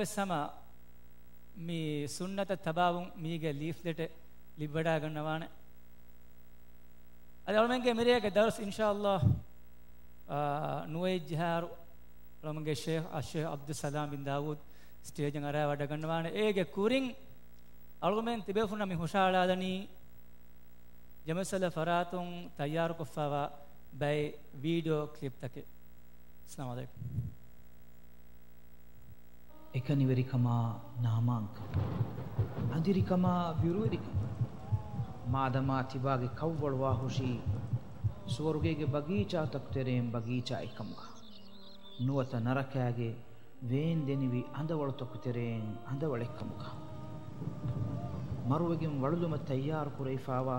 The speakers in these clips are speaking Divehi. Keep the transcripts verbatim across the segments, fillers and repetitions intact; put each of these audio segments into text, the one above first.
ވެސް ހަމަ މި ސުންނަތަށް ތަބާވުން މީގެ ލީފްލެޓެއް ލިބިވަޑައިގަންނަވާނެ. އަދި އަޅުމެންގެ މިރޭގެ ދަރުސް އިންޝާﷲ، އާ، ނުވައެއް ޖަހާއިރު އަޅުމެންގެ ޝޭޚް އައްޝޭޚް ޢަބްދުއްސަލާމް ބިން ދާވޫދު ސްޓޭޖަށް އަރާވަޑައިގަންނަވާނެ. އޭގެ ކުރިން އަޅުގަނޑުމެން ތިބޭފުޅުންނަށް މި ހުށައަޅާލަނީ ޖަމަސަލަ ފަރާތުން ތައްޔާރުކޮށްފައިވާ ބައެއް ވީޑިއޯ ކްލިޕްތަކެއް. އައްސަލާމު ޢަލައިކުމް. އެކަނިވެރިކަމާ ނާމާންކަން، އަނދިރިކަމާ ބިރުވެރިކަން، މާދަމާ ތިބާގެ ކަށްވަޅު ވާހުށީ ސުވަރުގޭގެ ބަގީޗާތަކު ތެރެއިން ބަގީޗާއެއްކަމުގަ، ނުވަތަ ނަރަކާގެ ވޭންދެނިވި އަނދަވަޅުތަކު ތެރެއިން އަނދަވަޅެއްކަމުގަ، މަރުވެގެން ވަޅުލުމަށް ތައްޔާރު ކުރެވިފާވާ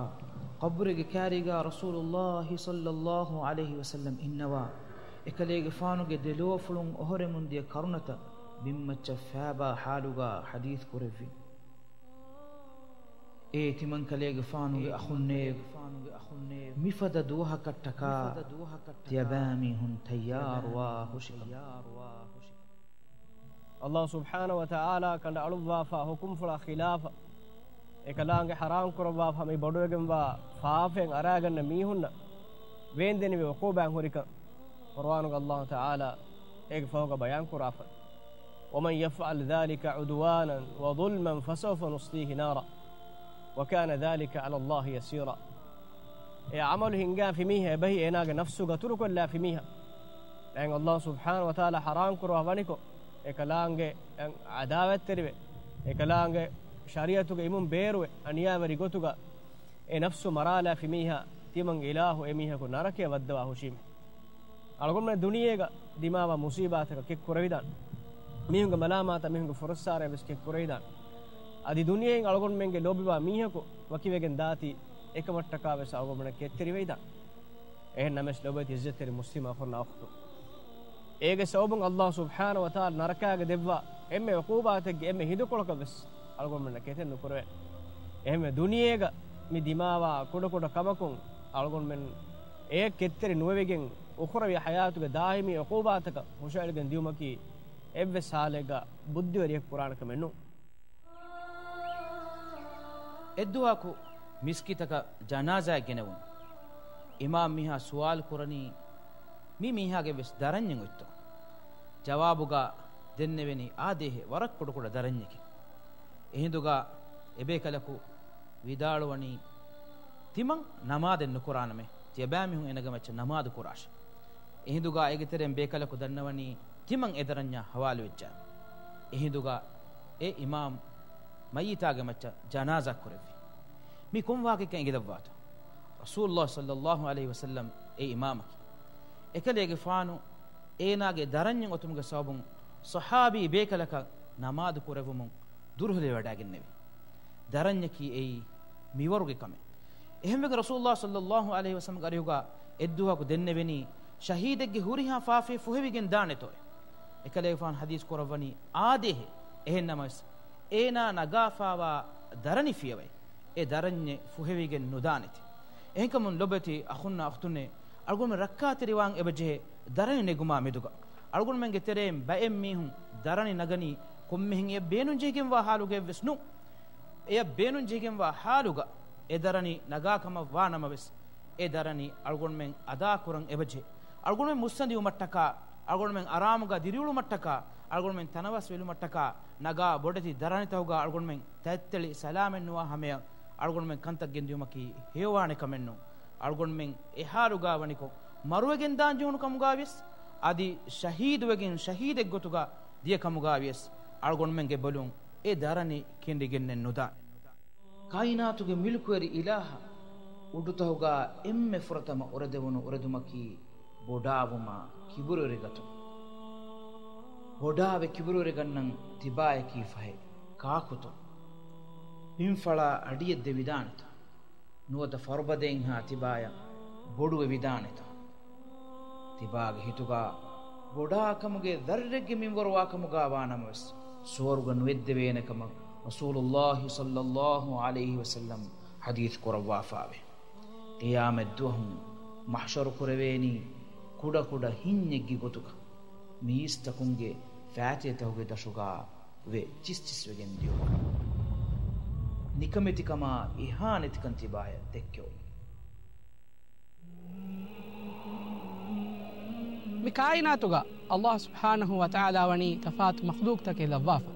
ޤަބުރެއްގެ ކާރީގަ ރަސޫލުﷲ ޞައްލަﷲ ޢަލައިހި ވަސައްލަމް އިންނަވާ، އެކަލޭގެފާނުގެ ދެލޯފުޅުން އޮހޮރެމުން ދިޔަ ކަރުނަތައް ބިންމައްޗަށް ފާބާ ޙާލުގަ ޙަދީޘް ކުރެއްވި. އޭ ތިމަންކަލޭގެފާނުގެ އަޚުންނޭ، މިފަދަ ދުވަހަކަށްޓަކާ ތިޔަބައިމީހުން ތައްޔާރުވާ ހުށިކަމަށް. ﷲ ސުބްޙާނަހޫ ވަތަޢާލާ ކަނޑައަޅުއްވާފާ ޙުކުމްފުޅާ ޚިލާފަށް، އެކަލާނގެ ޙަރާމް ކުރައްވާފާ މި ބޮޑުވެގެންވާ ފާފައިން އަރާގަންނަ މީހުންނަށް ވޭންދެނިވި ޢުޤޫބާތް ހުރިކަން ޤުރުއާނުގަ ﷲ ތަޢާލާ އޭގެ ފަހުގަ ބަޔާން ކުރާފަ. ومن يفعل ذلك عدوانا وظلما فسوف نصليه نارا وكان ذلك على الله يسيرا. އެ ޢަމަލު ހިންގާފި މީހާ އެބަހީ އޭނާގެ ނަފްސު ގަތުރުކޮށްލާފި މީހާ. ދެން ﷲ ސުބްޙާނަހޫ ވަތަޢާލާ ޙަރާމް ކުރައްވާ ވަނިކޮށް، އެކަލާނގެ ޢަދާވަތްތެރިވެ، އެކަލާނގެ ޝަރީޢަތުގެ އިމުން ބޭރުވެ، އަނިޔާވެރި ގޮތުގަ އެ ނަފްސު މަރާލާފި މީހާ، ތިމަން އިލާހު އެ މީހަކު ނަރަކަޔަށް ވައްދަވާ ހުށީމެ. އަޅުގަނޑުމެން ދުނިޔޭގަ ދިމާވާ މުޞީބާތަކަށް ކެތްކުރެވިދާނެ. މީހުންގެ މަލާމާތަށް މީހުންގެ ފުރައްސާރަޔަށް ވެސް ކެތްކުރެވިދާނެ. އަދި ދުނިޔެއިން އަޅުގަނޑުމެންގެ ލޯބިވާ މީހަކު ވަކިވެގެން ދާތީ، އެކަމަށްޓަކާ ވެސް އަޅުގަނޑުމެންނަށް ކެތްތެރިވެވިދާނެ. އެހެން ނަމަވެސް ލޮބުވެތި ޢިއްޒަތްތެރި މުސްލިމް އަޚުންނާ އުޚްތުން، އޭގެ ސަބަބުން ﷲ ސުބްޙާނަހޫ ވަތަޢާލާ ނަރަކާގަ ދެއްވާ އެންމެ ޢުޤޫބާތެއްގެ އެންމެ ހިނދުކޮޅަކަށް ވެސް އަޅުގަނޑުމެންނަށް ކެތެއް ނުކުރެވޭ. އެހެންވެ، ދުނިޔޭގަ މި ދިމާވާ ކުޑަކުޑަ ކަމަކުން އަޅުގަނޑުމެން އެޔަށް ކެތްތެރި ނުވެވިގެން، އުޚްރަވީ ޙަޔާތުގެ ދާއިމީ ޢުޤޫބާތަކަށް ހުށައެޅިގެން ދިޔުމަކީ އެއްވެސް ޙާލެއްގަ ބުއްދިވެރިޔަކު ކުރާނެ ކަމެއް ނޫން. އެއްދުވަހަކު މިސްކިތަކަށް ޖަނާޒާއެއް ގެނެވުނު. އިމާމް މީހާ ސުވާލު ކުރަނީ، މި މީހާގެ ވެސް ދަރަންޏެއް އޮތްތޯ؟ ޖަވާބުގަ ދެންނެވެނީ، އާދޭހޭ، ވަރަށް ކުޑަކުޑަ ދަރަންޏެކޭ. އެހިނދުގަ އެބޭކަލަކު ވިދާޅުވަނީ، ތިމަން ނަމާދެއް ނުކުރާނަމޭ، ތިޔަބައިމީހުން އޭނަގެ މައްޗަށް ނަމާދު ކުރާށޭ. އެހިނދުގަ އޭގެ ތެރެއިން ބޭކަލަކު ދަންނަވަނީ، ތިމަން އެ ދަރަންޏާ ހަވާލުވެއްޖާ. އެހިނދުގަ އެ އިމާމް މައްޔިތާގެ މައްޗަށް ޖަނާޒާ ކުރެއްވި. މި ކޮން ވާހަކައެއްކަން އެނގިލައްވާތޯ؟ ރަސޫލުﷲ ޞައްލަﷲ ޢަލައިހި ވަސައްލަމް އެ އިމާމަކީ. އެކަލޭގެފާނު އޭނާގެ ދަރަންޏެއް އޮތުމުގެ ސަބަބުން ޞަޙާބީ ބޭކަލަކަށް ނަމާދު ކުރެއްވުމުން ދުރުހެލިވެވަޑައިގެންނެވި. ދަރަންޏަކީ އެއީ މިވަރުގެ ކަމެއް. އެހެންވެގެން ރަސޫލުﷲ ޞައްލަﷲ ޢަލައިހި ވަސައްލަމްގެ އަރިހުގަ އެއްދުވަހަކު ދެންނެވެނީ، ޝަހީދެއްގެ ހުރިހާ ފާފައެއް ފުހެވިގެން ދާނެތޯއޭ. އެކަލޭގެފާނު ޙަދީޘް ކުރައްވަނީ، އާދޭހޭ، އެހެން ނަމަވެސް، އޭނާ ނަގާފާވާ ދަރަނި ފިޔަވައި، އެ ދަރަންޏެއް ފުހެވިގެން ނުދާނެތޭ. އެހެންކަމުން ލޮބުވެތި އަޚުންނާ އުޚްތުންނޭ، އަޅުގަނޑުމެން ރައްކާތެރިވާން އެބަޖެހޭ ދަރަނި ނެގުމާ މެދުގަ. އަޅުގަނޑުމެންގެ ތެރެއިން ބައެއް މީހުން ދަރަނި ނަގަނީ ކޮންމެހެން އެޔަށް ބޭނުންޖެހިގެންވާ ޙާލުގައެއްވެސް ނޫން. އެޔަށް ބޭނުންޖެހިގެންވާ ޙާލުގަ އެ ދަރަނި ނަގާ ކަމަށް ވާ ނަމަވެސް، އެ ދަރަނި އަޅުގަނޑުމެން އަދާކުރަން އެބަޖެހޭ. އަޅުގަނޑުމެން މުއްސަނދިވުމަށްޓަކާ، އަޅުގަނޑުމެން އަރާމުގަ ދިރިއުޅުމަށްޓަކާ، އަޅުގަނޑުމެން ތަނަވަސްވެލުމަށްޓަކާ ނަގާ ބޮޑެތި ދަރަނިތަކުގަ އަޅުގަނޑުމެން ތަތްތެޅި ސަލާމަތްނުވާ ހަމަޔަށް އަޅުގަނޑުމެން ކަންތައް ގެންދިޔުމަކީ ހެޔޮވާނެ ކަމެއްނޫން. އަޅުގަނޑުމެން އެ ޙާލުގަ ވަނިކޮށް، މަރުވެގެން ދާން ޖެހުނު ކަމުގަވިޔަސް، އަދި ޝަހީދުވެގެން ޝަހީދެއްގޮތުގަ ދިޔަ ކަމުގަވިޔަސް، އަޅުގަނޑުމެންގެ ބޮލުން އެ ދަރަނި ކެނޑިގެންނެއް ނުދާނެ. ކާއިނާތުގެ މުލްކުވެރި އިލާހަށް އުޑުތަހުގަ އެންމެ ފުރަތަމަ އުރެދެވުނު އުރެދުމަކީ ބޮޑާވުމާ ކިބުރުވެރިގަތުން. ބޮޑާވެ ކިބުރުވެރިގަންނަން ތިބާޔަކީ ފަހެ ކާކުތޯ؟ ބިންފަޅާ އަޑިއެއް ދެވިދާނެތަ؟ ނުވަތަ ފަރުބަދައިންހާ ތިބާޔަށް ބޮޑުވެވިދާނެތަ؟ ތިބާގެ ހިތުގަ ބޮޑާކަމުގެ ޛައްރެއްގެ މިންވަރު ވާކަމުގަ ވާނަމަވެސް، ސުވަރުގަ ނުއެއްދެވޭނެ ކަމަށް ރަސޫލުﷲ ޞައްލަﷲ ޢަލައިހި ވަސައްލަމް ޙަދީޘް ކުރައްވާފައިވޭ. ޤިޔާމަތްދުވަހު މަޙްޝަރު ކުރެވޭނީ ކުޑަކުޑަ ހިންޏެއްގެ ގޮތުގަ. މީސްތަކުންގެ ފައިތިލަތަކުގެ ދަށުގަ ވެ ޗިސްޗިސްވެގެން ދިޔުމަށް. ނިކަމެތިކަމާ އެހާ ނެތިކަން ތިބާޔަށް ދެއްކެވުމަށް. މި ކާއިނާތުގަ ﷲ ސުބްޙާނަހޫ ވަތަޢާލާ ވަނީ ތަފާތު މަޚްލޫޤްތަކެއް ލައްވާފަ.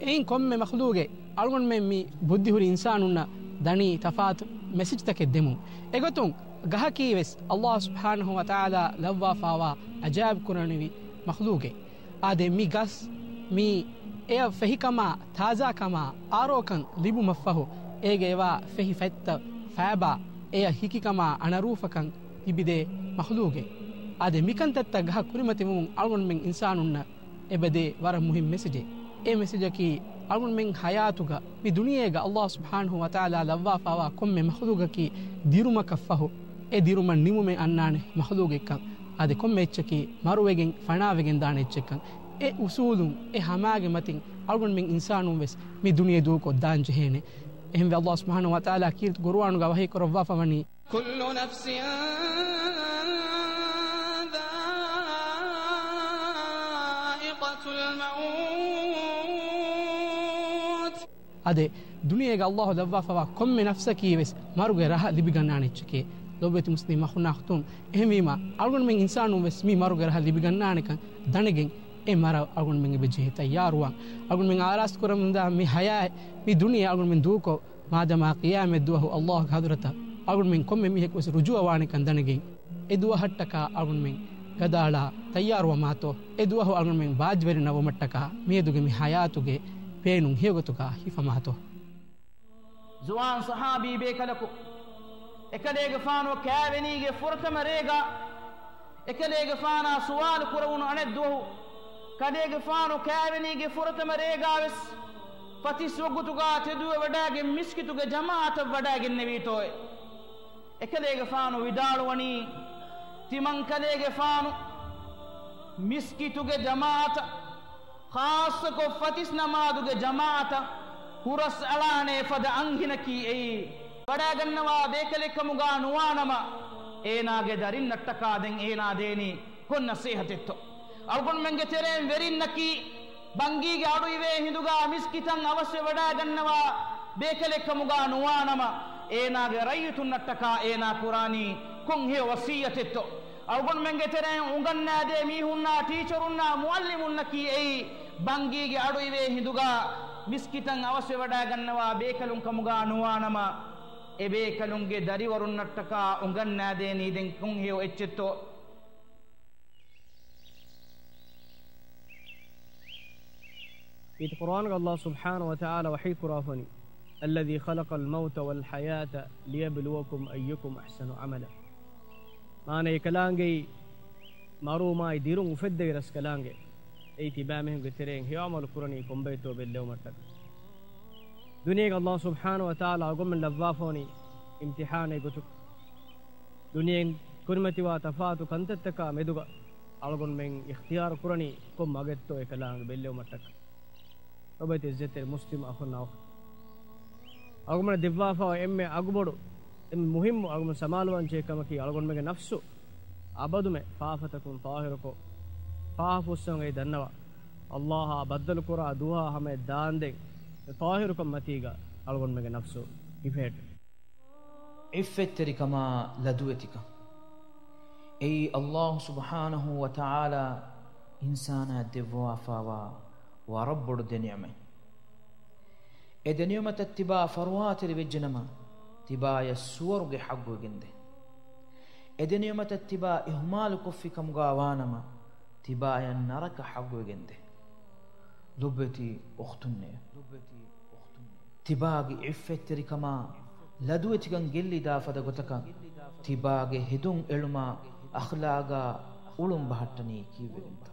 އެއިން ކޮންމެ މަޚްލޫޤެއް އަޅުގަނޑުމެން މި ބުއްދިހުރި އިންސާނުންނަށް ދަނީ ތަފާތު މެސެޖްތަކެއް ދެމުން. އެގޮތުން ގަހަކީ ވެސް ﷲ ސުބްޙާނަހޫ ވަތަޢާލާ ލައްވާފާވާ އަޖާއިބު ކުރަނިވި މަޚްލޫޤެއް. އާދެ، މި ގަސް، މި އެޔަށް ފެހިކަމާ، ތާޒާކަމާ، އާރޯކަން ލިބުމަށްފަހު، އޭގެ އެވާ ފެހި ފަތްތައް ފައިބާ، އެޔަށް ހިކިކަމާ، އަނަރޫފަކަން ލިބިދޭ މަޚްލޫޤެއް. އާދެ، މިކަންތައްތައް ގަހަށް ކުރިމަތިވުމުން އަޅުގަނޑުމެން އިންސާނުންނަށް އެބަދޭ ވަރަށް މުހިންމު މެސެޖެއް. އެ މެސެޖަކީ، އަޅުގަނޑުމެން ހަޔާތުގަ މި ދުނިޔޭގަ ﷲ ސުބްޙާނަހޫ ވަތަޢާލާ ލައްވާފާވާ ކޮންމެ މަޚްލޫޤަކީ ދިރުމަކަށްފަހު، އެ ދިރުމަށް ނިމުމެއް އަންނާނެ މަޚްލޫޤެއްކަން. އާދެ، ކޮންމެ އެއްޗަކީ މަރުވެގެން ފަނާވެގެން ދާނެ އެއްޗެއްކަން. އެ އުސޫލުން، އެ ހަމާގެ މަތިން އަޅުގަނޑުމެން އިންސާނުން ވެސް މި ދުނިޔެ ދޫކޮށް ދާން ޖެހޭނެ. އެހެންވެ، ﷲ ސުބްޙާނަހޫ ވަތަޢާލާ ކީރިތި ޤުރުއާނުގަ ވަޙީ ކުރައްވާފަ ވަނީ، كل نفس ذائقة الموت. އާދެ، ދުނިޔޭގަ ﷲ ލައްވާފަވާ ކޮންމެ ނަފްސަކީ ވެސް މަރުގެ ރަހަ ލިބިގަންނާނެ އެއްޗެކޭ. ލޮބުވެތި މުސްލިމް އަޚުންނާ އުޚްތުން، އެހެންވީމަ، އަޅުގަނޑުމެން އިންސާނުން ވެސް މި މަރުގެ ރަހަ ލިބިގަންނާނެކަން ދަނެގެން، އެ މަރަށް އަޅުގަނޑުމެން އެބަ ޖެހޭ ތައްޔާރުވާން. އަޅުގަނޑުމެން އާރާސްތު ކުރަމުންދާ މި ޙަޔާތް، މި ދުނިޔެ އަޅުގަނޑުމެން ދޫކޮށް، މާދަމާ ޤިޔާމަތް ދުވަހު ﷲގެ ޙަޟްރަތަށް އަޅުގަނޑުމެން ކޮންމެ މީހަކު ވެސް ރުޖޫޢަވާނެކަން ދަނެގެން، އެ ދުވަހަށްޓަކާ އަޅުގަނޑުމެން ގަދައަޅާ ތައްޔާރުވަމާތޯ؟ އެ ދުވަހު އަޅުގަނޑުމެން ބާއްޖަވެރިންނަށް ވުމަށްޓަކާ މިއަދުގެ މި ޙަޔާތުގެ ބޭނުން ހެޔޮގޮތުގަ ހިފަމާތޯ؟ ޒުވާން ޞަޙާބީ ބޭކަލަކު އެކަލޭގެފާނު ކާވެނީގެ ފުރަތަމަ ރޭގަ އެކަލޭގެފާނާ ސުވާލު ކުރެވުނު އަނެއްދުވަހު، ކަލޭގެފާނު ކާވެނީގެ ފުރަތަމަ ރޭގާވެސް ފަތިސް ވަގުތުގާ ތެދުވެވަޑައިގެން މިސްކިތުގެ ޖަމާޢަތަށް ވަޑައިގެންނެވީތޯއޭ؟ އެކަލޭގެފާނު ވިދާޅުވަނީ، ތިމަންކަލޭގެފާނު މިސްކިތުގެ ޖަމާޢަތަށް، ޚާއްޞަކޮށް ފަތިސް ނަމާދުގެ ޖަމާޢަތަށް ހުރަސްއަޅާނޭ ފަދަ އަންހެނަކީ އެއީ، ވަޑައިގަންނަވާ ބޭކަލެއްކަމުގާ ނުވާނަމަ، އޭނާގެ ދަރިންނަށްޓަކާ ދެން އޭނާ ދޭނީ ކޮން ނަޞޭޙަތެއްތޯ؟ އަޅުގަނޑުމެންގެ ތެރެއިން ވެރިންނަކީ، ބަންގީގެ އަޑުއިވޭ ހިނދުގާ މިސްކިތަށް އަވަސްވެވަޑައިގަންނަވާ ބޭކަލެއްކަމުގާ ނުވާނަމަ، އޭނާގެ ރައްޔިތުންނަށްޓަކާ އޭނާ ކުރާނީ ކޮން ހެޔޮ ވަޞިއްޔަތެއްތޯ؟ އަޅުގަނޑުމެންގެ ތެރެއިން އުނގަންނާދޭ މީހުންނާ ޓީޗަރުންނާ މުޢައްލިމުންނަކީ އެއީ، ބަންގީގެ އަޑުއިވޭ ހިނދުގާ މިސްކިތަށް އަވަސްވެވަޑައިގަންނަވާ ބޭކަލުން ކަމުގާ ނުވާނަމަ، އެބޭކަލުންގެ ދަރިވަރުންނަށްޓަކާ އުނގަންނާދޭނީ ދެން ކޮން ހެޔޮ އެއްޗެއްތޯ؟ އީތި ޤުރުއާންގަ ﷲ ސުބްޙާނަހޫ ވަތަޢާލާ ވަޙީ ކުރާފަނީ، الذي خلق الموت والحياة ليبلوكم أيكم أحسن عملا. މާނަ އެކަލާނގެއީ، މަރުވުމާއި ދިރުން އުފެއްދެވި ރަސްކަލާނގެ، އެއީ ތިބާމީހުންގެ ތެރެއިން ހެޔޮ ޢަމަލު ކުރަނީ ކޮންބައިތޯ ބެއްލެވުމަށްޓަކާ. ދުނިޔޭގަ ﷲ ސުބްޙާނަހޫ ވަތަޢާލާ އަޅުގަނޑުމެން ލައްވާފަވަނީ އިމްތިޙާނެއް ގޮތުގަ. ދުނިޔެއިން ކުރިމަތިވާ ތަފާތު ކަންތައްތަކާ މެދުގަ އަޅުގަނޑުމެން އިޚްތިޔާރު ކުރަނީ ކޮން މަގެއްތޯ އެކަލާނގެ ބެއްލެވުމަށްޓަކާ. ލޮބުވެތި އިއްޒަތްތެރި މުސްލިމް އަޚުންނާ އުޚްތުން، އަޅުގަނޑުމެން ދެއްވާފައިވާ އެންމެ އަގުބޮޑު، އެންމެ މުހިއްމު، އަޅުގަނޑު ސަމާލުވާންޖެހޭ ކަމަކީ، އަޅުގަނޑުމެންގެ ނަފްސު އަބަދުމެ ފާފަތަކުން ޠާހިރުކޮށް، ފާފަ ފުއްސަވަން އެ ދަންނަވާ، ﷲއާ ބައްދަލުކުރާ ދުވަހާ ހަމަޔަށް ދާންދެން، އެ ޠާހިރުކަން މަތީގަ އަޅުގަނޑުމެންގެ ނަފްސު ހިފެހެއްޓުން. ޢިއްފަތްތެރިކަމާ ލަދުވެތިކަން. އެއީ ﷲ ސުބްޙާނަހޫ ވަތަޢާލާ އިންސާނާ ދެއްވާފާވާ ވަރަށް ބޮޑު ދެނިޢުމަތް. އެ ދެނިޢުމަތަށް ތިބާ ފަރުވާތެރި ވެއްޖެނަމަ، ތިބާޔަށް ސުވަރުގެ ޙައްޤުވެގެންދޭ. އެ ދެނިޢުމަތަށް ތިބާ އިހުމާލުކޮށްފި ކަމުގާ ވާނަމަ، ތިބާޔަށް ނަރަކަ ޙައްޤުވެގެންދޭ. ލޮބުވެތި އުޚްތުންނޭ، ތިބާގެ ޢިއްފަތްތެރިކަމާ ލަދުވެތިކަން ގެއްލިދާ ފަދަ ގޮތަކަށް، ތިބާގެ ހެދުން އެޅުމާ އަޚްލާގާ އުޅުން ބަހައްޓަނީ ކީއްވެގެންތޯ؟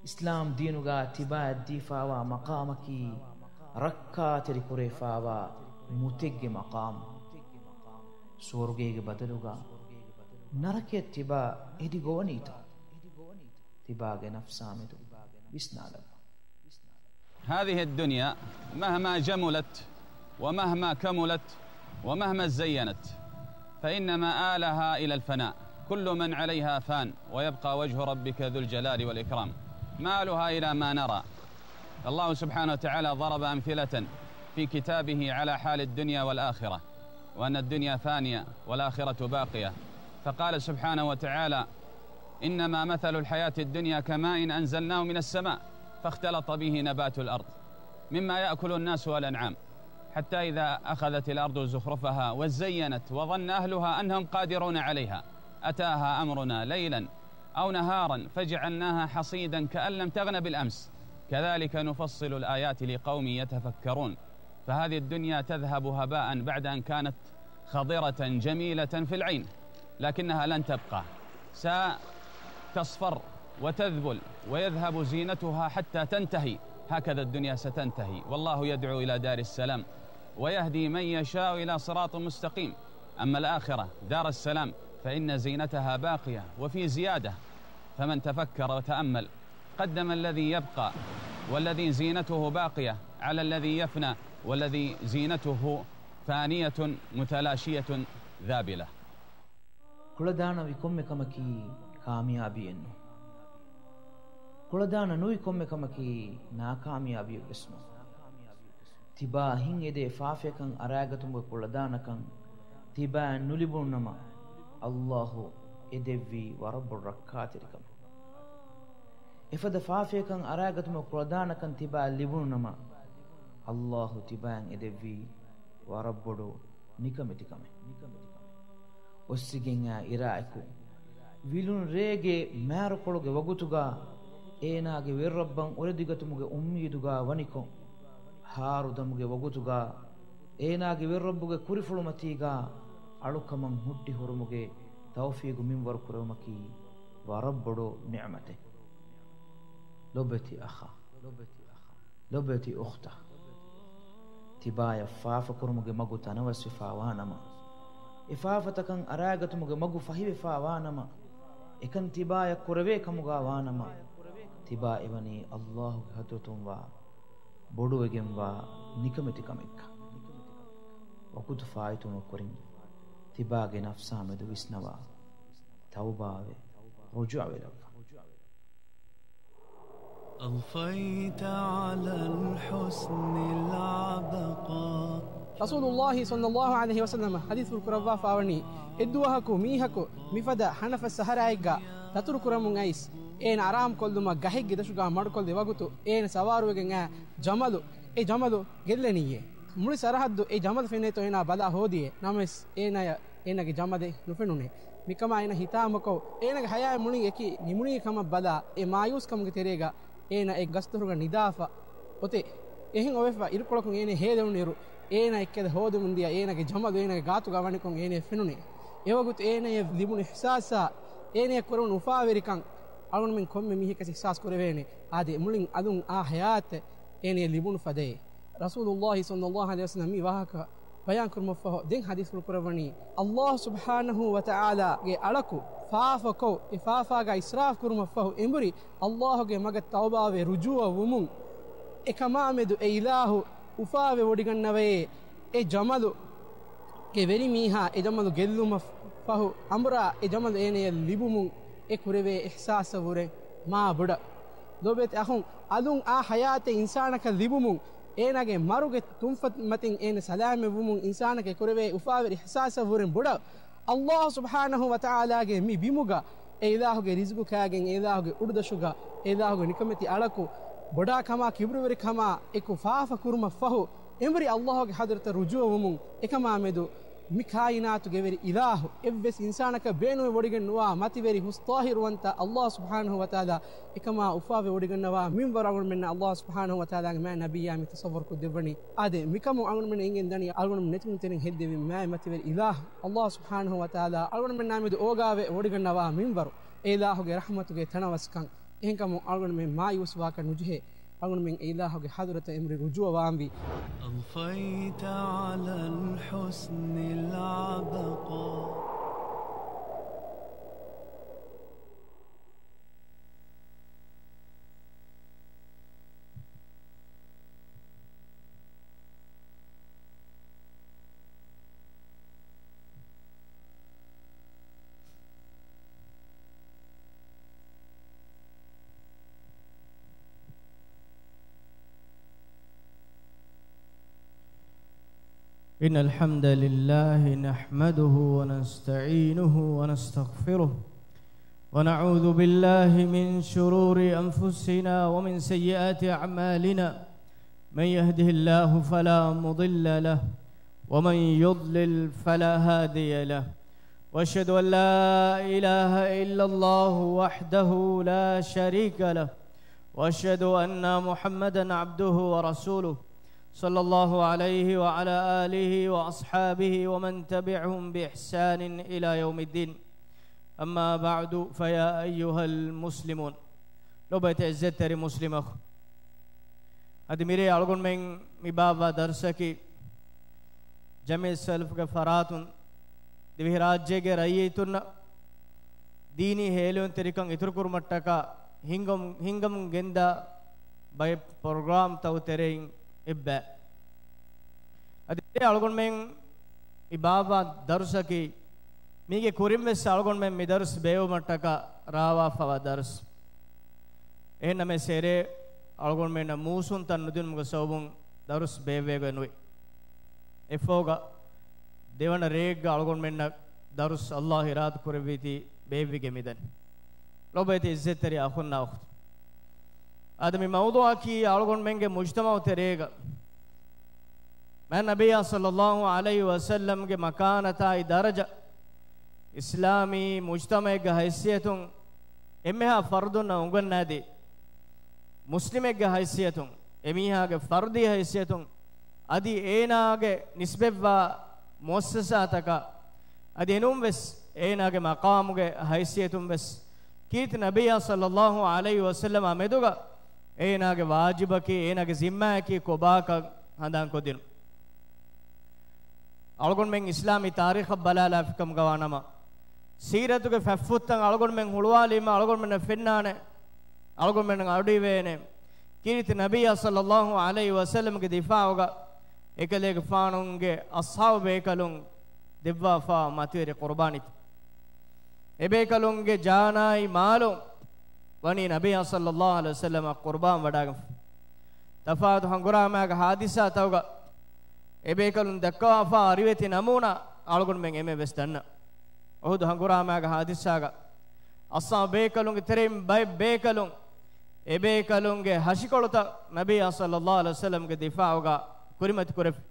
އިސްލާމް ދީނުގާ ތިބާއަށް ދީފާވާ މަޤާމަކީ، ރައްކާތެރި ކުރެވިފާވާ މުތެއްގެ މަޤާމް. ސުވަރުގޭގެ ބަދަލުގަ ނަރަކަޔަށް ތިބާ އެދި ގޮވަނީތޯ؟ ތިބާގެ ނަފްސާމެދު ވިސްނާލައްވާ. هذه الدنيا مهما جملت ومهما كملت ومهما ازينت، فإن مآلها إلى الفناء. كل من عليها فان، ويبقى وجه ربك ذو الجلال والإكرام. مآلها إلى ما نرى. الله سبحانه وتعالى ضرب أمثلة في كتابه على حال الدنيا والآخرة، وأن الدنيا فانية والآخرة باقية. فقال سبحانه وتعالى: إنما مثل الحياة الدنيا كماء أنزلناه من السماء فاختلط به نبات الأرض مما يأكل الناس والأنعام، حتى إذا أخذت الأرض زخرفها وزينت وظن أهلها أنهم قادرون عليها أتاها أمرنا ليلا أو نهارا فجعلناها حصيدا كأن لم تغن بالأمس كذلك نفصل الآيات لقوم يتفكرون. فهذه الدنيا تذهب هباء بعد أن كانت خضرة جميلة في العين، لكنها لن تبقى، ستصفر وتذبل ويذهب زينتها حتى تنتهي. هكذا الدنيا ستنتهي، والله يدعو إلى دار السلام ويهدي من يشاء إلى صراط مستقيم. أما الآخرة دار السلام فإن زينتها باقية وفي زيادة، فمن تفكر وتأمل قدم الذي يبقى والذي زينته باقية على الذي يفنى والذي زينته فانية متلاشية ذابلة. ކުޅަދާނަވި ކޮންމެ ކަމަކީ ކާމިޔާބީއެއް ނޫން. ކުޅަދާނަ ނުވި ކޮންމެ ކަމަކީ ނާކާމިޔާބީއެއް ވެސް ނޫން. ތިބާ ހިތް އެދޭ ފާފަޔަކަށް އަރާގަތުމުގެ ކުޅަދާނަކަން ތިބާއަށް ނުލިބުނު ނަމަ، އައްލާހު އެދެއްވީ ވަރަށް ބޮޑު ރައްކާތެރިކަމެއް. އެފަދަ ފާފަޔަކަށް އަރާގަތުމުގެ ކުޅަދާނަކަން ތިބާއަށް ލިބުނު ނަމަ، އައްލާހު ތިބާއަށް އެދެއްވީ ވަރަށް ބޮޑު ނިކަމެތިކަމެއް. އޮއްސިގެން އާ އިރާއެކު، ވިލުނު ރޭގެ މާރުކޮޅުގެ ވަގުތުގަ އޭނާގެ ވެރިރައްބަން އުރެދިގަތުމުގެ އުއްމީދުގަ ވަނިކޮށް، ހާރުދަމުގެ ވަގުތުގަ އޭނާގެ ވެރިރައްބުގެ ކުރިފުޅުމަތީގަ އަޅުކަމަށް ހުއްޓި ހުރުމުގެ ތައުފީގު މިންވަރު ކުރެވުމަކީ ވަރަށް ބޮޑު ނިޢުމަތެއް. ލޮބެތި އަޚާ، ލޮބެތި އުޚްތާ، ތިބާޔަށް ފާފަކުރުމުގެ މަގު ތަނަވަސްވެފާވާނަމަ، އެ ފާފަތަކަށް އަރާގަތުމުގެ މަގު ފަހިވެފާވާނަމަ، އެކަން ތިބާޔަށް ކުރެވޭ ކަމުގަ ވާނަމަ، ތިބާ އެވަނީ އައްލާހުގެ ޙަޟްރަތުންވާ ބޮޑުވެގެންވާ ނިކަމެތި ކަމެއްގަ. ވަގުތު ފާއިތުވުމަށް ކުރިން ތިބާގެ ނަފްސާ މެދު ވިސްނަވާ، ތައުބާވެ، ރުޖޫޢަވެލައްވާ. أضفيت على الحسن العبقى. ރަސޫލުﷲ ޞައްލަﷲ ޢަލައިހި ވަސައްލަމަ ޙަދީޘްފުޅު ކުރައްވާފާވަނީ، އެއްދުވަހަކު މީހަކު މިފަދަ ހަނަފަސް ސަހަރާއެއްގަ ދަތުރުކުރަމުން އައިސް، އޭނަ އަރާމްކޮށްލުމަށް ގަހެއްގެ ދަށުގަ މަޑުކޮށްލި ވަގުތު، އޭނަ ސަވާރުވެގެން އައި ޖަމަލު، އެ ޖަމަލު ގެއްލެނިއްޔޭ. މުޅި ސަރަޙައްދު އެ ޖަމަލު ފެނޭތޯ އޭނާ ބަލާ ހޯދިޔޭ. ނަމަވެސް އޭނާޔަށް އޭނާގެ ޖަމަލެއް ނުފެނުނޭ. މިކަމާ އޭނަ ހިތާމަކޮށް، އޭނާގެ ހަޔާތް މުޅި އެކި ނިމުނީ ކަމަށް ބަލާ، އެ މާޔޫސްކަމުގެ ތެރޭގަ އޭނާ އެ ގަސްދޮށުގަ ނިދާފަ އޮތޭ. އެހެން އޮވެފަ އިރުކޮޅަކުން އޭނަ ހޭލެވުނުއިރު، އޭނާ އެއްކަލަ ހޯދަމުންދިޔަ އޭނާގެ ޖަމަލު އޭނާގެ ގާތުގަ ވަނިކޮށް އޭނަޔަށް ފެނުނޭ. އެވަގުތު އޭނަޔަށް ލިބުނު އިޙްސާސާ، އޭނަޔަށް ކުރެވުނު އުފާވެރިކަން އަޅުގަނޑުމެން ކޮންމެ މީހަކަސް އިޙްސާސް ކުރެވޭނެ. އާދެ، މުޅިން އަލުން އާ ޙަޔާތެއް އޭނަޔަށް ލިބުނު ފަދައޭ. ރަސޫލުﷲ ޞައްލަﷲ ޢަލައިހި ވަސައްލަމަ މި ވާހަކަ ބަޔާން ކުރުމަށްފަހު، ދެން ޙަދީޘްފުޅު ކުރައްވަނީ، އައްލާހު ސުބްޙާނަހޫ ވަތަޢާލާގެ އަޅަކު ފާފަކޮށް، އެ ފާފާގަ އިސްރާފް ކުރުމަށްފަހު އެނބުރި، އައްލާހުގެ މަގަށް ތައުބާވެ ރުޖޫޢަ ވުމުން، އެކަމާމެދު އެ އިލާހު އުފާވެ ވޮޑިގަންނަވައޭ، އެ ޖަމަލުގެ ވެރިމީހާ އެ ޖަމަލު ގެއްލުމަށް ފަހު އަނބުރާ އެ ޖަމަލު އޭނަޔަށް ލިބުމުން އެ ކުރެވޭ އިޙްސާސަށްވުރެ މާ ބޮޑަށް. ލޯބިވެތި އަޚުން، އަލުން އާ ޙަޔާތެއް އިންސާނަކަށް ލިބުމުން، އޭނާގެ މަރުގެ ތުންފަތް މަތިން އޭނަ ސަލާމަތްވުމުން އިންސާނަކަށް ކުރެވޭ އުފާވެރި އިޙްސާސަށްވުރެ ބޮޑަށް. އައްލާހު ސުބްޙާނަހޫ ވަތަޢާލާގެ މި ބިމުގަ އެ އިލާހުގެ ރިޒުގު ކާގެން، އެ އިލާހުގެ އުޑުދަށުގަ އެ އިލާހުގެ ނިކަމެތި އަޅަކު ބޮޑާ ކަމާ ކިބުރުވެރި ކަމާ އެކު ފާފަ ކުރުމަށް ފަހު، އެނބުރި އައްލާހުގެ ޙަޟްރަތަށް ރުޖޫޢަ ވުމުން، އެކަމާ މެދު މި ކާއިނާތުގެ ވެރި އިލާހު އެއްވެސް އިންސާނަކަށް ބޭނުމެއް ވޮޑިގެން ނުވާ މަތިވެރި ހުސްޠާހިރުވަންތަ އައްލާހު ސުބްޙާނަހޫ ވަތަޢާލާ އެކަމާ އުފާވެ ވޮޑިގަންނަވާ މިންވަރު އަޅުގަނޑުމެންނަށް އައްލާހު ސުބްޙާނަހޫ ވަތަޢާލާގެ މާތް ނަބިއްޔާ މި ތަޞައްވަރު ކޮށްދެއްވަނީ. އާދެ، މިކަމުން އަޅުގަނޑުމެން އެނގެން ދަނީ އަޅުގަނޑުމެން ނެތުން ތެރެއިން ހެއްދެވި މާތް މަތިވެރި އިލާހު އައްލާހު ސުބްޙާނަހޫ ވަތަޢާލާ އަޅުގަނޑުމެންނާ މެދު އޯގާވެ ވޮޑިގަންނަވާ މިންވަރު އެ އިލާހުގެ ރަޙްމަތުގެ ތަނަވަސްކަން. އެހެންކަމުން އަޅުގަނޑުމެން މާޔޫސްވާކަށް ނުޖެހޭ. އަޅުގަނޑުމެން އެ އިލާހުގެ ޙަޟްރަތަށް އެނބުރި ރުޖޫޢަ ވާންވީ. أضفيت على الحسن العبقى. إن الحمد لله نحمده ونستعينه ونستغفره، ونعوذ بالله من شرور أنفسنا ومن سيئات أعمالنا. من يهده الله فلا مضل له، ومن يضلل فلا هادي له. وأشهد أن لا إله إلا الله وحده لا شريك له، وأشهد أن محمدا عبده ورسوله، صلى الله عليه وعلى آله وأصحابه ومن تبعهم بإحسان إلى يوم الدين. أما بعد، فيا أيها المسلمون. ލޮބުވެތި ޢިއްޒަތްތެރި މުސްލިމް އަޚު. އަދި މިރޭ އަޅުގަނޑުމެން މި ބާއްވާ ދަރުސަކީ، ޖަމިއްޔަތު ސަލަފުގެ ފަރާތުން ދިވެހިރާއްޖޭގެ ރައްޔިތުންނަށް ދީނީ ހޭލުންތެރިކަން އިތުރުކުރުމަށްޓަކާ ހިންގަމު-، ހިންގަމުން ގެންދާ ބައެއް ޕްރޮގްރާމްތައް ތެރެއިން އެއްބައި. އަދި އެ އަޅުގަނޑުމެން މި ބާއްވާ ދަރުސަކީ، މީގެ ކުރިން ވެސް އަޅުގަނޑުމެން މި ދަރުސް ބޭއްވުމަށްޓަކާ ރާވާފަވާ ދަރުސް. އެހެންނަމަވެސް އެރޭ އަޅުގަނޑުމެންނަށް މޫސުންތައް ނުދިނުމުގެ ސަބަބުން ދަރުސް ބޭއްވޭގޮތް ނުވި. އެއްފަހުގަ ދެވަނަ ރޭގަ އަޅުގަނޑުމެންނަށް ދަރުސް އައްލާހު އިރާދަ ކުރެއްވީތީ ބޭއްވިގެން މިދަނީ. ލޮބުވެތި އިއްޒަތްތެރި އަޚުންނާ އުޚްތުން. އަދި މި މައުޟޫޢަކީ އަޅުގަނޑުމެންގެ މުޖްތަމަޢު ތެރޭގަ މާތް ނަބިއްޔާ ޞައްލައްލާހު ޢަލައިހި ވަސައްލަމްގެ މަކާނަތާއި ދަރަޖަ، އިސްލާމީ މުޖްތަމަޢެއްގެ ހައިސިއްޔަތުން އެންމެހާ ފަރުދުންނަށް އުނގަންނާދީ، މުސްލިމެއްގެ ހައިސިއްޔަތުން، އެމީހާގެ ފަރުދީ ހައިސިއްޔަތުން، އަދި އޭނާގެ ނިސްބަތްވާ މުއައްސަސާތަކަށް، އަދި އެނޫން ވެސް އޭނާގެ މަޤާމުގެ ހައިސިއްޔަތުން ވެސް، ކީރިތި ނަބިއްޔާ ޞައްލައްލާހު ޢަލައިހި ވަސައްލަމާ މެދުގަ އޭނާގެ ވާޖިބަކީ، އޭނާގެ ޒިންމާއަކީ ކޮބާކަން ހަނދާންކޮށްދިނުން. އަޅުގަނޑުމެން އިސްލާމީ ތާރީޚަށް ބަލާލާފިކަމުގަ ވާނަމަ، ސީރަތުގެ ފަތްފުށްތައް އަޅުގަނޑުމެން ހުޅުވާލީމަ އަޅުގަނޑުމެންނަށް ފެންނާނެ، އަޅުގަނޑުމެންނަށް އަޑުއިވޭނެ، ކީރިތި ނަބިއްޔާ ޞައްލައްލާހު ޢަލައިހި ވަސައްލަމްގެ ދިފާޢުގަ އެކަލޭގެފާނުގެ އަޞްޙާބު ބޭކަލުން ދެއްވާފާ މަތިވެރި ޤުރުބާނީތައް. އެބޭކަލުންގެ ޖާނާއި މާލު ވަނީ ނަބިއްޔާ ޞައްލައްލާހު ޢަލައިހި ވަސައްލަމަށް ޤުރުބާން ވަޑާގެންފަ. ތަފާތު ހަނގުރާމާގެ ޙާދިސާތަކުގަ އެބޭކަލުން ދައްކަވާފާ ރިވެތި ނަމޫނާ އަޅުގަނޑުމެން އެންމެ ވެސް ދަންނަ. އުޙުދު ހަނގުރާމާގެ ޙާދިސާގަ އަޞްޙާބު ބޭކަލުންގެ ތެރެއިން ބައެއް ބޭކަލުން އެބޭކަލުންގެ ހަށިކޮޅުތައް ނަބިއްޔާ ޞައްލައްލާހު ޢަލައިހި ވަސައްލަމްގެ ދިފާޢުގަ ކުރިމަތި ކުރެފި.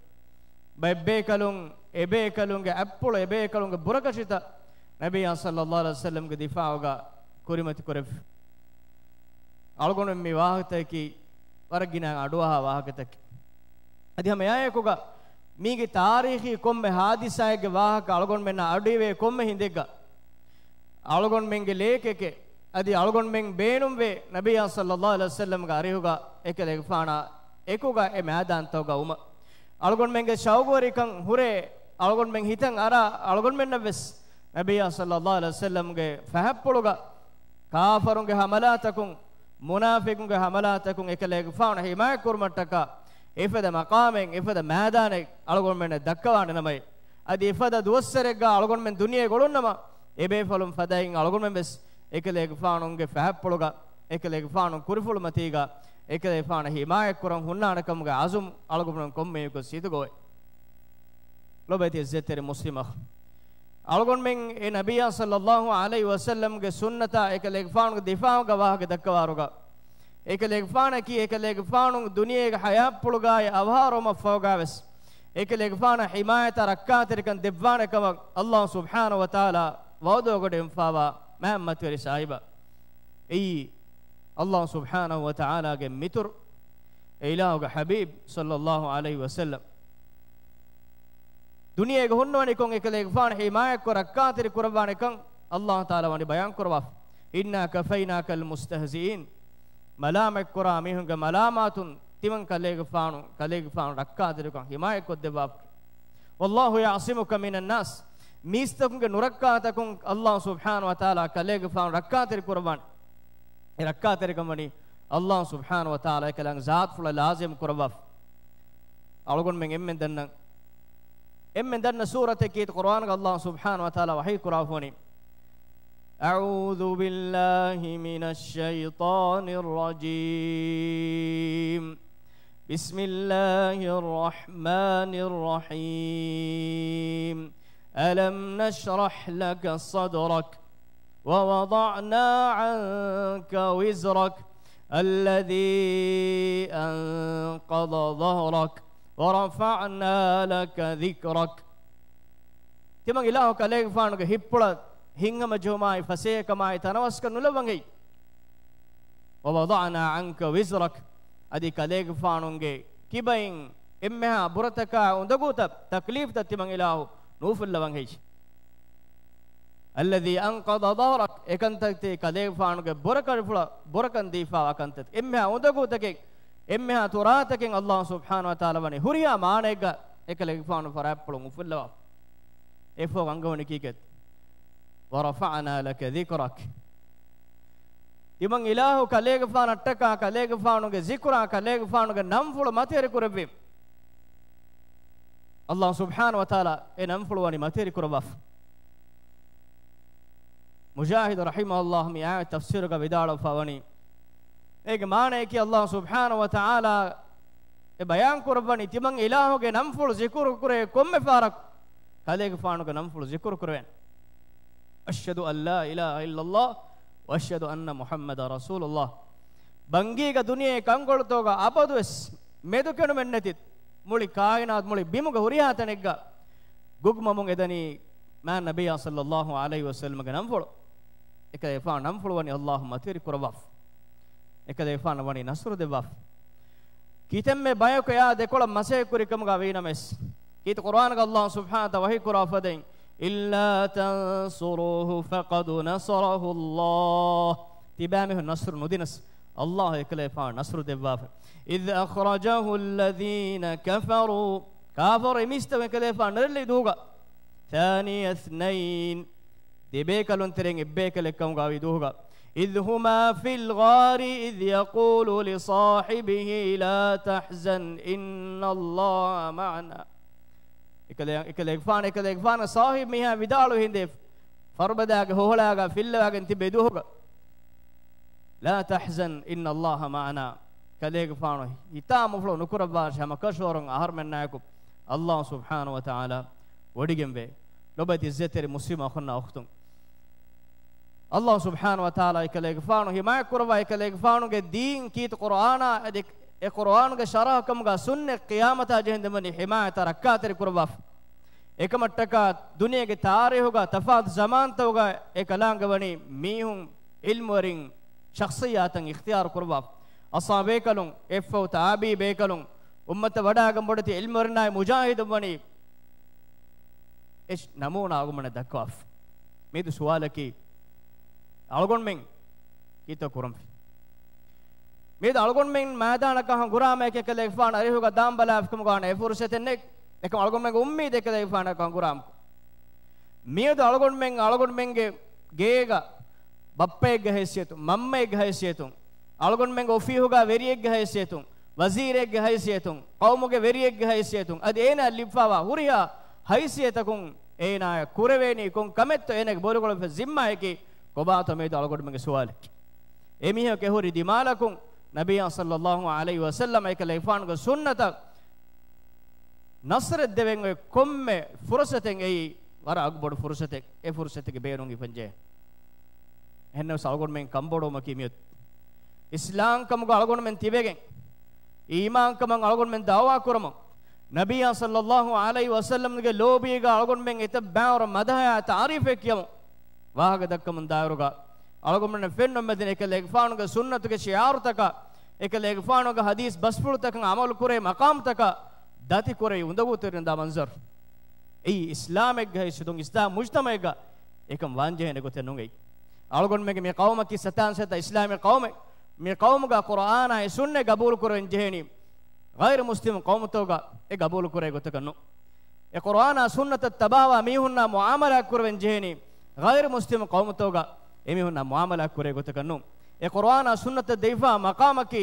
ބައެއް ބޭކަލުން އެބޭކަލުންގެ އަތްޕުޅު، އެބޭކަލުންގެ ބުރަކަށިތައް ނަބިއްޔާ ޞައްލައްލާހު ޢަލައިހި ވަސައްލަމްގެ ދިފާޢުގަ ކުރިމަތި ކުރެފި. އަޅުގަނޑު މި ވާހަކަތަކީ ވަރަށް ގިނަ އަޑުއަހާ ވާހަކަތަކެއް. އަދި ހަމަ އެއާއެކުގަ މީގެ ތާރީޚީ ކޮންމެ ޙާދިސާއެއްގެ ވާހަކަ އަޅުގަނޑުމެންނާ އަޑުއިވޭ ކޮންމެ ހިނދެއްގަ އަޅުގަނޑުމެންގެ ލޭކެކޭ، އަދި އަޅުގަނޑުމެން ބޭނުންވޭ ނަބިއްޔާ ޞައްލައްލާހު ޢަލައިހި ވަސައްލަމްގެ އަރިހުގަ އެކަލޭގެފާނާ އެކުގަ އެ މައިދާންތަކުގަ ވުމަށް. އަޅުގަނޑުމެންގެ ޝައުގުވެރިކަން ހުރޭ، އަޅުގަނޑުމެން ހިތަށް އަރާ، އަޅުގަނޑުމެންނަށް ވެސް ނަބިއްޔާ ޞައްލައްލާހު ޢަލައިހި ވަސައްލަމްގެ ފަހަތްޕުޅުގަ ކާފަރުންގެ ޙަމަލާތަކުން، މުނާފިޤުންގެ ޙަމަލާތަކުން އެކަލޭގެފާނު ޙިމާޔަތް ކުރުމަށްޓަކާ އެފަދަ މަޤާމެއް، އެފަދަ މައިދާނެއް އަޅުގަނޑުމެންނަށް ދައްކަވާނެ ނަމަވެ، އަދި އެފަދަ ދުވަސްވަރެއްގަ އަޅުގަނޑުމެން ދުނިޔޭގަ އުޅުންނަމަ، އެބޭފުޅުން ފަދައިން އަޅުގަނޑުމެން ވެސް އެކަލޭގެފާނުގެ ފަހަތްޕުޅުގަ، އެކަލޭގެފާނު ކުރިފުޅުމަތީގަ، އެކަލޭގެފާނަށް ޙިމާޔަތް ކުރަން ހުންނާނެ ކަމުގެ ޢަޒުމް އަޅުގަނޑުމެން ކޮންމެއަކު ސިދުގޮވޭ. ލޮބުވެތި ޢިއްޒަތްތެރި މުސްލިމް އަޚް. އަޅުގަނޑުމެން އެ ނަބިއްޔާ ޞައްލައްލާހު ޢަލައިހި ވަސައްލަމްގެ ސުންނަތާ އެކަލޭގެފާނުގެ ދިފާޢުގަ ވާހަކަ ދައްކަވާރުގަ، އެކަލޭގެފާނަކީ އެކަލޭގެފާނު ދުނިޔޭގެ ޙަޔާތްޕުޅުގައި އަވަހާރަވުމަށްފަހުގަވެސް، އެކަލޭގެފާނަށް ޙިމާޔަތާ ރައްކާތެރިކަން ދެއްވާނެ ކަމަށް ﷲ ސުބްޙާނަހޫ ވަތަޢާލާ ވަޢުދު އެގޮތަށް އެންފާވާ މާތް މަތިވެރި ސާހިބާ. އެއީ ﷲ ސުބްޙާނަހޫ ވަތަޢާލާގެ މިތުރު، އެ އިލާހުގެ ޙަބީބް ޞައްލައްލާހު ޢަލައިހި ވަސައްލަމް. ދުނިޔޭގަ ހުންނަވަނިކޮށް އެކަލޭގެފާނު ޙިމާޔަތްކޮށް ރައްކާތެރި ކުރައްވާނެކަން ﷲ ތަޢާލާ ވަނީ ބަޔާން ކުރައްވާފަ. إنا كفيناك المستهزئين. މަލާމަތްކުރާ މީހުންގެ މަލާމާތުން ތިމަން ކަލޭގެފާނު، ކަލޭގެފާނު ރައްކާތެރިކޮށް ޙިމާޔަތްކޮށްދެއްވާފަ. والله يعصمك من الناس. މީސްތަކުންގެ ނުރައްކާތަކުން ﷲ ސުބްޙާނަހޫ ވަތަޢާލާ ކަލޭގެފާނު ރައްކާތެރި ކުރައްވާނެ. އެ ރައްކާތެރިކަން ވަނީ ﷲ ސުބްޙާނަހޫ ވަތަޢާލާ އެކަލާނގެ ޒާތުފުޅަށް ލާޒިމް ކުރައްވާފަ. އަޅުގަނޑުމެން އެންމެން ދަންނަ، އެންމެން ދަންނަ ސޫރަތަކީ ޤުރުއާނުގަ ﷲ ސުބްޙާނަހޫ ވަތަޢާލާ ވަޙީ ކުރައްވާފަވަނީ، أعوذ بالله من الشيطان الرجيم. بسم الله الرحمن الرحيم. ألم نشرح لك صدرك ووضعنا عنك وزرك الذي أنقض ظهرك ورفعنا لك ذكرك. ތިމަން އިލާހު ކަލޭގެފާނުގެ ހިތްޕުޅަށް ހިތްހަމަޖެހުމާއި ފަސޭހަކަމާއި ތަނަވަސްކަން ނުލައްވަން ހެއްޔެވެ؟ ووضعنا عنك وزرك. އަދި ކަލޭގެފާނުގެ ކިބައިން އެންމެހާ ބުރަތަކާ އުނދަގޫތައް، ތަކްލީފްތައް ތިމަން އިލާހު ނޫފުއްލަވަން ހެއްޔެވެ؟ الذي أنقض ظهرك، އެކަންތައްތެރި ކަލޭގެފާނުގެ ބުރަކަށިފުޅަށް ބުރަކަން ދީފާވާ ކަންތައް، އެންމެހާ އުނދަގޫތަކެއް، އެންމެހާ ތުރާތަކެއް އައްލާހު ސުބްޙާނަހު ވަތަޢާލާ ވަނީ ހުރިހާ މާނައެއްގަ އެކަލޭގެފާނު ފަރާތްޕުޅުން އުފުއްލަވާފަ. އެއަށްފަހު އަންގަވަނީ ކީކޭތަ؟ ورفعنا لك ذكرك. ތިމަން އިލާހު ކަލޭގެފާނަށްޓަކާ ކަލޭގެފާނުގެ ޒިކުރާ ކަލޭގެފާނުގެ ނަންފުޅު މަތިވެރި ކުރެއްވި. އައްލާހު ސުބްޙާނަހު ވަތަޢާލާ އެ ނަންފުޅު ވަނީ މަތިވެރި ކުރައްވާފަ. މުޖާހިދު ރަޙިމަހުﷲ މި އާޔަތް ތަފްސީރުގަ ވިދާޅުވެފަ ވަނީ، އޭގެ މާނަޔަކީ އައްލާހު ސުބްޙާނަހު ވަތަޢާލާ އެ ބަޔާން ކުރައްވަނީ ތިމަން އިލާހުގެ ނަންފުޅު ޒިކުރު ކުރޭ ކޮންމެ ފަހަރަކު ކަލޭގެފާނުގެ ނަންފުޅު ޒިކުރު ކުރެވޭނެ. أشهد أن لا إله إلا الله وأشهد أن محمدا رسول الله. ބަންގީގަ ދުނިޔެ ކަންކޮޅުތަކުގަ އަބަދުވެސް މެދުކެނޑުމެއްނެތި މުޅި ކާއިނާތު މުޅި ބިމުގެ ހުރިހާ ތަނެއްގަ ގުގުމަމުން އެދަނީ މާތް ނަބިއްޔާ ޞައްލައްލާހު ޢަލައިހި ވަސައްލަމަގެ ނަންފުޅު. އެކަލޭގެފާނު ނަންފުޅު ވަނީ އައްލާހު މަތިވެރި ކުރައްވާފަ. އެކަލޭގެފާނު ވަނީ ނަޞްރު ދެއްވާފަ. ކިތަންމެ ބަޔަކު އެއާ ދެކޮޅަށް މަސައްކަތް ކުރި ކަމުގަ ވީނަމަވެސް، ކީރިތި ޤުރްއާނުގަ އައްލާހު ސުބްޙާނަހު ވަތަޢާލާ ވަޙީ ކުރާ ފަދައިން، إلا تنصروه فقد نصره الله. ތިބާމީހުން ނަޞްރު ނުދިނަސް، އައްލާހު އެކަލޭގެފާނު ނަޞްރު ދެއްވާފަ. إذ أخرجه الذين كفروا، ކާފަރު އެމީސްތައް އެކަލޭގެފާނު ނެރެއްލި ދުވަހުގަ، ثاني اثنين، ދެބޭކަލުން ތެރެއިން އެއްބޭކަލެއް ކަމުގަ ވި ދުވަހުގަ، إذ هما في الغار إذ يقول لصاحبه لا تحزن إن الله معنا. އެކަލޭ، އެކަލޭގެފާނު، އެކަލޭގެފާނުގެ ސާހިބު މީހާ ވިދާޅުވި ހިނދެއް، ފަރުބަދާގެ ހޮހޮޅާގަ ފިއްލަވާގެން ތިބި ދުވަހުގަ، لا تحزن إن الله معنا. ކަލޭގެފާނު ހިތާ މޮފުޅު ނުކުރައްވާށި، ހަމަކަށަވަރުން އަހަރުމެންނާއެކު އައްލާހު ސުބްޙާނަހު ވަތަޢާލާ ވޮޑިގެންވޭ. ލޮބުވެތި ޢިއްޒަތްތެރި މުސްލިމް އަޚުންނާ އުޚްތުން، އައްލާހު ސުބްޙާނަހު ވަތަޢާލާ އެކަލޭގެފާނު ޙިމާޔަތް ކުރައްވާ، އެކަލޭގެފާނުގެ ދީން ކީރިތި ޤުރްއާނާ އަދި އެ ޤުރްއާނުގެ ޝަރަޙަ ކަމުގަ ސުންނަތް ޤިޔާމަތާ ޖެހެންދެން ވަނީ ޙިމާޔަތާ ރައްކާތެރި ކުރައްވާފަ. އެކަމަށްޓަކާ ދުނިޔޭގެ ތާރީޚުގަ ތަފާތު ޒަމާންތަކުގަ އެ ކަލާނގެ ވަނީ މީހުން ޢިލްމުވެރިން ޝަޚްޞިއްޔާތަށް އިޚްތިޔާރު ކުރައްވާފަ. އަޞްޙާބޭކަލުން، އެއަށްފަހު ތާބިޢީ ބޭކަލުން، އުއްމަތަށް ވަޑައިގެން ބޮޑެތި ޢިލްމުވެރިންނާއި މުޖާހިދުން ވަނީ އެ ނަމޫނާ އަޅުގަނޑުމެންނަށް ދައްކަވާފަ. މިއަދު ސުވާލަކީ، އަޅުގަނޑުމެން ކީއްތޯ ކުރަންފި؟ މިއަދު އަޅުގަނޑުމެން މައިދާނަކަށް ހަނގުރާމަޔަކަށް އެކަލޭގެފާނު އަރިހުގަ ދާން ބަލާފިކަމުގަ ވާނެ އެ ފުރުޞަތެއް ނެތް. އެކަމް އަޅުގަނޑުމެންގެ އުއްމީދު އެކަލޭގެފާނަކަށް ހަނގުރާމަކު. މިއަދު އަޅުގަނޑުމެން އަޅުގަނޑުމެންގެ ގޭގަ ބައްޕައެއްގެ ހައިސިއްޔަތުން، މަންމައެއްގެ ހައިސިއްޔަތުން، އަޅުގަނޑުމެންގެ އޮފީހުގަ ވެރިއެއްގެ ހައިސިއްޔަތުން، ވަޒީރެއްގެ ހައިސިއްޔަތުން، ޤައުމުގެ ވެރިއެއްގެ ހައިސިއްޔަތުން، އަދި އޭނާ ލިބިފައިވާ ހުރިހާ ހައިސިއްޔަތަކުން އޭނާޔަށް ކުރެވޭނީ ކޮން ކަމެއްތޯ އޭނާގެ ބޮޑުކޮޅު ޒިންމާއަކީ ކޮބާތޯ މިއަދު އަޅުގަނޑުމެންގެ ސުވާލަކީ. އެމީހަކު އެހުރި ދިމާލަކުން ނަބިއްޔާ ޞައްލައްލާހު ޢަލައިހި ވަސައްލަމަ އެކަލޭގެފާނުގެ ސުންނަތަށް ނަޞްރެއް ދެވެން އޮތް ކޮންމެ ފުރުޞަތެއް އެއީ ވަރަށް އަގުބޮޑު ފުރުޞަތެއް. އެ ފުރުޞަތުގެ ބޭނުން އިވެންޖެހޭ. އެހެންނަމަވެސް އަޅުގަނޑުމެން ކަންބޮޑުވުމަކީ މިއޮތް އިސްލާމްކަމުގަ އަޅުގަނޑުމެން ތިބެގެން، އީމާންކަމަށް އަޅުގަނޑުމެން ދަޢުވާ ކުރަމުން، ނަބިއްޔާ ޞައްލައްލާހު ޢަލައިހި ވަސައްލަމްގެ ލޯބީގަ އަޅުގަނޑުމެން އެތައް ބައިވަރު މަދަޙަޔާ ތަޢުރީފެއް ކިޔަމުން، ވާހަކަ ދައްކަމުން ދާއިރުގަ އަޅުގަނޑުމެންނަށް ފެންނަމުން މެދެން އެކަލޭގެފާނުގެ ސުންނަތުގެ ޝިޢާރުތަކާ، އެކަލޭގެފާނުގެ ޙަދީޘް ބަސްފުޅުތަކަށް ޢަމަލު ކުރޭ މަޤާމްތަކާ ދަތި ކުރެވި އުނދަގޫތެރިން ދާ މަންޒަރު. އެއީ އިސްލާމެއްގެ ހައިސިއްޔަތުން އިސްލާމް މުޖްތަމަޢެއްގަ އެކަން ވާންޖެހޭނެ ގޮތެއް ނޫން އެއީ. އަޅުގަނޑުމެންގެ މި ޤައުމަކީ ސަތާން ސަތާ އިސްލާމީ ޤައުމެއް. މި ޤައުމުގަ ޤުރްއާނާއި ސުންނަތް ގަބޫލު ކުރެވެން ޖެހޭނީ ޣައިރު މުސްލިމް ޤައުމުތަކުގަ އެ ގަބޫލު ކުރޭ ގޮތަކަށް ނޫން. އެ ޤުރްއާނާ ސުންނަތަށް ތަބާވާ މީހުންނާ މުޢާމަލާތް ކުރެވެން ޖެހޭނީ ޣައިރު މުސްލިމް ޤައުމުތަކުގަ އެމީހުންނާ މުޢާމަލާތް ކުރޭ ގޮތަކަށް ނޫން. އެ ޤުރްއާނާ ސުންނަތަށް ދެވިފާ މަޤާމަކީ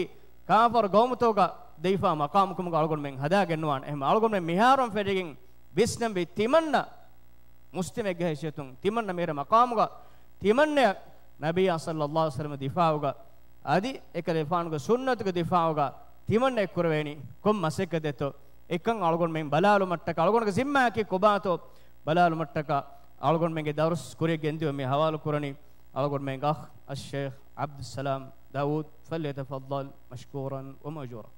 ކާފަރު ޤައުމުތަކުގަ ދެވިފާ މަޤާމު ކަމުގަ އަޅުގަނޑުމެން ހަދާގެން ނުވާނެ. އެހެން އަޅުގަނޑުމެން މިހާރުން ފެށިގެން ވިސްނަންވީ ތިމަންނަ މުސްލިމެއްގެ ހައިސިއްޔަތުން، ތިމަންނަ މިރޭ މަޤާމުގަ، ތިމަންނަޔަށް ނަބިއްޔާ ޞައްލައްލާހު ޢަލައިހި ވަސައްލަމަ ދިފާޢުގަ، އަދި އެކަލޭގެފާނުގެ ސުންނަތުގެ ދިފާޢުގަ ތިމަންނަ އެއްކުރެވޭނީ ކޮން މަސައްކަތެއްތޯ؟ އެކަން އަޅުގަނޑުމެން ބަލާލުމަށްޓަކާ، އަޅުގަނޑުގެ ޒިންމާއަކީ ކޮބާތޯ ބަލާލުމަށްޓަކާ، އަޅުގަނޑުމެންގެ ދަރުސް ކުރިއަށް ގެންދިޔުމަށް މި ހަވާލު ކުރަނީ. އަޅުގަނޑުމެންގެ އަޚް އައްޝޭޚް ޢަބްދުއްސަލާމް ދާވޫދު، فليتفضل مشكورا ومأجورا.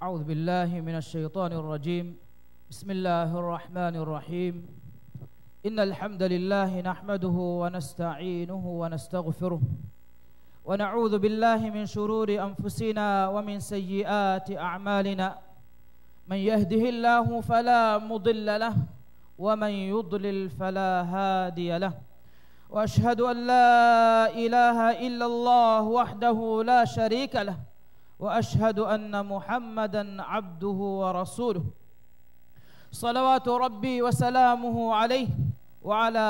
أعوذ بالله من الشيطان الرجيم. بسم الله الرحمن الرحيم. إن الحمد لله نحمده ونستعينه ونستغفره، ونعوذ بالله من شرور أنفسنا ومن سيئات أعمالنا. من يهده الله فلا مضل له، ومن يضلل فلا هادي له. وأشهد أن لا إله إلا الله وحده لا شريك له، وأشهد أن محمدا عبده ورسوله. صلوات ربي وسلامه عليه وعلى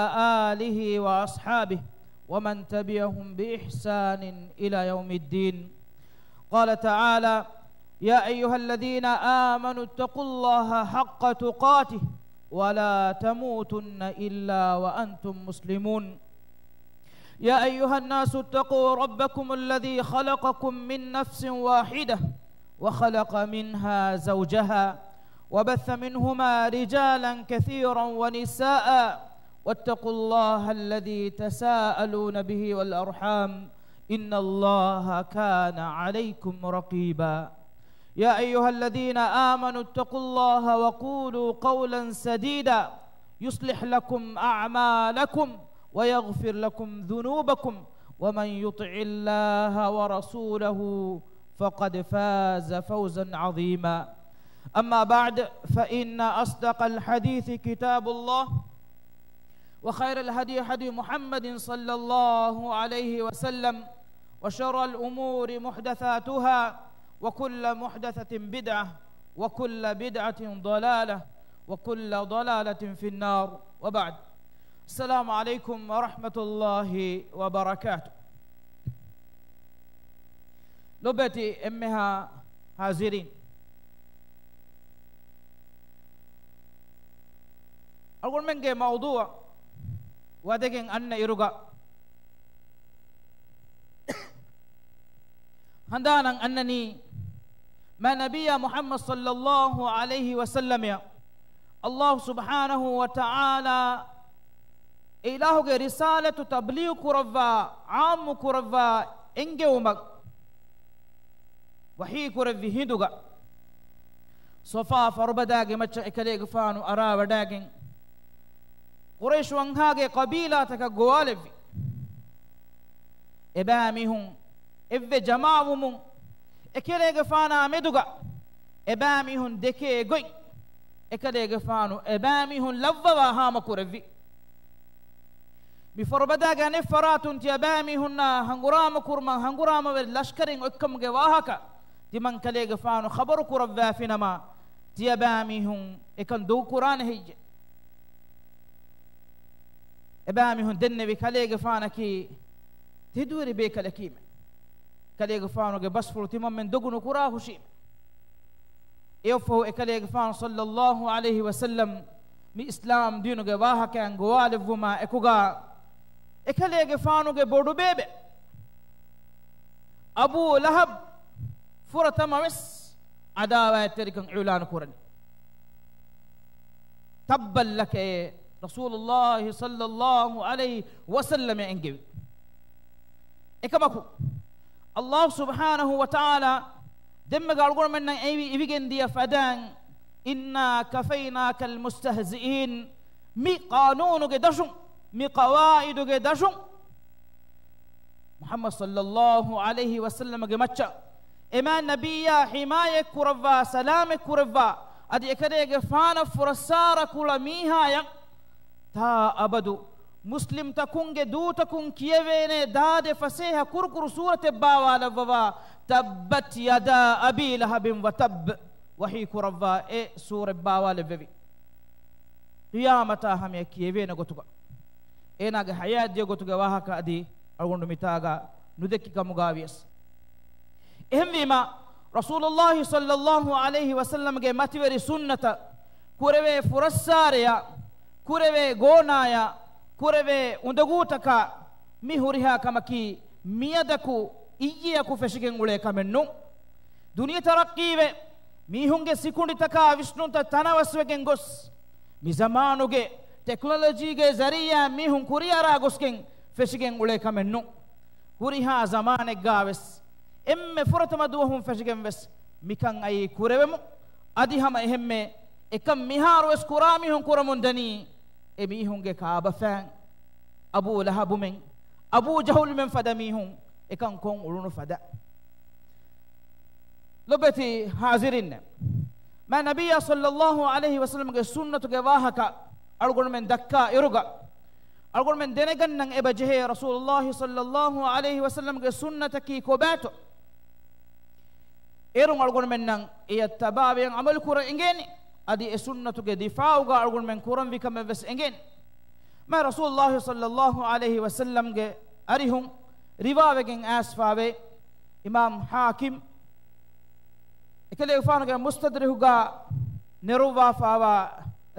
آله وأصحابه ومن تبعهم بإحسان إلى يوم الدين. قال تعالى: يا أيها الذين آمنوا اتقوا الله حق تقاته ولا تموتن إلا وأنتم مسلمون. يا أيها الناس اتقوا ربكم الذي خلقكم من نفس واحدة وخلق منها زوجها وبث منهما رجالا كثيرا ونساء واتقوا الله الذي تساءلون به والأرحام إن الله كان عليكم رقيبا. يا أيها الذين آمنوا اتقوا الله وقولوا قولا سديدا يصلح لكم أعمالكم ويغفر لكم ذنوبكم ومن يطع الله ورسوله فقد فاز فوزا عظيما. أما بعد، فإن أصدق الحديث كتاب الله، وخير الهدي هدي محمد صلى الله عليه وسلم، وشر الأمور محدثاتها، وكل محدثة بدعة، وكل بدعة ضلالة، وكل ضلالة في النار. وبعد. السلام عليكم ورحمة الله وبركاته. ލޮބުވެތި އެންމެހާ ހާޒިރީން، އަޅުގަނޑުމެންގެ މައުޟޫޢަށް ވަދެގެން އަންނަ އިރުގަ، ހަނދާނަށް އަންނަނީ، މާ ނަބިއްޔާ މުޙައްމަދު ޞައްލައްލާހު ޢަލައިހި ވަސައްލަމައަށް ﷲ ސުބްޙާނަހު ވަ ތަޢާލާ އެ އިލާހުގެ ރިސާލަތު ތަބްލީޣު ކުރައްވާ، ޢާއްމު ކުރައްވާ އެންގެވުމަށް ވަޙީ ކުރެއްވި ހިނދުގަ، ޞަފާ ފަރުބަދާގެ މައްޗަށް އެކަލޭގެފާނު އަރާވަޑައިގެން، ޤުރައިޝު ވަންހާގެ ޤަބީލާތަކަށް ގޮވާލެއްވި. އެބައިމީހުން އެއްވެ ޖަމާވުމުން، އެކަލޭގެފާނާ މެދުގަ އެބައިމީހުން ދެކޭ ގޮތް، އެކަލޭގެފާނު އެބައިމީހުން ލައްވަވާ ހާމަކުރެއްވި. މި ފަރުބަދާގެ އަނެއް ފަރާތުން ތިޔަބައިމީހުންނާ ހަނގުރާމަ ކުރުމަށް ހަނގުރާމަވެރި ލަޝްކަރެއް އޮތްކަމުގެ ވާހަކަ ތިމަން ކަލޭގެފާނު ޚަބަރު ކުރައްވާފިނަމަ، ތިޔަބައިމީހުން އެކަން ދޮގުކުރާނެ ހެއްޔެ؟ އެބައިމީހުން ދެންނެވި ކަލޭގެފާނަކީ ތެދުވެރި ބޭކަލަކީމެ. ކަލޭގެފާނުގެ ބަސްފުޅު ތިމަންމެން ދޮގު ނުކުރާ ހުށީމެ. އެއަށްފަހު އެކަލޭގެފާނު ޞައްލައްލާހު ޢަލައިހި ވަސައްލަމް މި އިސްލާމް ދީނުގެ ވާހަކައިން ގޮވާލެއްވުމާ އެކުގަ، އެކަލޭގެފާނުގެ ބޮޑުބޭބެ އަބޫ ލަހަބް ފުރަތަމަ ވެސް ޢަދާވާތްތެރިކަން އިޢުލާނު ކުރަނީ. ތައްބައްލަކައޭ ރަސޫލުﷲ ޞައްލައްލާހު ޢަލައިހި ވަސައްލަމަ އެންގެވި. އެކަމަކު، ﷲ ސުބްޙާނަހު ވަތަޢާލާ ދެންމެ ގަޅުގަނޑުމެންނަށް އެއީ އިވިގެން ދިޔަ ފަދައިން، إنا كفيناك المستهزئين، މި ޤާނޫނުގެ ދަށުން، މި ޤަވާޢިދުގެ ދަށުން، މުޙައްމަދު ޞައްލައްލާހު ޢަލައިހި ވަސައްލަމަގެ މައްޗަށް އެމާ ނަބިއްޔާ ޙިމާޔަތް ކުރައްވާ، ސަލާމަތް ކުރައްވާ، އަދި އެކަލޭގެފާނަށް ފުރައްސާރަ ކުޅަ މީހާޔަށް ތާ އަބަދު މުސްލިމްތަކުންގެ ދޫތަކުން ކިޔެވޭނޭ ދާދެ ފަސޭހަ ކުރުކުރު ސޫރަތެއް ބާވާލައްވަވާ، تبت يدا أبي لهب وتب. ވަޙީ ކުރައްވާ އެ ސޫރަތް ބާވާލެއްވެވި. ޤިޔާމަތާ ހަމަޔަށް ކިޔެވޭނެ ގޮތުގަ، އޭނާގެ ޙަޔާތް ދިޔަ ގޮތުގެ ވާހަކަ އަދި އަޅުގަނޑު މިތާގަ ނުދެއްކި ކަމުގަ ވިޔަސް. އެހެންވީމަ، ރަސޫލުﷲ ޞައްލަﷲ ޢަލައިހި ވަސައްލަމްގެ މަތިވެރި ސުންނަތަށް، ކުރެވޭ ފުރައްސާރަޔަށް، ކުރެވޭ ގޯނާޔަށް، ކުރެވޭ އުނދަގޫތަކަށް މި ހުރިހާ ކަމަކީ މިއަދަކު އިއްޔެއަކު ފެށިގެން އުޅޭ ކަމެއް ނޫން. ދުނިޔެ ތަރައްޤީވެ، މީހުންގެ ސިކުނޑިތަކާ ވިސްނުންތައް ތަނަވަސްވެގެން ގޮސް، މި ޒަމާނުގެ ޓެކްނޮލޮޖީގެ ޒަރީޢާ މީހުން ކުރިއަރާ ގޮސްގެން ފެށިގެން އުޅޭ ކަމެއް ނޫން. ހުރިހާ ޒަމާނެއްގާވެސް އެންމެ ފުރަތަމަ ދުވަހުން ފެށިގެން ވެސް މިކަން އައީ ކުރެވެމުން. އަދި ހަމަ އެހެންމެ އެކަން މިހާރުވެސް ކުރާ މީހުން ކުރަމުން ދަނީ، އެ މީހުންގެ ކާބަފައިން، އަބޫ ލަހަބުމެން، އަބޫ ޖަހުލުމެން ފަދަ މީހުން އެކަން ކޮށް އުޅުނު ފަދަ. ލޮބެތި ޙާޟިރީން، މާތް ނަބިއްޔާ ޞައްލަﷲ ޢަލައިހި ވަސައްލަމްގެ ސުންނަތުގެ ވާހަކަ އަޅުގަނޑުމެން ދައްކާ އިރުގަ، އަޅުގަނޑުމެން ދެނެގަންނަން އެބަ ޖެހޭ ރަސޫލުﷲ ޞައްލަﷲ ޢަލައިހި ވަސައްލަމްގެ ސުންނަތަކީ ކޮބާތޯ؟ އޭރުން އަޅުގަނޑުމެންނަށް އެޔަށް ތަބާވެޔަން ޢަމަލު ކުރަން އެނގޭނެ. އަދި އެ ސުންނަތުގެ ދިފާޢުގަ އަޅުގަނޑުމެން ކުރަންވީ ކަމެއް ވެސް އެނގޭނެ. މާތް ރަސޫލުﷲ ޞައްލަﷲ ޢަލައިހި ވަސައްލަމްގެ އަރިހުން ރިވާވެގެން އައިސްފާވޭ، އިމާމް ޙާކިމް އެކަލޭގެފާނުގެ މުސްތަދްރަކުގަ ނެރުއްވާފާވާ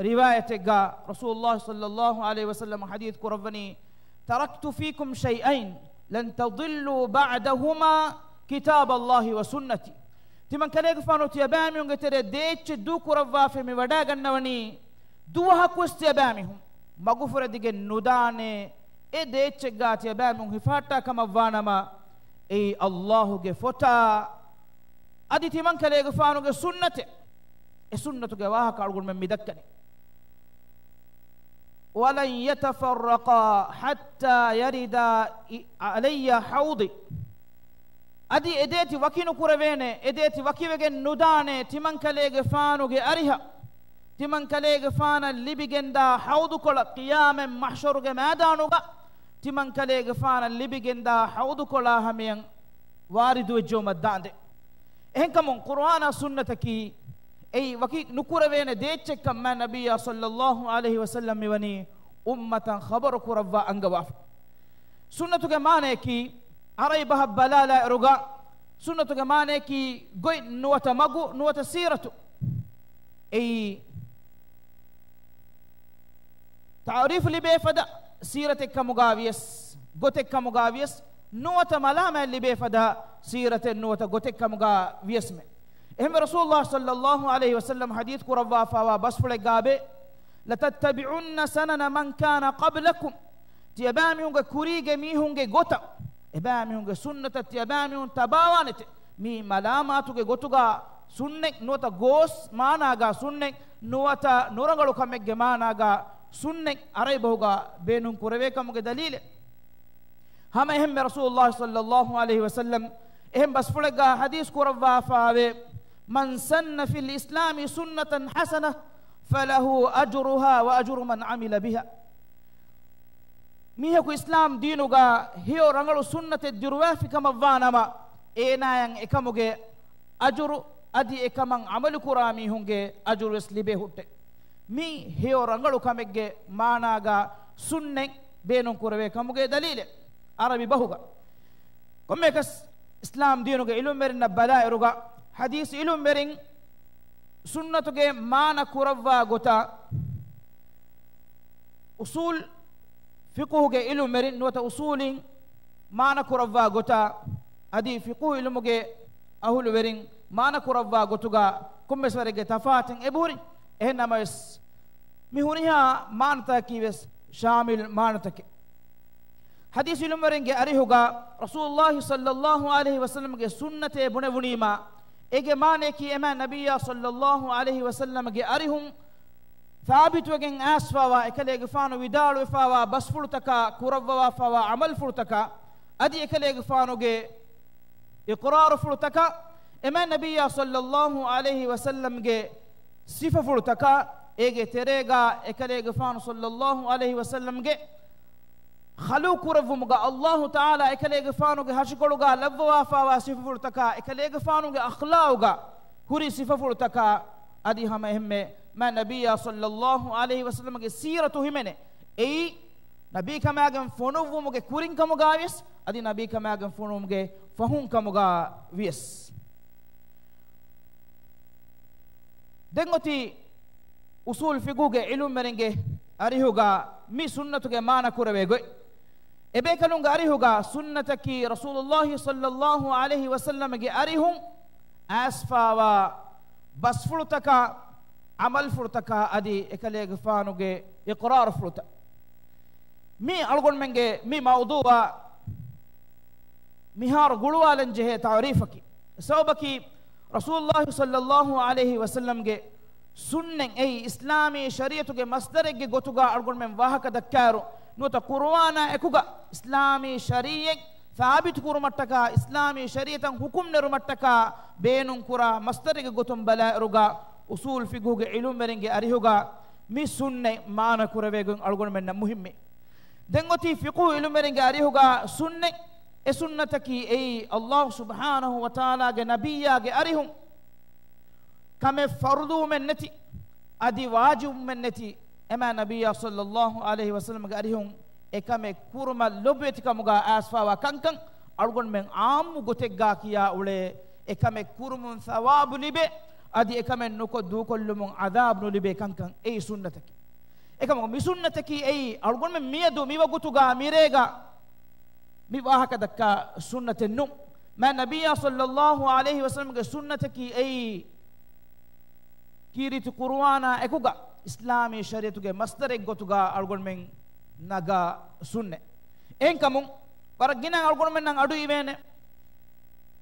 ރިވާޔަތެއްގަ ރަސޫލުﷲ ޞައްލަﷲ ޢަލައިހި ވަސައްލަމް ޙަދީޘް ކުރައްވަނީ، "تركت فيكم شيئين لن تضلوا بعدهما كتاب الله وسنتي." ތިމަން ކަލޭގެފާނު ތިޔަބައިމީހުންގެ ތެރޭ ދޭއްޗެއް ދޫކުރައްވާފައި މި ވަޑައިގަންނަވަނީ، ދުވަހަކުވެސް ތިޔަބައިމީހުން މަގުފުރެދިގެން ނުދާނެ. އެ ދޭއްޗެއްގާ ތިޔަބައިމީހުން ހިފަހައްޓާ ކަމަށްވާނަމަ، އެއީ ﷲ ގެ ފޮތާ، އަދި ތިމަން ކަލޭގެފާނުގެ ސުންނަތެއް. އެ ސުންނަތުގެ ވާހަކަ އަޅުގަނޑުމެން މި ދައްކަނީ. "ولن يتفرقا حتى يردا علي حوضي." އަދި އެ ދޭތި ވަކި ނުކުރެވޭނެ، އެ ދޭތި ވަކިވެގެން ނުދާނެ، ތިމަން ކަލޭގެފާނުގެ އަރިހަށް، ތިމަން ކަލޭގެފާނަށް ލިބިގެންދާ ޙައުޟުކޮޅަށް، ޤިޔާމަތް މަޙްޝަރުގެ މައިދާނުގަ ތިމަން ކަލޭގެފާނަށް ލިބިގެންދާ ޙައުޟުކޮޅާ ހަމަޔަށް ވާރިދުވެއްޖައުމަށް ދާނދޭ. އެހެންކަމުން ޤުރުއާނާ ސުންނަތަކީ އެއީ ވަކި ނުކުރެވޭނެ ދޭއްޗެއްކަން މާތް ނަބިއްޔާ ޞައްލަﷲ ޢަލައިހި ވަސައްލަމް މިވަނީ އުއްމަތަށް ޚަބަރު ކުރައްވާ އަންގަވާފަ. ސުންނަތުގެ މާނަޔަކީ، ޢަރަބި ބަހަށް ބަލާލާއިރުގަ، ސުންނަތުގެ މާނަޔަކީ ގޮތް، ނުވަތަ މަގު، ނުވަތަ ސީރަތު. އެއީ ތަޢުރީފު ލިބޭ ފަދަ ސީރަތެއް ކަމުގާ ވިޔަސް، ގޮތެއް ކަމުގާ ވިޔަސް، ނުވަތަ މަލާމާތް ލިބޭ ފަދަ ސީރަތެއް ނުވަތަ ގޮތެއް ކަމުގާ ވިޔަސްމެ. އެހެންވެ، ރަސޫލުﷲ ޞައްލަﷲ ޢަލައިހި ވަސައްލަމް ޙަދީޘް ކުރައްވާފާވާ ބަސްފުޅެއްގާބެ، "لتتبعن سنن من كان قبلكم." ތިޔަބައިމީހުންގެ ކުރީގެ މީހުންގެ ގޮތަށް، އެބައިމީހުންގެ ސުންނަތަށް ތިޔަބައިމީހުން ތަބާވާނެތެ. މީ މަލާމާތުގެ ގޮތުގާ ސުންނަތް ނުވަތަ ގޯސް މާނާގާ ސުންނަތް ނުވަތަ ނުރަނގަޅު ކަމެއްގެ މާނާގާ ސުންނަތް ޢަރަބި ބަހުގާ ބޭނުން ކުރެވޭ ކަމުގެ ދަލީލެއް. ހަމަ އެހެންމެ ރަސޫލުﷲ ޞައްލަﷲ ޢަލައިހި ވަސައްލަމް އެހެން ބަސްފުޅެއްގާ ޙަދީޘް ކުރައްވާފާވޭ، "من سن في الإسلام سنة حسنة فله أجرها وأجر من عمل بها." މީހަކު އިސްލާމް ދީނުގާ ހެޔޮ ރަނގަޅު ސުންނަތެއް ދިރުވާފި ކަމަށްވާނަމަ، އޭނާޔަށް އެކަމުގެ އަޖުރު އަދި އެކަމަށް ޢަމަލުކުރާ މީހުންގެ އަޖުރުވެސް ލިބޭ ހުއްޓެ. މީ ހެޔޮ ރަނގަޅު ކަމެއްގެ މާނާގާ ސުންނަތް ބޭނުން ކުރެވޭ ކަމުގެ ދަލީލެއް. ޢަރަބި ބަހުގަ ކޮންމެއަކަސް އިސްލާމް ދީނުގެ ޢިލްމުވެރިންނަށް ބަލާއިރުގަ، ޙަދީޘް ޢިލްމުވެރިން ސުންނަތުގެ މާނަ ކުރައްވާ ގޮތާ، އުޞޫލް ފިޤުހުގެ ޢިލްމުވެރިން ނުވަތަ އުޞޫލީން މާނަ ކުރައްވާ ގޮތާ، އަދި ފިޤުހު ޢިލްމުގެ އަހުލުވެރިން މާނަ ކުރައްވާ ގޮތުގާ ކޮންމެސް ވަރެއްގެ ތަފާތެއް އެބަހުރި. އެހެން ނަމަވެސް، މި ހުރިހާ މާނަތަކީ ވެސް ޝާމިލް މާނަތަކެއް. ޙަދީޘް ޢިލްމުވެރިންގެ އަރިހުގަ ރަސޫލުﷲ ޞައްލަﷲ ޢަލައިހި ވަސައްލަމްގެ ސުންނަތޭ ބުނެވުނީމާ، އޭގެ މާނަޔަކީ އެމާތް ނަބިއްޔާ ޞައްލަﷲ ޢަލައިހި ވަސައްލަމްގެ އަރިހުން ސާބިތުވެގެން އައިސްފާވާ، އެކަލޭގެފާނު ވިދާޅުވެފާވާ ބަސްފުޅުތަކާ، ކުރައްވަވާފާވާ ޢަމަލުފުޅުތަކާ، އަދި އެކަލޭގެފާނުގެ އިޤްރާރުފުޅުތަކާ، އެމާތް ނަބިއްޔާ ޞައްލަﷲ ޢަލައިހި ވަސައްލަމްގެ ސިފަފުޅުތަކާ، އޭގެ ތެރޭގާ އެކަލޭގެފާނު ޞައްލަﷲ ޢަލައިހި ވަސައްލަމްގެ ޚަލްޤު ކުރެއްވުމުގަ ﷲ ތަޢާލާ އެކަލޭގެފާނުގެ ހަށިކޮޅުގާ ލައްވަވާފާވާ ސިފަފުޅުތަކާ، އެކަލޭގެފާނުގެ އަޚްލާޤުގާ ކުރި ސިފަފުޅުތަކާ އަދި ހަމަ އެހެންމެ މާ ނަބިއްޔާ ޞައްލައްލާހު ޢަލައިހި ވަސައްލަމަގެ ސީރަތު ހިމެނޭ. އެއީ ނަބީކަމާގެން ފޮނުއްވުމުގެ ކުރިން ކަމުގަވިޔަސް އަދި ނަބީކަމާގެން ފޮނުވުމުގެ ފަހުން ކަމުގަވިޔަސް. ދެން އޮތީ އުސޫލް ފިޤުހުގެ ޢިލްމުވެރިންގެ އަރިހުގަ މި ސުންނަތުގެ މާނަ ކުރެވޭ ގޮތް. އެބޭކަލުންގެ އަރިހުގަ ސުންނަތަކީ ރަސޫލުއްލާހި ޞައްލައްލާހު ޢަލައިހި ވަސައްލަމަގެ އަރިހުން އައިސްފާވާ ބަސްފުޅުތަކާ، ޢަމަލުފުޅުތަކާ އަދި އެކަލޭގެފާނުގެ އިޤްރާރުފުޅުތައް. މި އަޅުގަނޑުމެންގެ މި މައުޟޫޢާ މިހާރު ގުޅުވާލަން ޖެހޭ ތަޢުރީފަކީ، ސަބަބަކީ، ރަސޫލުއްލާހި ޞައްލައްލާހު ޢަލައިހި ވަސައްލަމްގެ ސުންނަތް އެއީ އިސްލާމީ ޝަރީޢަތުގެ މަޞްދަރެއްގެ ގޮތުގަ އަޅުގަނޑުމެން ވާހަކަ ދައްކާއިރު، ނުވަތަ ޤުރުއާނާ އެކުގަ އިސްލާމީ ޝަރީޢަތް ސާބިތު ކުރުމަށްޓަކާ، އިސްލާމީ ޝަރީޢަތަށް ޙުކުމް ނެރުމަށްޓަކާ ބޭނުން ކުރާ މަޞްދަރެއްގެ ގޮތުން ބަލާއިރުގަ، އުޞޫލު ފިޤުހުގެ ޢިލްމުވެރިންގެ އަރިހުގަ މި ސުންނަތް މާނަ ކުރެވޭ ގޮތް އަޅުގަނޑުމެންނަށް މުހިއްމޭ. ދެން އޮތީ ފިޤުހު ޢިލްމުވެރިންގެ އަރިހުގަ ސުންނަތް، އެ ސުންނަތަކީ އެއީ އައްލާހު ސުބްޙާނަހު ވަތަޢާލާގެ ނަބިއްޔާގެ އަރިހުން ކަމެއް ފަރުޟުވުމެއް ނެތި، އަދި ވާޖިބުވުމެއް ނެތި، އެމާ ނަބިއްޔާ ޞައްލައްލާހު ޢަލައިހި ވަސައްލަމްގެ އަރިހުން އެކަމެއް ކުރުމަށް ލޮބުވެތިކަމުގަ އައިސްފާވާ ކަންކަން އަޅުގަނޑުމެން ޢާއްމު ގޮތެއްގަ ކިޔާ އުޅޭ، އެކަމެއް ކުރުމުން ސަވާބު ލިބޭ، އަދި އެކަމެއް ނުކޮށް ދޫކޮށްލުމުން ޢަޛާބު ނުލިބޭ ކަންކަން އެއީ ސުންނަތަކީ. އެކަމަކު މި ސުންނަތަކީ އެއީ އަޅުގަނޑުމެން މިއަދު މިވަގުތުގަ މިރޭގަ މި ވާހަކަ ދައްކާ ސުންނަތެއް ނޫން. މާ ނަބިއްޔާ ޞައްލައްލާހު ޢަލައިހި ވަސައްލަމްގެ ސުންނަތަކީ އެއީ ކީރިތި ޤުރުއާނާ އެކުގަ އިސްލާމީ ޝަރީޢަތުގެ މަޞްދަރެއް ގޮތުގަ އަޅުގަނޑުމެން ނަގާ ސުންނަތް. އެހެންކަމުން ވަރަށް ގިނަ އަޅުގަނޑުމެންނަށް އަޑު އިވޭނެ،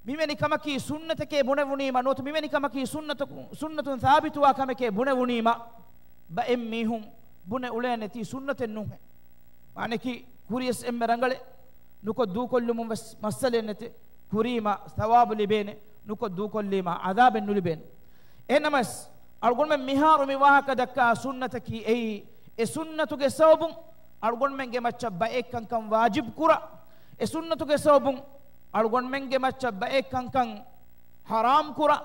މިވެނި ކަމަކީ ސުންނަތެކޭ ބުނެވުނީމަ، ނުވަތަ މިވެނި ކަމަކީ ސުންނަތަކު-، ސުންނަތުން ސާބިތުވާ ކަމެކޭ ބުނެވުނީމަ، ބައެއް މީހުން ބުނެ އުޅޭނެތީ ސުންނަތެއް ނޫންހޭ. މާނައަކީ ކުރިޔަސް އެންމެ ރަނގަޅޭ، ނުކޮށް ދޫކޮށްލުމުން ވެސް މައްސަލައެއް ނެތޭ، ކުރީމަ ސަވާބު ލިބޭނެ، ނުކޮށް ދޫކޮށްލީމަ ޢަޛާބެއް ނުލިބޭނެ. އެހެންނަމަވެސް، އަޅުގަނޑުމެން މިހާރު މި ވާހަކަ ދައްކާ ސުންނަތަކީ އެއީ، އެ ސުންނަތުގެ ސަބަބުން އަޅުގަނޑުމެންގެ މައްޗަށް ބައެއް ކަންކަން ވާޖިބު ކުރާ، އެ ސުންނަތުގެ ސަބަބުން އަޅުގަނޑުމެންގެ މައްޗަށް ބައެއް ކަންކަން ޙަރާމް ކުރާ،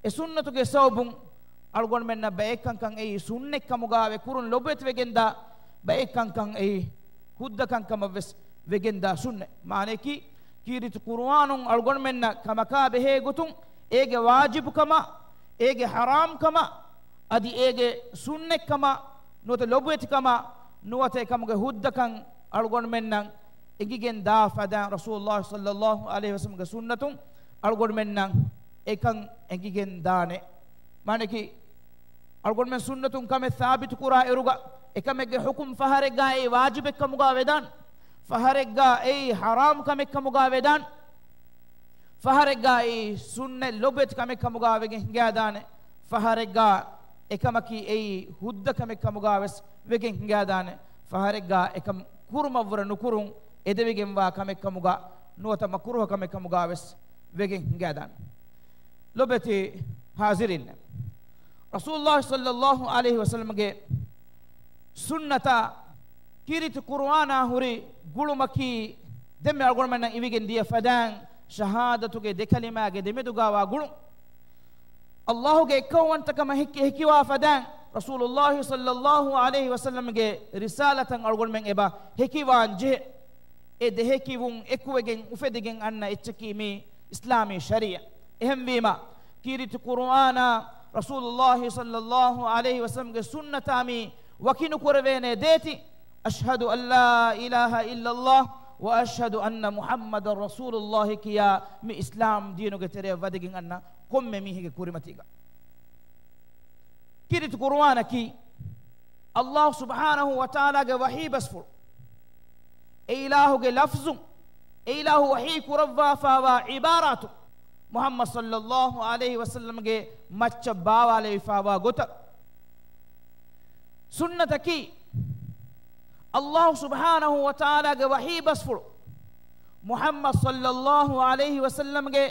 އެ ސުންނަތުގެ ސަބަބުން އަޅުގަނޑުމެންނަށް ބައެއް ކަންކަން އެއީ ސުންނަތް ކަމުގަ ވެ ކުރުން ލޮބުވެތިވެގެންދާ، ބައެއް ކަންކަން އެއީ ހުއްދަ ކަންކަމަށް ވެސް ވެގެންދާ ސުންނަތް. މާނައަކީ، ކީރިތި ޤުރުއާނުން އަޅުގަނޑުމެންނަށް ކަމަކާ ބެހޭ ގޮތުން އޭގެ ވާޖިބުކަމާ، އޭގެ ޙަރާމްކަމާ، އަދި އޭގެ ސުންނަތްކަމާ، ނުވަތަ ލޮބުވެތިކަމާ، ނުވަތަ އެކަމުގެ ހުއްދަކަން އަޅުގަނޑުމެންނަށް އެނގިގެން ދާ ފަދައިން ރަސޫލުﷲ ޞައްލައްލާހު ޢަލައިހި ވަސައްލަމްގެ ސުންނަތުން އަޅުގަނޑުމެންނަށް އެކަން އެނގިގެން ދާނެ. މާނައަކީ، އަޅުގަނޑުމެން ސުންނަތުން ކަމެއް ސާބިތު ކުރާ އިރުގަ، އެކަމެއްގެ ޙުކުމް ފަހަރެއްގަ އެއީ ވާޖިބެއް ކަމުގަ ވެދާނެ، ފަހަރެއްގަ އެއީ ޙަރާމް ކަމެއް ކަމުގަ ވެދާނެ، ފަހަރެއްގަ އެއީ ސުންނަތް ލޮބުވެތި ކަމެއް ކަމުގަ ވެގެން ހިނގާދާނެ، ފަހަރެއްގަ އެކަމަކީ އެއީ ހުއްދަ ކަމެއް ކަމުގަ ވެސް ވެގެން ހިނގާދާނެ، ފަހަރެއްގަ އެކަން ކުރުމަށްވުރެ ނުކުރުން އެދެވިގެންވާ ކަމެއް ކަމުގަ ނުވަތަ މަކުރޫހަ ކަމެއް ކަމުގަ ވެސް ވެގެން ހިނގާދާނެ. ލޮބެތި ޙާޟިރީން، ރަސޫލުﷲ ޞައްލައްލާހު ޢަލައިހި ވަސައްލަމްގެ ސުންނަތާ ކީރިތި ޤުރުއާނާ ހުރި ގުޅުމަކީ ދެންމެ އަޅުގަނޑުމެންނަށް އިވިގެން ދިޔަ ފަދައިން ޝަހާދަތުގެ ދެ ކަލިމާގެ ދެމެދުގަވާ ގުޅުން. ﷲގެ އެއްކައުވަންތަކަމަށް ހެއްކި ހެކިވާ ފަދައިން ރަސޫލުﷲ ޞައްލައްލާހު ޢަލައިހި ވަސައްލަމްގެ ރިސާލަތަށް އަޅުގަނޑުމެން އެބަ ހެކިވާން ޖެހޭ. އެ ދެހެކިވުން އެކުވެގެން އުފެދިގެން އަންނަ އެއްޗަކީ މި އިސްލާމީ ޝަރީޢަތް. އެހެންވީމަ، ކީރިތި ޤުރުއާނާ ރަސޫލުﷲ ޞައްލައްލާހު ޢަލައިހި ވަސައްލަމްގެ ސުންނަތާ މި ވަކިނުކުރެވޭނެ ދޭތި، أشهد أن لا إله إلا الله وأشهد أن محمدا رسول الله ކިޔާ މި އިސްލާމް ދީނުގެ ތެރެއަށް ވަދެގެން އަންނަ ކޮންމެ މީހެއްގެ ކުރިމަތީގަ. ކީރިތި ޤުރުއާނަކީ ﷲ ސުބްޙާނަހު ވަތަޢާލާގެ ވަޙީ ބަސްފުޅު، އެ އިލާހުގެ ލަފްޒުން، އެ އިލާހު ވަޙީ ކުރައްވާފާވާ ޢިބާރާތުން، މުޙައްމަދު ޞައްލައްލާހު ޢަލައިހި ވަސައްލަމްގެ މައްޗަށް ބާވާލެވިފާވާ ގޮތަށް. ސުންނަތަކީ، ﷲ ސުބްޙާނަހު ވަތަޢާލާގެ ވަޙީ ބަސްފުޅު، މުޙައްމަދު ޞައްލައްލާހު ޢަލައިހި ވަސައްލަމްގެ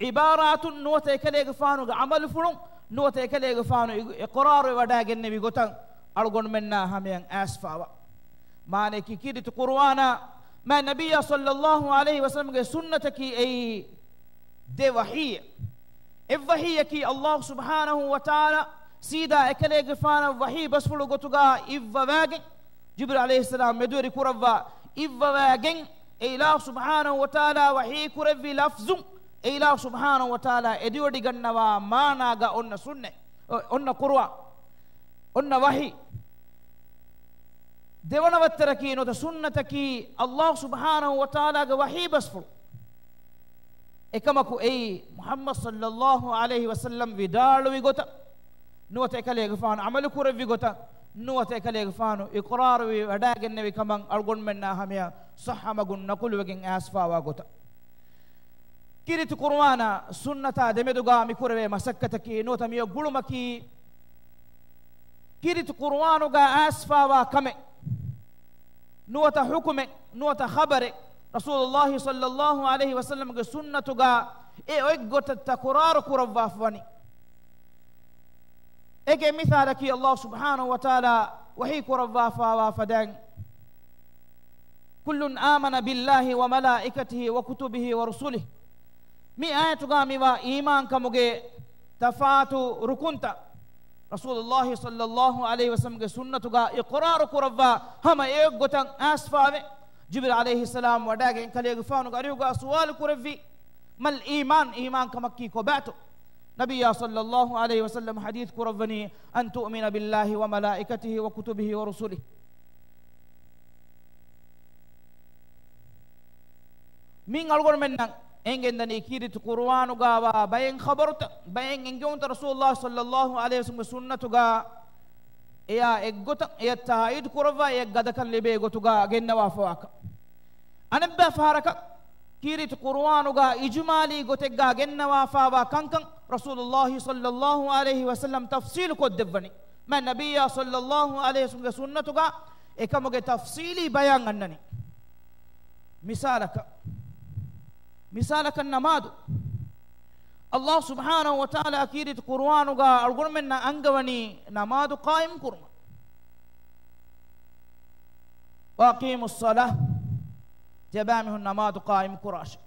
ޢިބާރާތުން ނުވަތަ އެކަލޭގެފާނުގެ ޢަމަލުފުޅުން ނުވަތަ އެކަލޭގެފާނު އި-، އިޤްރާރުވެވަޑައިގެންނެވި ގޮތަށް އަޅުގަނޑުމެންނާ ހަމަޔަށް އައިސްފާވާ. މާނައަކީ ކީރިތި ޤުރުއާނާ މާތް ނަބިއްޔާ ޞައްލައްލާހު ޢަލައިހި ވަސައްލަމްގެ ސުންނަތަކީ އެއީ ދެ ވަޙީއެއް. އެއްވަޙީއަކީ ﷲ ސުބްޙާނަހޫ ވަތަޢާލާ ސީދާ އެކަލޭގެފާނަށް ވަޙީ ބަސްފުޅު ގޮތުގަ އިއްވަވާގެން، ޖިބްރީލް ޢަލައިހިއްސަލާމް މެދުވެރި ކުރައްވާ އިއްވަވާގެން، އެ އިލާހު ސުބްޙާނަހޫ ވަތަޢާލާ ވަޙީ ކުރެއްވި ލަފްޒުން، އެ އިލާހު ސުބްޙާނަހޫ ވަތަޢާލާ އެދިވޮޑިގަންނަވާ މާނާގަ އޮންނަ ސުންނަތް، އޮ-، އޮންނަ ޤުރުއާން، އޮންނަ ވަޙީ. ދެވަނަ ވައްތަރަކީ ނުވަތަ ސުންނަތަކީ ﷲ ސުބްޙާނަހޫ ވަތަޢާލާގެ ވަޙީ ބަސްފުޅު. އެކަމަކު އެއީ މުޙައްމަދު ޞައްލައްލާހު ޢަލައިހި ވަސައްލަމް ވިދާޅުވި ގޮތަށް، ނުވަތަ އެކަލޭގެފާނު ޢަމަލު ކުރެއްވި ގޮތަށް، ނުވަތަ އެކަލޭގެފާނު އިޤްރާރުވެވަޑައިގެންނެވި ކަމަށް އަޅުގަނޑުމެންނާ ހަމަޔަށް ޞައްޙަ މަގުން ނަޤުލުވެގެން އައިސްފާވާ ގޮތަށް. ކީރިތި ޤުރުއާނާ ސުންނަތާ ދެމެދުގަ މިކުރެވޭ މަސައްކަތަކީ ނުވަތަ މިއޮތް ގުޅުމަކީ، ކީރިތި ޤުރުއާނުގަ އައިސްފާވާ ކަމެއް، ނުވަތަ ޙުކުމެއް، ނުވަތަ ޚަބަރެއް، ރަސޫލުﷲ ޞައްލައްލާހު ޢަލައިހި ވަސައްލަމްގެ ސުންނަތުގަ އެ އޮތް ގޮތަށް ތަކުރާރު ކުރައްވާފަ ވަނީ. އޭގެ މިސާލަކީ ﷲ ސުބްޙާނަހޫ ވަތަޢާލާ ވަޙީ ކުރައްވާފާވާ ފަދައިން، كل آمن بالله وملائكته وكتبه ورسله. މި އާޔަތުގަ މިވާ އީމާންކަމުގެ ތަފާތު ރުކުންތައް، ރަސޫލުﷲ ޞައްލައްލާހު ޢަލައިހި ވަސައްލަމްގެ ސުންނަތުގަ އިޤްރާރު ކުރައްވާ ހަމަ އެއޮތް ގޮތަށް އައިސްފާވެ، ޖިބްރީލް ޢަލައިހިއްސަލާމް ވަޑައިގެން ކަލޭގެފާނުގެ އަރިހުގަ ސުވާލު ކުރެއްވި، ما الإيمان؟ އީމާންކަމަކީ ކޮބާތޯ؟ ނަބިއްޔާ ޞައްލައްލާހު ޢަލައިހި ވަސައްލަމް ޙަދީޘް ކުރައްވަނީ، أن تؤمن بالله وملائكته وكتبه ورسله. މިން އަޅުގަނޑުމެންނަށް އެނގެންދަނީ ކީރިތި ޤުރުއާނުގައިވާ ބައެއް ޚަބަރުތައް، ބައެއް އެންގެވުންތައް ރަސޫލުﷲ ޞައްލައްލާހު ޢަލައިހި ވަސައްލަމްގެ ސުންނަތުގަ އެޔާ އެއްގޮތަށް އެޔަށް ތާއީދު ކުރައްވާ އެޔަށް ގަދަކަން ލިބޭ ގޮތުގަ ގެންނަވާފަވާކަން. އަނެއްބައި ފަހަރަކަށް ކީރިތި ޤުރުއާނުގަ އިޖުމާލީ ގޮތެއްގަ ގެންނަވާފަވާ ކަންކަން ރަސޫލުﷲ ޞައްލައްލާހު ޢަލައިހި ވަސައްލަމް ތަފްޞީލު ކޮށްދެއްވަނީ. މާތް ނަބިއްޔާ ޞައްލައްލާހު ޢަލައިހި ވަސައްލަމްގެ ސުންނަތުގަ އެކަމުގެ ތަފްޞީލީ ބަޔާން އަންނަނީ. މިސާލަކަށް، މިސާލަކަށް ނަމާދު. ﷲ ސުބްޙާނަހޫ ވަތަޢާލާ ކީރިތި ޤުރުއާނުގަ އަޅުގަނޑުމެންނަށް އަންގަވަނީ ނަމާދު ޤާއިމް ކުރުމަށް. وأقيموا الصلاة، ތިޔަބައިމީހުން ނަމާދު ޤާއިމް ކުރާށޭ.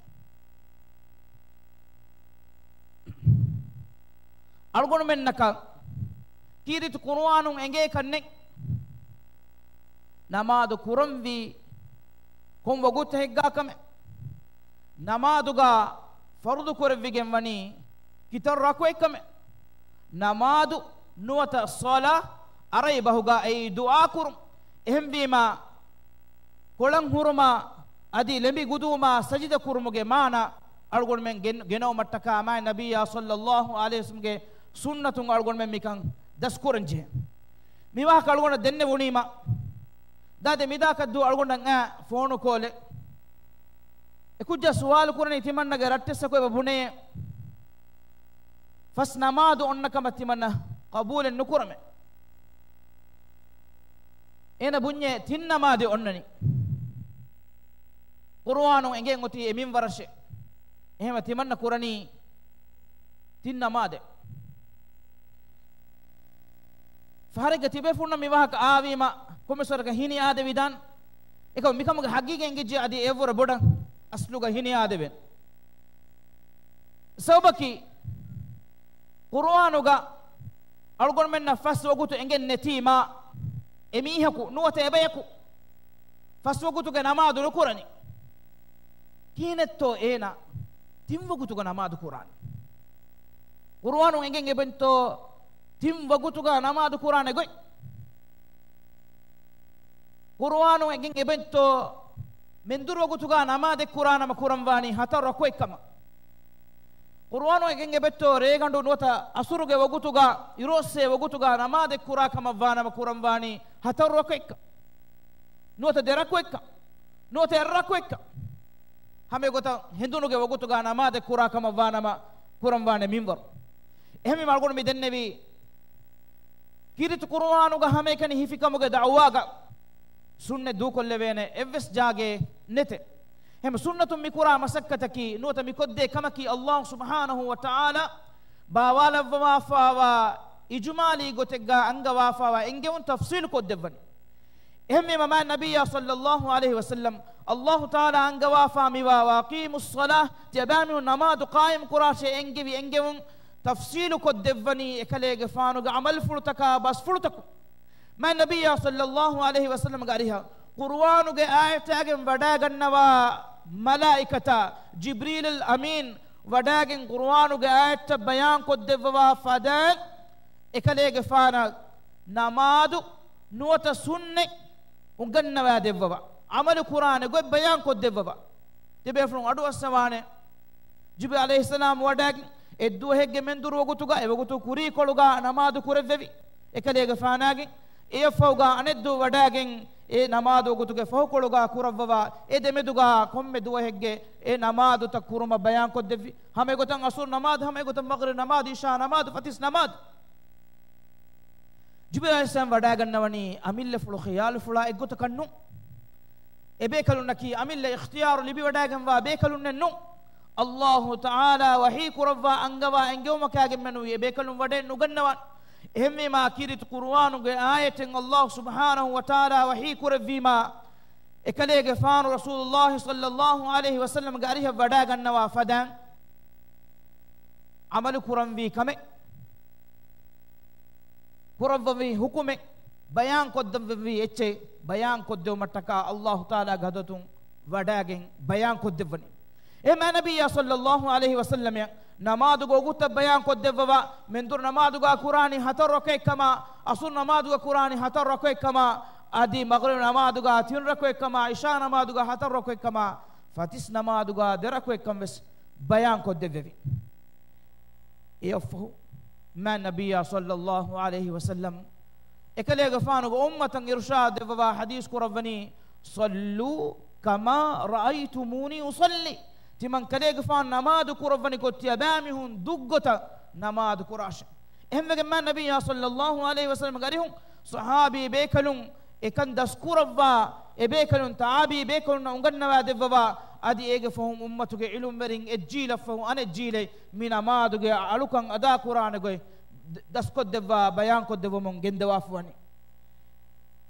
އަޅުގަނޑުމެންނަކަށް ކީރިތި ޤުރުއާނުން އެނގޭކަށް ނެތް ނަމާދު ކުރަންވީ ކޮން ވަގުތެއްގާ ކަމެއް. ނަމާދުގަ ފަރުޟު ކުރެވިގެން ވަނީ ކިތައް ރަކުޢަތް ކަމެއް. ނަމާދު ނުވަތަ ޞަލާ ޢަރަބި ބަހުގަ އެއީ ދުޢާ ކުރުން. އެހެންވީމަ، ކޮޅަން ހުރުމާ އަދި ލެނބި ގުދުވުމާ ސަޖިދަ ކުރުމުގެ މާނަ އަޅުގަނޑުމެން ގެން-، ގެނައުމަށްޓަކާ މާތް ނަބިއްޔާ ޞައްލައްލާހު ޢަލައިހި ވަސައްލަމްގެ ސުންނަތުން އަޅުގަނޑުމެން މިކަން ދަސްކުރަން ޖެހޭ. މި ވާހަކަ އަޅުގަނޑަށް ދެންނެވުނީމަ، ދާދެ މިދާކަށް ދުވަހު އަޅުގަނޑަށް އައި ފޯނު ކޯލެއް. އެ ކުއްޖާ ސުވާލު ކުރަނީ ތިމަންނަގެ ރައްޓެއްސަކު އެބަ ބުނޭ، ފަސް ނަމާދު އޮންނަ ކަމަށް ތިމަންނަ ޤަބޫލެއް ނުކުރަމޭ. އޭނަ ބުންޏޭ ތިން ނަމާދެއް އޮންނަނީ. ޤުރުއާނުން އެނގެން އޮތީ އެ މިންވަރަށޭ. އެހެންވެ ތިމަންނަ ކުރަނީ ތިން ނަމާދެއް. ފަހަރެއްގަ ތިބޭފުޅުންނަށް މި ވާހަކަ އާވީމަ، ކޮންމެސް ވަރަކަށް ހިނި އާދެވިދާނެ. އެކަމަ މިކަމުގެ ހަގީގަތް އެނގިއްޖެ އަދި އެއަށްވުރެ ބޮޑަށް އަސްލުގަ ހިނި އާދެވޭނެ. ސަބަބަކީ، ޤުރުއާނުގަ އަޅުގަނޑުމެންނަށް ފަސް ވަގުތު އެނގެން ނެތީމާ، އެމީހަކު ނުވަތަ އެބަޔަކު ފަސް ވަގުތުގެ ނަމާދު ނުކުރަނީ. ކިހިނެއްތޯ އޭނަ ތިން ވަގުތުގަ ނަމާދު ކުރާނީ؟ ޤުރުއާނުން އެނގެން އެބައިންތޯ ތިން ވަގުތުގަ ނަމާދު ކުރާނެ ގޮތް؟ ޤުރުއާނުން އެނގެން އެބައިންތޯ މެންދުރު ވަގުތުގަ ނަމާދެއް ކުރާނަމަ ކުރަންވާނީ ހަތަރު ރަކުޢަތްކަމަށް؟ ޤުރުއާނުން އެނގެން އެބައިންތޯ ރޭގަނޑު ނުވަތަ އަސުރުގެ ވަގުތުގަ އިރުއޮއްސޭ ވަގުތުގަ ނަމާދެއް ކުރާ ކަމަށްވާނަމަ ކުރަންވާނީ ހަތަރު ރަކުޢަތްކަން؟ ނުވަތަ ދެ ރަކުޢަތްކަން؟ ނުވަތަ އެއް ރަކުޢަތްކަން؟ ހަމައެގޮތަށް ހެނދުނުގެ ވަގުތުގަ ނަމާދެއް ކުރާ ކަމަށްވާނަމަ ކުރަންވާނެ މިންވަރު. އެހެންވީމަ އަޅުގަނޑު މި ދެންނެވީ ކީރިތި ޤުރުއާނުގަ ހަމައެކަނި ހިފިކަމުގެ ދަޢުވާގަ ސުންނަތް ދޫކޮށްލެވޭނެ އެއްވެސް ޖާގައެއް ނެތޭ. އެހެން ސުންނަތުން މިކުރާ މަސައްކަތަކީ ނުވަތަ މިކޮށްދޭ ކަމަކީ ﷲ ސުބްޙާނަހޫ ވަތަޢާލާ ބާވާލައްވަވާފާވާ އިޖުމާލީ ގޮތެއްގަ އަންގަވާފާވާ އެންގެވުން ތަފްޞީލު ކޮށްދެއްވަނީ. އެހެންވީމަ މާތް ނަބިއްޔާ ޞައްލައްލާހު ޢަލައިހި ވަސައްލަމް ﷲ ތަޢާލާ އަންގަވާފާ މިވާ وأقيموا الصلاة، ތިޔަބައިމީހުން ނަމާދު ޤާއިމް ކުރާށޭ އެންގެވި އެންގެވުން ތަފްސީލު ކޮށްދެއްވަނީ އެކަލޭގެފާނުގެ ޢަމަލުފުޅުތަކާ ބަސްފުޅުތަކުން. މާތް ނަބިއްޔާ ޞައްލައްލާހު ޢަލައިހި ވަސައްލަމްގެ އަރިހަށް ޤުރުއާނުގެ އާޔަތާގެން ވަޑާގަންނަވާ މަލާއިކަތާ، ޖިބްރީލުލް އަމީން ވަޑާގެން ޤުރުއާނުގެ އާޔަތްތައް ބަޔާން ކޮށްދެއްވަވާ ފަދައިން، އެކަލޭގެފާނަށް ނަމާދު ނުވަތަ ސުންނަތް އުނގަންނަވާ ދެއްވަވާ، ޢަމަލު ކުރާނެ ގޮތް ބަޔާން ކޮށްދެއްވަވާ. ތިބޭފުޅުން އަޑުއައްސަވާނެ. ޖިބްރީލް ޢަލައިހިއްސަލާމް ވަޑާގެން އެއްދުވަހެއްގެ މެންދުރު ވަގުތުގަ އެވަގުތު ކުރީކޮޅުގަ ނަމާދު ކުރެއްވެވި. އެކަލޭގެފާނާގެން އެއަށްފަހުގަ އަނެއްދުވަ ވަޑާގެން އެ ނަމާދު ވަގުތުގެ ފަހުކޮޅުގަ ކުރައްވަވާ، އެ ދެމެދުގަ ކޮންމެ ދުވަހެއްގެ އެ ނަމާދުތައް ކުރުމަށް ބަޔާން ކޮށްދެއްވި. ހަމަ އެގޮތަށް ޢަޞުރު ނަމާދު، ހަމަ އެގޮތަށް މަޣްރިބް ނަމާދު، ޢިޝާ ނަމާދު، ފަތިސް ނަމާދު. ޖިބްރީލް ޢަލައިހިއްސަލާމް ވަޑާގަންނަވަނީ އަމިއްލަފުޅު ޚިޔާލުފުޅާ އެއްގޮތަކަށް ނޫން. އެބޭކަލުންނަކީ އަމިއްލަ އިޚްތިޔާރު ލިބިވަޑާގެންވާ ބޭކަލުންނެއް ނޫން. ﷲ ތަޢާލާ ވަޙީ ކުރައްވާ އަންގަވާ އެންގެވުމަކާގެން މެނުވީ އެބޭކަލުން ވަޑައެއް ނުގަންނަވާން. އެހެންވީމާ ކީރިތި ޤުރުއާނުގެ އާޔަތެއް ﷲ ސުބްޙާނަހޫ ވަތަޢާލާ ވަޙީ ކުރެއްވީމާ، އެކަލޭގެފާނު ރަސޫލުﷲ ޞައްލައްލާހު ޢަލައިހި ވަސައްލަމްގެ އަރިހަށް ވަޑާގަންނަވާ ފަދައިން، ޢަމަލު ކުރަންވީ ކަމެއް، ކުރައްވަވި ޙުކުމެއް، ބަޔާން ކޮށްދެއްވެވި އެއްޗެއް ބަޔާން ކޮށްދެވުމަށްޓަކާ ﷲ ތަޢާލާގެ ޙަޟްރަތުން ވަޑާގެން ބަޔާން ކޮށްދެއްވަނީ. އެހެންމާ ނަބިއްޔާ ޞައްލައްލާހު ޢަލައިހި ވަސައްލަމަށް ނަމާދުގެ ވަގުތުތައް ބަޔާން ކޮށްދެއްވަވާ، މެންދުރު ނަމާދުގަ ކުރާނީ ހަތަރު ރަކުޢަތްކަމާ، ޢަޞުރު ނަމާދުގަ ކުރާނީ ހަތަރު ރަކުޢަތްކަމާ، އަދި މަޣްރިބް ނަމާދުގަ ތިން ރަކުޢަތްކަމާ، ޢިޝާ ނަމާދުގަ ހަތަރު ރަކުޢަތްކަމާ، ފަތިސް ނަމާދުގަ ދެ ރަކުޢަތްކަން ވެސް ބަޔާން ކޮށްދެއްވެވި. އެއަށްފަހު މާތް ނަބިއްޔާ ޞައްލައްލާހު ޢަލައިހި ވަސައްލަމް އެކަލޭގެފާނުގެ އުއްމަތަށް އިރުޝާދު ދެއްވަވާ ޙަދީޘް ކުރައްވަނީ، "صلوا كما رأيتموني أصلي." ތިމަން ކަލޭގެފާނު ނަމާދު ކުރައްވަނިކޮށް ތިޔަބައިމީހުން ދުށްގޮތަށް ނަމާދު ކުރާށޭ. އެހެންވެގެން މާތް ނަބިއްޔާ ޞައްލައްލާހު ޢަލައިހި ވަސައްލަމްގެ އަރިހުން ޞަޙާބީ ބޭކަލުން އެކަން ދަސްކުރައްވާ، އެބޭކަލުން ތަޢާބީ ބޭކަލުންނަށް އުނގަންނަވާ ދެއްވަވާ، އަދި އޭގެ ފަހުން އުއްމަތުގެ އިލްމުވެރިން އެއްޖީލަށްފަހު އަނެއްޖީލެއް މި ނަމާދުގެ އަޅުކަން އަދާކުރާނެ ގޮތް ދަ-، ދަސްކޮށްދެއްވާ ބަޔާންކޮށްދެއްވަމުން ގެންދަވާފަވަނީ.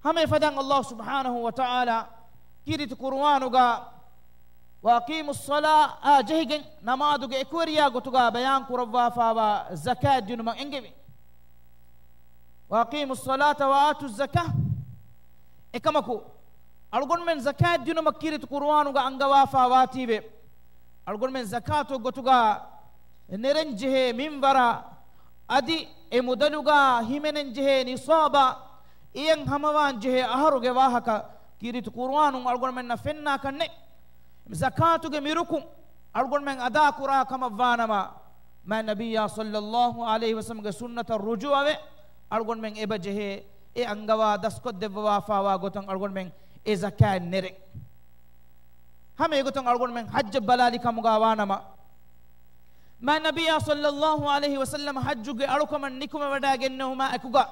ހަމަ އެފަދައިން ﷲ ސުބްޙާނަހޫ ވަތަޢާލާ ކީރިތި ޤުރުއާނުގަ "وأقيموا الصلاة" އާ ޖެހިގެން ނަމާދުގެ އެކުވެރިޔާ ގޮތުގަ ބަޔާން ކުރައްވާފައިވާ ޒަކާތް ދިނުމަށް އެންގެވި. "وأقيموا الصلاة وآتوا الزكاة." އެކަމަކު، އަޅުގަނޑުމެން ޒަކާތް ދިނުމަށް ކީރިތި ޤުރުއާނުގަ އަންގަވާފައިވާތީވެ، އަޅުގަނޑުމެން ޒަކާތު ގޮތުގަ ނެރެންޖެހޭ މިންވަރާ، އަދި އެ މުދަލުގަ ހިމެނެންޖެހޭ ނިޞާބާ، އެޔަށް ހަމަވާންޖެހޭ އަހަރުގެ ވާހަކަ ކީރިތި ޤުރުއާނުން އަޅުގަނޑުމެންނަށް ފެންނާކަށްނެތް. ޒަކާތުގެ މިރުކުން އަޅުގަނޑުމެން އަދާކުރާ ކަމަށްވާނަމަ، މާތް ނަބިއްޔާ ޞައްލައްލާހު ޢަލައިހި ވަސައްލަމްގެ ސުންނަތަށް ރުޖޫޢަވެ، އަޅުގަނޑުމެން އެބަ ޖެހޭ އެ އަންގަވާ ދަސްކޮށްދެއްވަވާފައިވާ ގޮތަށް އަޅުގަނޑުމެން އެ ޒަކާތް ނެރެން. ހަމަ އެގޮތުން އަޅުގަނޑުމެން ޙައްޖަށް ބަލާލި ކަމުގަ ވާނަމަ، މާތް ނަބިއްޔާ ޞައްލައްލާހު ޢަލައިހި ވަސައްލަމް ޙައްޖުގެ އަޅުކަމަށް ނިކުމެވަޑައިގެންނެވުމާ އެކުގަ،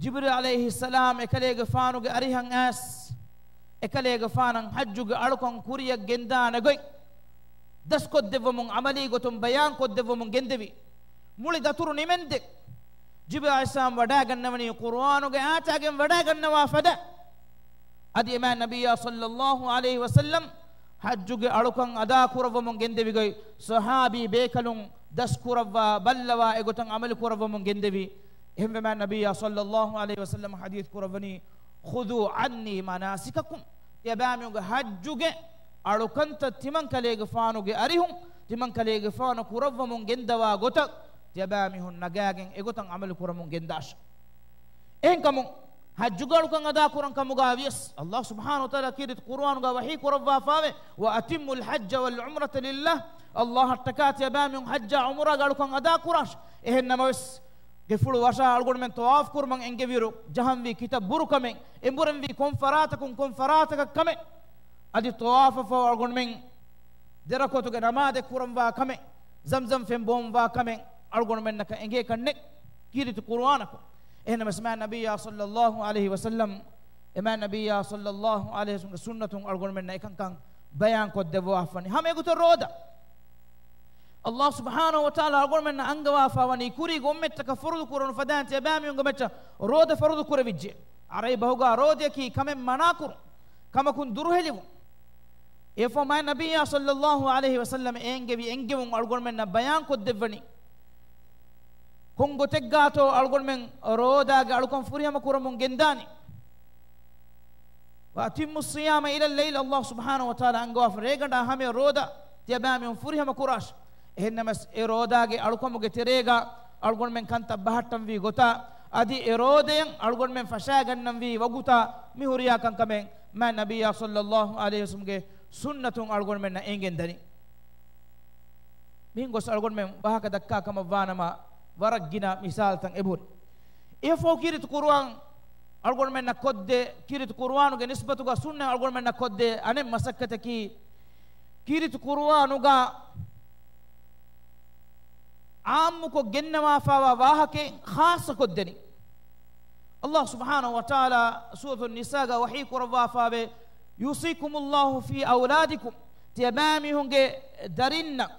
ޖިބްރީލް ޢަލައިހިއްސަލާމް އެކަލޭގެފާނުގެ އަރިހަށް އައިސް، އެކަލޭގެފާނަށް ޙައްޖުގެ އަޅުކަން ކުރިއަށް ގެންދާނެ ގޮތް ދަސްކޮށްދެއްވަމުން، ޢަމަލީ ގޮތުން ބަޔާން ކޮށްދެއްވަމުން ގެންދެވި. މުޅި ދަތުރު ނިމެންދެން ޖިބްރީލް ޢަލައިހިއްސަލާމް ވަޑައިގަންނަވަނީ ޤުރުއާނުގެ އާޔަތާގެން ވަޑައިގަންނަވާ ފަދަ. އަދި އެ މާތް ނަބިއްޔާ ޞައްލައްލާހު ޢަލައިހި ވަސައްލަމް ޙައްޖުގެ އަޅުކަން އަދާކުރައްވަމުން ގެންދެވި ގޮތް، ޞަޙާބީ ބޭކަލުން ދަސްކުރައްވާ ބައްލަވާ އެގޮތަށް ޢަމަލު ކުރައްވަމުން ގެންދެވި. އެހެންވެ މާތް ނަބިއްޔާ ޞައްލައްލާހު ޢަލައިހި ވަސައްލަމް ޙަދީޘް ކުރައްވަނީ، "خذوا عني مناسككم." ތިޔަބައިމީހުންގެ ޙައްޖުގެ އަޅުކަންތައް ތިމަން ކަލޭގެފާނުގެ އަރިހުން، ތިމަން ކަލޭގެފާނު ކުރައްވަމުން ގެންދަވާ ގޮތަށް، ތިޔަބައިމީހުން ނަގާގެން އެގޮތަށް ޢަމަލު ކުރަމުން ގެންދާށެ. އެހެންކަމުން، ޙައްޖުގެ އަޅުކަން އަދާކުރަން ކަމުގަ ވިޔަސް، ﷲ ސުބްޙާނަހޫ ވަތަޢާލާ ކީރިތި ޤުރުއާނުގަ ވަޙީ ކުރައްވާފައިވޭ، "وأتموا الحج والعمرة لله." ﷲ އަށްޓަކާ ތިޔަބައިމީހުން ޙައްޖާ ޢުމްރާގެ އަޅުކަން އަދާކުރާށެ. އެހެން ނަމަވެސް، ގެފުޅު ވަށާ އަޅުގަނޑުމެން ޠަވާފު ކުރުމަށް އެންގެވިއިރު، ޖަހަންވީ ކިތައް ބުރު ކަމެއް، އެނބުރެންވީ ކޮން ފަރާތަކުން ކޮން ފަރާތަކަށް ކަމެއް، އަދި ޠަވާފަށްފަހު އަޅުގަނޑުމެން ދެރަކުޢަތުގެ ނަމާދެއް ކުރަންވާ ކަމެއް، ޒަމްޒަމް ފެން ބޯންވާ ކަމެއް އަޅުގަނޑުމެންނަކަށް އެނގޭކަށްނެތް ކީރިތި ޤުރުއާނަކުން. އެހެންނަމަވެސް މާތް ނަބިއްޔާ ޞައްލައްލާހު ޢަލައިހި ވަސައްލަމް، އެ މާތް ނަބިއްޔާ ޞައްލައްލާހު ޢަލައިހި ވަސައްލަމްގެ ސުންނަތުން އަޅުގަނޑުމެންނަށް އެކަންކަން ބަޔާން ކޮށްދެއްވާފަވަނީ. ހަމަ އެގޮތަށް ރޯދަ. ﷲ ސުބްޙާނަހޫ ވަތަޢާލާ އަޅުގަނޑުމެންނަށް އަންގަވާފަވަނީ ކުރީގެ އުއްމަތްތަކަށް ފަރުޟު ކުރަން ފަދައިން ތިޔަބައިމީހުންގެ މައްޗަށް ރޯދަ ފަރުޟު ކުރެވިއްޖެ. ޢަރަބި ބަހުގަ ރޯދަޔަކީ ކަމެއް މަނާކުރުން، ކަމަކުން ދުރުހެލިވުން. އެފަ މާތް ނަބިއްޔާ ޞައްލައްލާހު ޢަލައިހި ވަސައްލަމަ އެނގެވި އެންގެވުން އަޅުގަނޑުމެންނަށް ބަޔާން ކޮށްދެއްވަނީ، ކޮން ގޮތެއްގާތޯ އަޅުގަނޑުމެން ރޯދާގެ އަޅުކަން ފުރިހަމަ ކުރަމުން ގެންދާނީ. وأتموا الصيام إلى الليل، ﷲ ސުބްޙާނަހޫ ވަތަޢާލާ އަންގަވާފަ ރޭގަނޑާ ހަމަޔަށް ރޯދާ ތިޔަބައިމީހުން ފުރިހަމަ ކުރާށި. އެހެންނަމަސް އެ ރޯދާގެ އަޅުކަމުގެ ތެރޭގަ އަޅުގަނޑުމެން ކަންތައް ބަހައްޓަންވީ ގޮތާ، އަދި އެ ރޯދަޔަށް އަޅުގަނޑުމެން ފަށާގަންނަންވީ ވަގުތާ، މި ހުރިހާ ކަންކަމެއް މާތް ނަބިއްޔާ ޞައްލައްލާހު ޢަލައިހި ވަސައްލަމްގެ ސުންނަތުން އަޅުގަނޑުމެންނަށް އެނގެން ދަނީ. މިހެން ގޮސް އަޅުގަނޑުމެން ވާހަކަ ދައްކާ ކަމަށް ވާނަމަ، ވަރަށް ގިނަ މިސާލުތައް އެބަހުރި. އެފަހު ކީރިތި ޤުރުއާން އަޅުގަނޑުމެންނަށް ކޮށްދޭ، ކީރިތި ޤުރުއާނުގެ ނިސްބަތުގަ ސުންނަތް އަޅުގަނޑުމެންނަށް ކޮށްދޭ އަނެއް މަސައްކަތަކީ، ކީރިތި ޤުރުއާނުގަ ޢާއްމުކޮށް ގެންނަވާފައިވާ ވާހަކައެއް ޚާއްޞަކޮށްދެނީ. ﷲ ސުބްޙާނަހޫ ވަތަޢާލާ ސޫރަތު ނިސާގަ ވަޙީ ކުރައްވާފައިވޭ، يوصيكم الله في أولادكم، ތިޔަބައިމީހުންގެ ދަރިންނަށް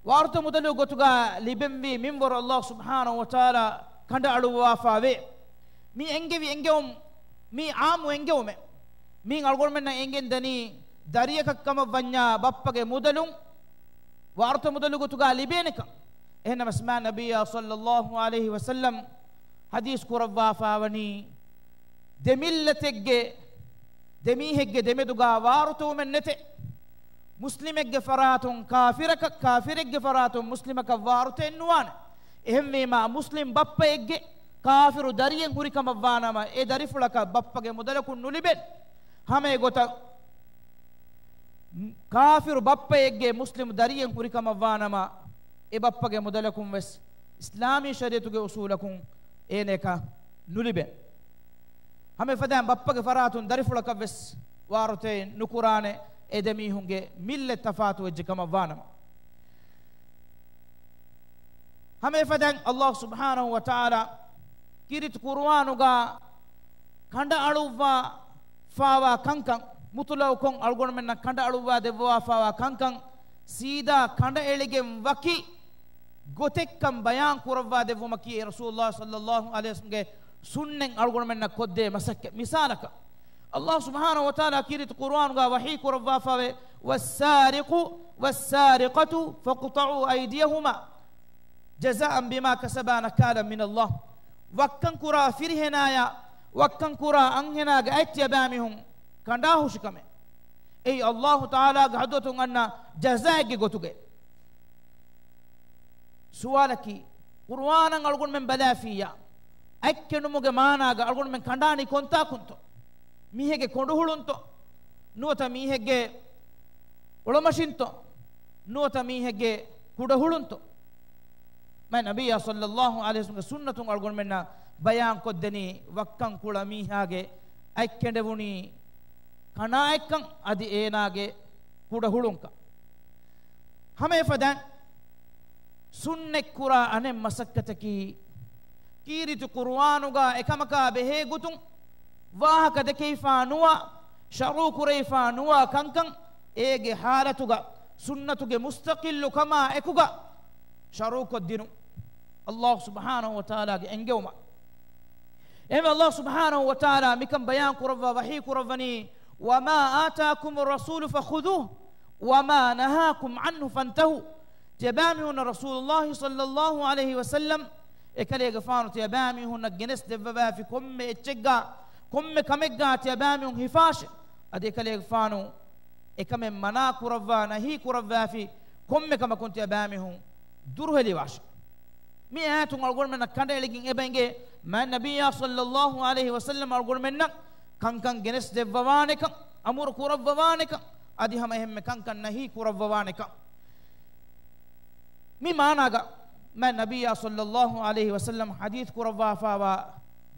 ވާރުތަ މުދަލު ގޮތުގަ ލިބެންވީ މިންވަރު ﷲ ސުބްޙާނަހޫ ވަތަޢާލާ ކަނޑައަޅުއްވާފައިވޭ. މި އެންގެވި އެންގެވުން، މީ ޢާއްމު އެންގެވުމެއް. މީން އަޅުގަނޑުމެންނަށް އެނގެން ދަނީ ދަރިޔަކަށް ކަމަށް ވަންޏާ ބައްޕަގެ މުދަލުން، ވާރުތަ މުދަލު ގޮތުގަ ލިބޭނެކަން. އެހެންނަމަސް މާތް ނަބިއްޔާ ޞައްލައްލާހު ޢަލައިހި ވަސައްލަމް ޙަދީޘް ކުރައްވާފައިވަނީ، ދެ މިއްލަތެއްގެ، ދެ މީހެއްގެ ދެމެދުގަ ވާރުތަވުމެއް ނެތޭ. މުސްލިމެއްގެ ފަރާތުން ކާފިރަކަށް، ކާފިރެއްގެ ފަރާތުން މުސްލިމަކަށް ވާރުތައެއް ނުވާނެ. އެހެންވީމާ، މުސްލިމް ބައްޕައެއްގެ ކާފިރު ދަރިއެއް ހުރި ކަމަށްވާނަމަ، އެ ދަރިފުޅަކަށް ބައްޕަގެ މުދަލަކުން ނުލިބޭނެ. ހަމަ އެގޮތަށް، ކާފިރު ބައްޕައެއްގެ މުސްލިމު ދަރިއެއް ހުރި ކަމަށްވާނަމަ، އެ ބައްޕަގެ މުދަލަކުން ވެސް އިސްލާމީ ޝަރީޢަތުގެ އުޞޫލަކުން އޭނަޔަކަށް ނުލިބޭ. ހަމަ އެފަދައިން ބައްޕަގެ ފަރާތުން ދަރިފުޅަކަށް ވެސް ވާރުތައެއް ނުކުރާނެ، އެ ދެ މީހުންގެ މިއްލަތް ތަފާތު ވެއްޖެ ކަމަށް ވާނަމަ. ހަމަ އެފަދައިން ﷲ ސުބްޙާނަހޫ ވަތަޢާލާ ކީރިތި ޤުރުއާނުގަ ކަނޑައަޅުއްވާފައިވާ ކަންކަން، މުތުލައުކޮށް އަޅުގަނޑުމެންނަށް ކަނޑައަޅުއްވާ ދެއްވާފައިވާ ކަންކަން، ސީދާ ކަނޑައެޅިގެން ވަކި ގޮތެއްކަން ބަޔާން ކުރައްވާ ދެއްވުމަކީ ރަސޫލުﷲ ޞައްލައްލާހު ޢަލައިހި ވަސައްލަމްގެ ސުންނަތް އަޅުގަނޑުމެންނަށް ކޮށްދޭ މަސައްކަތް. މިސާލަކަށް، ﷲ ސުބްޙާނަހޫ ވަތަޢާލާ ކީރިތި ޤުރުއާނުގަ ވަޙީ ކުރައްވާފައިވޭ، والسارق والسارقة فاقطعوا أيديهما جزاء بما كسبا نكالا من الله. ވައްކަން ކުރާ ފިރިހެނާޔާ، ވައްކަން ކުރާ އަންހެނާގެ އަތް ތިޔަބައިމީހުން ކަނޑާހުށިކަމެއް. އެއީ ﷲ ތަޢާލާގެ ޙަޟްރަތުން އަންނަ ޖަޒާއެއްގެ ގޮތުގައި. ސުވާލަކީ، ޤުރުއާނަށް އަޅުގަނޑުމެން ބަލާފިއްޔާ، އަތް ކެނޑުމުގެ މާނާގަ އަޅުގަނޑުމެން ކަނޑާނީ ކޮންތާކުންތޯ؟ މީހެއްގެ ކޮނޑުހުޅުންތޯ؟ ނުވަތަ މީހެއްގެ އޮޅޮމަށިންތޯ؟ ނުވަތަ މީހެއްގެ ކުޑަހުޅުންތޯ؟ މާތް ނަބިއްޔާ ޞައްލައްލާހު ޢަލައިހި ވަސައްލަމްގެ ސުންނަތުން އަޅުގަނޑުމެންނަށް ބަޔާން ކޮށްދެނީ، ވައްކަން ކުޅަ މީހާގެ އަތް ކެނޑެވުނީ ކަނާއެއްކަން، އަދި އޭނާގެ ކުޑަހުޅުންކަން. ހަމަ އެފަދައިން ސުންނަތް ކުރާ އަނެއް މަސައްކަތަކީ، ކީރިތި ޤުރުއާނުގަ އެކަމަކާ ބެހޭ ގޮތުން ވާހަކަ ދެކެވިފާ ނުވާ، ޝަރުޢު ކުރެވިފާ ނުވާ ކަންކަން އޭގެ ޙާލަތުގަ ސުންނަތުގެ މުސްތަޤިއްލު ކަމާ އެކުގަ ޝަރުޢުކޮށްދިނުން. ﷲ ސުބްޙާނަހޫ ވަތަޢާލާގެ އެންގެވުމަށް. އެހެންވެ، ﷲ ސުބްޙާނަހޫ ވަތަޢާލާ މިކަން ބަޔާން ކުރައްވާ ވަޙީ ކުރައްވަނީ، وما آتاكم الرسول فخذوه وما نهاكم عنه فانتهوا. ތިޔަބައިމީހުންނަށް ރަސޫލުﷲ ޞައްލައްލާހު ޢަލައިހި ވަސައްލަމް އެކަލޭގެފާނު ތިޔަބައިމީހުންނަށް ގެނެސް ދެއްވަވާފި ކޮންމެ އެއްޗެއްގަ، ކޮންމެ ކަމެއްގަ ތިޔަބައިމީހުން ހިފާށޭ. އަދި އެކަލޭގެފާނު އެކަމެއް މަނާ ކުރައްވާ، ނަހީ ކުރައްވާފި ކޮންމެ ކަމަކުން ތިޔަބައިމީހުން ދުރުހެލިވާށޭ. މި އާޔަތުން އަޅުގަނޑުމެންނަށް ކަނޑައެޅިގެން އެބަ އެނގޭ، މާތް ނަބިއްޔާ ޞައްލައްލާހު ޢަލައިހި ވަސައްލަމް އަޅުގަނޑުމެންނަށް ކަންކަން ގެނެސް ދެއްވަވާނެކަން، އަމުރު ކުރައްވަވާނެކަން، އަދި ހަމަ އެހެންމެ ކަންކަން ނަހީ ކުރައްވަވާނެކަން. މި މާނާގަ މާތް ނަބިއްޔާ ޞައްލައްލާހު ޢަލައިހި ވަސައްލަމް ޙަދީޘް ކުރައްވާފައިވާ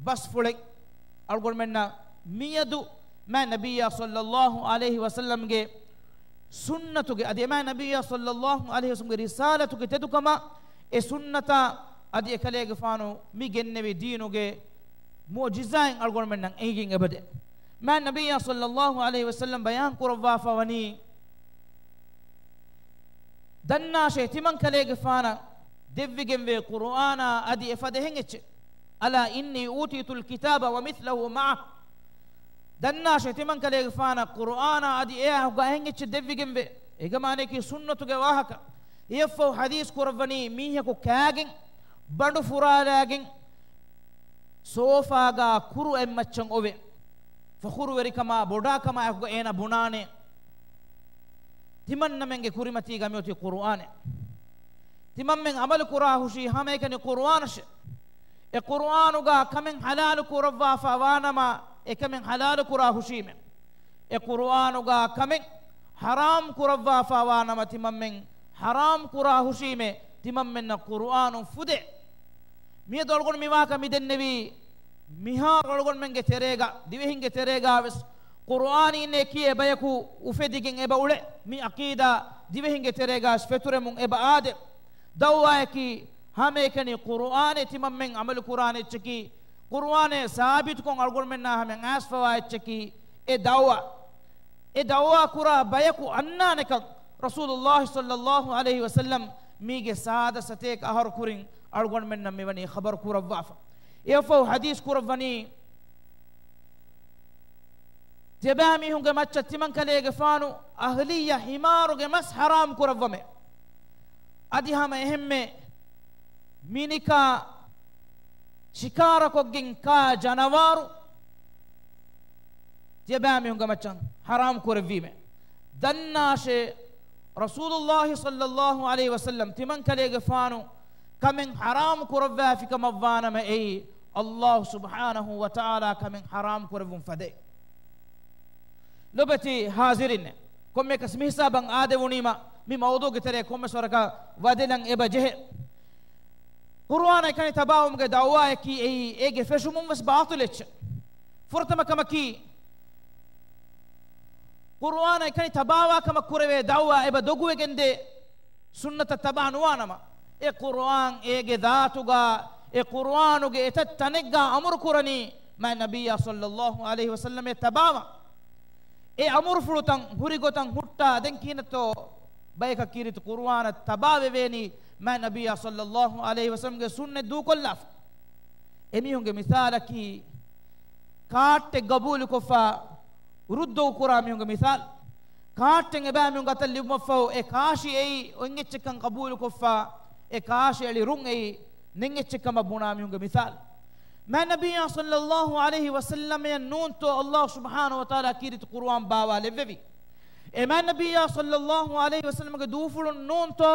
ބަސްފުޅެއް އަޅުގަނޑުމެންނަށް މިއަދު މާތް ނަބިއްޔާ ޞައްލައްލާހު ޢަލައިހި ވަސައްލަމްގެ ސުންނަތުގެ، އަދި މާތް ނަބިއްޔާ ޞައްލައްލާހު ޢަލައިހި ވަސައްލަމްގެ ރިސާލަތުގެ ތެދުކަމާ، އެ ސުންނަތާ އަދި އެކަލޭގެފާނު މި ގެންނެވި ދީނުގެ މުޢުޖިޒާއިން އަޅުގަނޑުމެންނަށް އެނގިގެން އެބަދޭ. މާތް ނަބިއްޔާ ޞައްލައްލާހު ޢަލައިހި ވަސައްލަމް ބަޔާން ކުރައްވާފަ ވަނީ، ދަންނާށޭ، ތިމަން ކަލޭގެފާނަށް ދެއްވިގެންވޭ ޤުރުއާނާ އަދި އެފަދަ އެހެން އެއްޗެއް. ألا إني أوتيت الكتاب ومثله معه. ދަންނާށޭ ތިމަންކަލޭގެފާނަށް ޤުރުއާނާ އަދި އެއާ ހުގަ އެހެން އެއްޗެއް ދެއްވިގެންވޭ. އޭގެ މާނަޔަކީ ސުންނަތުގެ ވާހަކަ. އެއަށްފަހު ޙަދީޘް ކުރައްވަނީ މީހަކު ކާގެން، ބަނޑު ފުރާލާގެން، ސޯފާގާ ކުރު އެއްމައްޗަށް އޮވެ، ފަޚުރުވެރިކަމާ ބޮޑާކަމާއެކުގަ އޭނަ ބުނާނެ، ތިމަންނަމެންގެ ކުރިމަތީގަ މިއޮތީ ޤުރުއާނެއް. ތިމަންމެން ޢަމަލު ކުރާ ހުށީ ހަމައެކަނި ޤުރުއާނަށެ. އެ ޤުރުއާނުގާ ކަމެއް ޙަލާލު ކުރައްވާފާ ވާނަމަ، އެކަމެއް ޙަލާލު ކުރާ ހުށީމެ. އެ ޤުރުއާނުގާ ކަމެއް ޙަރާމް ކުރައްވާފާ ވާނަމަ، ތިމަންމެން ޙަރާމް ކުރާ ހުށީމެ. ތިމަންމެންނަށް ޤުރުއާނުން ފުދޭ. މިއަދު އަޅުގަނޑު މި ވާހަކަ މި ދެންނެވީ، މިހާރު އަޅުގަނޑުމެންގެ ތެރޭގަ، ދިވެހިންގެ ތެރޭގާ ވެސް ޤުރުއާނީންނޭ ކިޔޭ ބަޔަކު އުފެދިގެން އެބަ އުޅޭ. މި ޢަޤީދާ ދިވެހިންގެ ތެރޭގާ ވެސް ފެތުރެމުން އެބަ އާދޭ. ދަޢުވާއަކީ ހަމައެކަނި ޤުރުއާނޭ ތިމަންމެން ޢަމަލު ކުރާނެ އެއްޗަކީ، ޤުރުއާނޭ ސާބިތުކޮށް އަޅުގަނޑުމެންނާ ހަމަ އައިސްފަވާ އެއްޗަކީ އެ ދަޢުވާ. އެ ދަޢުވާ ކުރާ ބަޔަކު އަންނާނެކަން ރަސޫލުﷲ ޞައްލަﷲ ޢަލައިހި ވަސައްލަމް މީގެ ސާދަ ސަތޭކަ އަހަރު ކުރިން އަޅުގަނޑުމެންނަށް މިވަނީ ޚަބަރު ކުރައްވާފަ. އެއަށްފަހު ޙަދީޘް ކުރައްވަނީ، ތިޔަބައިމީހުންގެ މައްޗަށް ތިމަންކަލޭގެފާނު އަހްލިއްޔަ ހިމާރުގެ މަސް ޙަރާމް ކުރައްވަމޭ. އަދި ހަމަ އެހެންމެ މިނިކާ ޝިކާރަކޮށްގެން ކާ ޖަނަވާރު ތިޔަބައިމީހުންގެ މައްޗަށް ޙަރާމް ކުރެއްވީމޭ. ދަންނާށޭ، ރަސޫލުﷲ ޞައްލަﷲ ޢަލައިހި ވަސައްލަމް ތިމަންކަލޭގެފާނު ކަމެއް ޙަރާމް ކުރައްވާފިކަމަށްވާނަމަ، އެއީ ﷲ ސުބްޙާނަހޫ ވަތަޢާލާ ކަމެއް ޙަރާމް ކުރެއްވުން ފަދައިން. ލޮބެތި ޙާޟިރީން، ކޮންމެއަކަސް މިހިސާބަށް އާދެވުނީމަ، މި މައުޟޫޢުގެ ތެރޭ ކޮންމެސް ވަރަކަށް ވަދެލަން އެބަ ޖެހޭ. ޤުރުއާނާ އެކަނި ތަބާވުމުގެ ދަޢުވާއަކީ އެއީ، އޭގެ ފެށުމުން ވެސް ބާޠިލު އެއްޗެއް. ފުރަތަމަ ކަމަކީ، ޤުރުއާނާ އެކަނި ތަބާވާ ކަމަށް ކުރެވޭ ދަޢުވާ އެބަ ދޮގުވެގެންދޭ، ސުންނަތަށް ތަބާ ނުވާނަމަ. އެ ޤުރުއާން އޭގެ ޛާތުގާ، އެ ޤުރުއާނުގެ އެތައް ތަނެއްގާ އަމުރު ކުރަނީ މާތް ނަބިއްޔާ ޞައްލަﷲ ޢަލައިހި ވަސައްލަމަށް ތަބާވާން. އެ އަމުރުފުޅުތައް ހުރި ގޮތަށް ހުއްޓާ ދެން ކިހިނެއްތޯ ބަޔަކަށް ކީރިތި ޤުރުއާނަށް ތަބާވެވޭނީ މާތް ނަބިއްޔާ ޞައްލަﷲ ޢަލައިހި ވަސައްލަމްގެ ސުންނަތް ދޫކޮށްލާފަ. އެމީހުންގެ މިސާލަކީ، ކާށްޓެއް ގަބޫލުކޮށްފަ ރުއްދޮވު ކުރާ މީހުންގެ މިސާލު. ކާށްޓެއް އެބައިމީހުން ގަތަށް ލިބުމަށްފަހު، އެ ކާށި އެއީ އޮތް އެއްޗެއްކަން ގަބޫލުކޮށްފަ، އެ ކާށި އެޅި ރުން އެއީ ނެތް އެއްޗެއްކަމަށް ބުނާ މީހުންގެ މިސާލު. މާތް ނަބިއްޔާ ޞައްލަﷲ ޢަލައިހި ވަސައްލަމަށް ނޫންތޯ ﷲ ސުބްޙާނަހޫ ވަތަޢާލާ ކީރިތި ޤުރުއާން ބާވާލެއްވެވީ؟ އެ މާތް ނަބިއްޔާ ޞައްލަﷲ ޢަލައިހި ވަސައްލަމްގެ ދޫފުޅުން ނޫންތޯ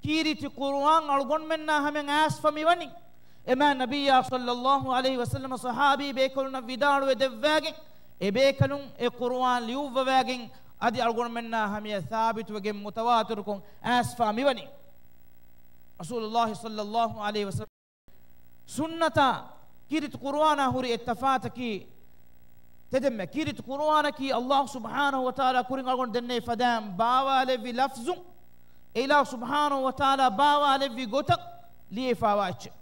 ކީރިތި ޤުރުއާން އަޅުގަނޑުމެންނާ ހަމަ އައިސްފަ މިވަނީ؟ އެ މާތް ނަބިއްޔާ ޞައްލަﷲ ޢަލައިހި ވަސައްލަމަ ޞަޙާބީ ބޭކަލުންނަށް ވިދާޅުވެ ދެއްވާގެން، އެ ބޭކަލުން އެ ޤުރުއާން ލިޔުއްވަވާގެން، އަދި އަޅުގަނޑުމެންނާ ހަމަޔަށް ސާބިތުވެގެން މުތަވާތިރުކޮށް އައިސްފާ މިވަނީ. ރަސޫލުﷲ ޞައްލަﷲ ޢަލައިހި ވަސައްލަމަ ސުންނަތާ ކީރިތި ޤުރުއާނާ ހުރި އެއް ތަފާތަކީ، ތެދެއްމެ ކީރިތި ޤުރުއާނަކީ ﷲ ސުބްޙާނަހޫ ވަތަޢާލާ ކުރިން އަޅުގަނޑު ދެންނެވި ފަދައިން ބާވާލެއްވި ލަފްޒު، އެ އިލާހު ސުބްޙާނަހޫ ވަތަޢާލާ ބާވާލެއްވި ގޮތަށް ލިޔެފާވާ އެއްޗެއް.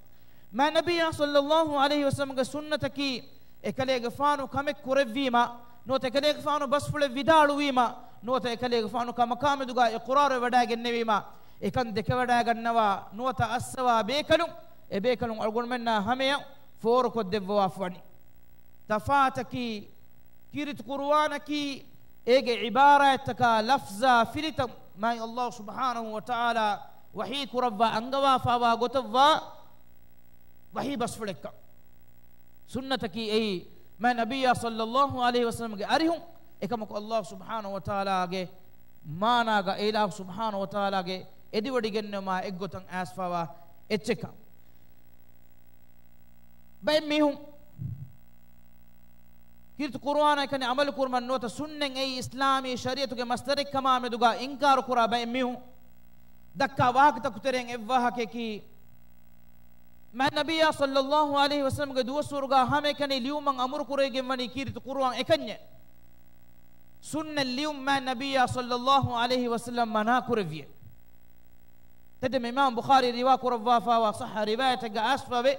މާތް ނަބިއްޔާ ޞައްލަﷲ ޢަލައިހި ވަސައްލަމަގެ ސުންނަތަކީ، އެކަލޭގެފާނު ކަމެއް ކުރެއްވީމަ، ނުވަތަ އެކަލޭގެފާނު ބަސްފުޅެއް ވިދާޅުވީމަ، ނުވަތަ އެކަލޭގެފާނު ކަމަކާމެދުގާ އިޤްރާރުވެވަޑައިގެންނެވީމަ، އެކަން ދެކެވަޑައިގަންނަވާ، ނުވަތަ އައްސަވާ ބޭކަލުން، އެ ބޭކަލުން އަޅުގަނޑުމެންނާ ހަމަޔަށް ފޯރުކޮށްދެއްވަވާފަވަނީ. ތަފާތަކީ، ކީރިތި ޤުރުއާނަކީ، އޭގެ ޢިބާރާތްތަކާ ލަފްޒާ ފިލިތައް މާތް ﷲ ސުބްޙާނަހޫ ވަތަޢާލާ ވަޙީ ކުރައްވާ އަންގަވާފާވާ ގޮތަށްވާ ވަޙީ ބަސްފުޅެއްކަން. ސުންނަތަކީ އެއީ، މާތް ނަބިއްޔާ ޞައްލަﷲ ޢަލައިހި ވަސައްލަމަގެ އަރިހުން، އެކަމަކު ﷲ ސުބްޙާނަހޫ ވަތަޢާލާގެ މާނާގަ އެ އިލާހު ސުބްޙާނަހޫ ވަތަޢާލާގެ އެދިވޮޑިގެންނެވުމާ އެއްގޮތަށް އައިސްފާވާ އެއްޗެއްކަން. ބައެއް މީހުން ކީރިތި ޤުރުއާނާ އެކަނި ޢަމަލު ކުރުމަށް ނުވަތަ ސުންނަތް އެއީ އިސްލާމީ ޝަރީޢަތުގެ މަޞްދަރެއްކަމާ މެދުގާ އިންކާރު ކުރާ ބައެއް މީހުން ދައްކާ ވާހަކަތަކު ތެރެއިން އެއްވާހަކައަކީ، މާތް ނަބިއްޔާ ޞައްލަﷲ ޢަލައިހި ވަސައްލަމަގެ ދުވަސްވަރުގާ ހަމައެކަނި ލިޔުމަށް އަމުރު ކުރެވިގެންވަނީ ކީރިތި ޤުރުއާން އެކަންޏެއް. ސުންނަތް ލިޔުން މާތް ނަބިއްޔާ ޞައްލަﷲ ޢަލައިހި ވަސައްލަމަ މަނާ ކުރެއްވިއެވެ. ތެދެއްމެ އިމާމް ބުޚާރީ ރިވާ ކުރައްވާފާވާ ޞައްޙަ ރިވާޔަތެއްގަ އައިސްފަވޭ،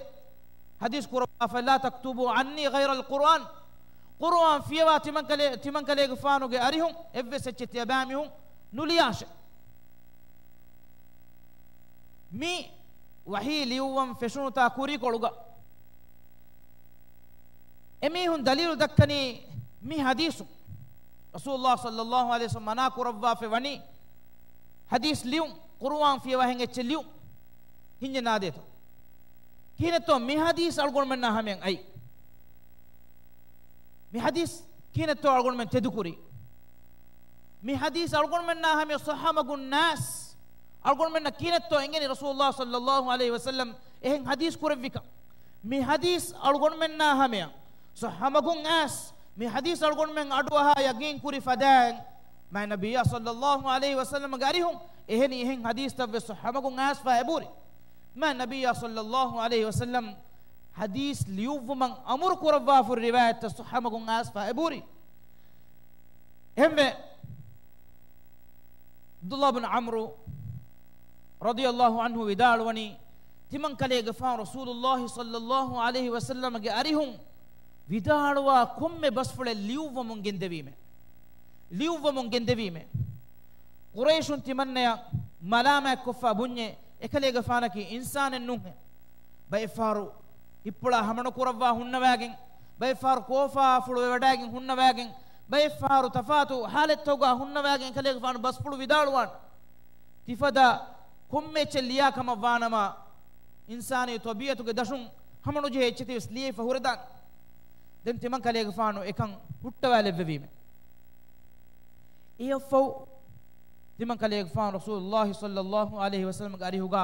ޙަދީޘް ކުރައްވާފަ، "لا تكتبوا عني غير القرآن." ޤުރުއާން ފިޔަވާ ތިމަންކަލޭ-، ތިމަންކަލޭގެފާނުގެ އަރިހުން އެއްވެސް އެއްޗެއް ތިޔަބައިމީހުން ނުލިޔާށޭ. މި ވަޙީ ލިޔުއްވަން ފެށުނުތާ ކުރީކޮޅުގަ އެމީހުން ދަލީލު ދައްކަނީ، މި ޙަދީޘު ރަސޫލުﷲ ޞައްލަﷲ ޢަލައިހި ވަސައްލަމަ މަނާ ކުރައްވާފައި ވަނީ، ޙަދީޘް ލިޔުން، ޤުރުއާން ފިޔަވާ ހިނގައްޗެއް ލިޔުން. ހިންޏެއް ނާދޭތޯ؟ ކިހިނެއްތޯ މި ޙަދީޘް އަޅުގަނޑުމެންނާ ހަމަޔަށް އައީ؟ މި ޙަދީޘް ކިހިނެއްތޯ އަޅުގަނޑުމެން ތެދުކުރީ؟ މި ޙަދީޘް އަޅުގަނޑުމެންނާ ހަމަޔަށް ޞައްޙަ މަގުން އައިސް، އަޅުގަނޑުމެންނަށް ކިހިނެއްތޯ އެނގެނީ ރަސޫލުﷲ ޞައްލަﷲ ޢަލައިހި ވަސައްލަމަ އެހެން ޙަދީޘް ކުރެއްވިކަން؟ މި ޙަދީޘް އަޅުގަނޑުމެންނާ ހަމަޔަށް ޞައްޙަ މަގުން އައިސް، މި ޙަދީޘް އަޅުގަނޑުމެން އަޑުއަހާ ޔަޤީން ކުރި ފަދައިން، މާތް ނަބިއްޔާ ޞައްލަﷲ ޢަލައިހި ވަސައްލަމަގެ އަރިހުން އެހެނި އެހެން ޙަދީޘްތައްވެސް ޞައްޙަ މަގުން އައިސްފަ އެބުރި. މާތް ނަބިއްޔާ ޞައްލަﷲ ޢަލައިހި ވަސައްލަމަ ޙަދީޘް ލިޔުއްވުމަށް އަމުރު ކުރައްވާފަ ހުރި ރިވާޔަތްތައް ޞައްޙަ މަގުން އައިސްފަ އެބުރި. އެހެންވެ، ޢަބްދުﷲ ބިން ޢަމްރު ރަޟިޔަﷲ ޢަންހު ވިދާޅުވަނީ، ތިމަން ކަލޭގެފާނު ރަސޫލުﷲ ޞައްލަﷲ ޢަލައިހި ވަސައްލަމަގެ އަރިހުން ވިދާޅުވާ ކޮންމެ ބަސްފުޅެއް ލިޔުއްވަމުން ގެންދެވީމޭ. ލިޔުއްވަމުން ގެންދެވީމޭ. ޤުރައިޝުން ތިމަންނަޔަށް މަލާމާތްކޮށްފަ ބުންޏޭ، އެކަލޭގެފާނަކީ އިންސާނެއް ނޫނޭ. ބައެއްފަހަރު ހިއްޕުޅާ ހަމަނުކުރައްވާ ހުންނަވައިގެން، ބައެއްފަހަރު ކޯފާފުޅު ވެވަޑައިގެން ހުންނަވައިގެން، ބައެއްފަހަރު ތަފާތު ޙާލަތްތަކުގަ ހުންނަވައިގެން އެކަލޭގެފާނު ބަސްފުޅު ވިދާޅުވާނެ. ތިފަދަ ކޮންމެ އެއްޗެއް ލިޔާ ކަމަށް ވާނަމަ، އިންސާނީ ޠަބީޢަތުގެ ދަށުން ހަމަނުޖެހޭ އެއްޗެތިވެސް ލިޔެފަ ހުރެދާނެ. ދެން ތިމަން ކަލޭގެފާނު އެކަން ހުއްޓަވާލެއްވެވީމެ. އެއަށްފަހު ތިމަން ކަލޭގެފާނު ރަސޫލުﷲ ޞައްލަﷲ ޢަލައިހި ވަސައްލަމަގެ އަރިހުގަ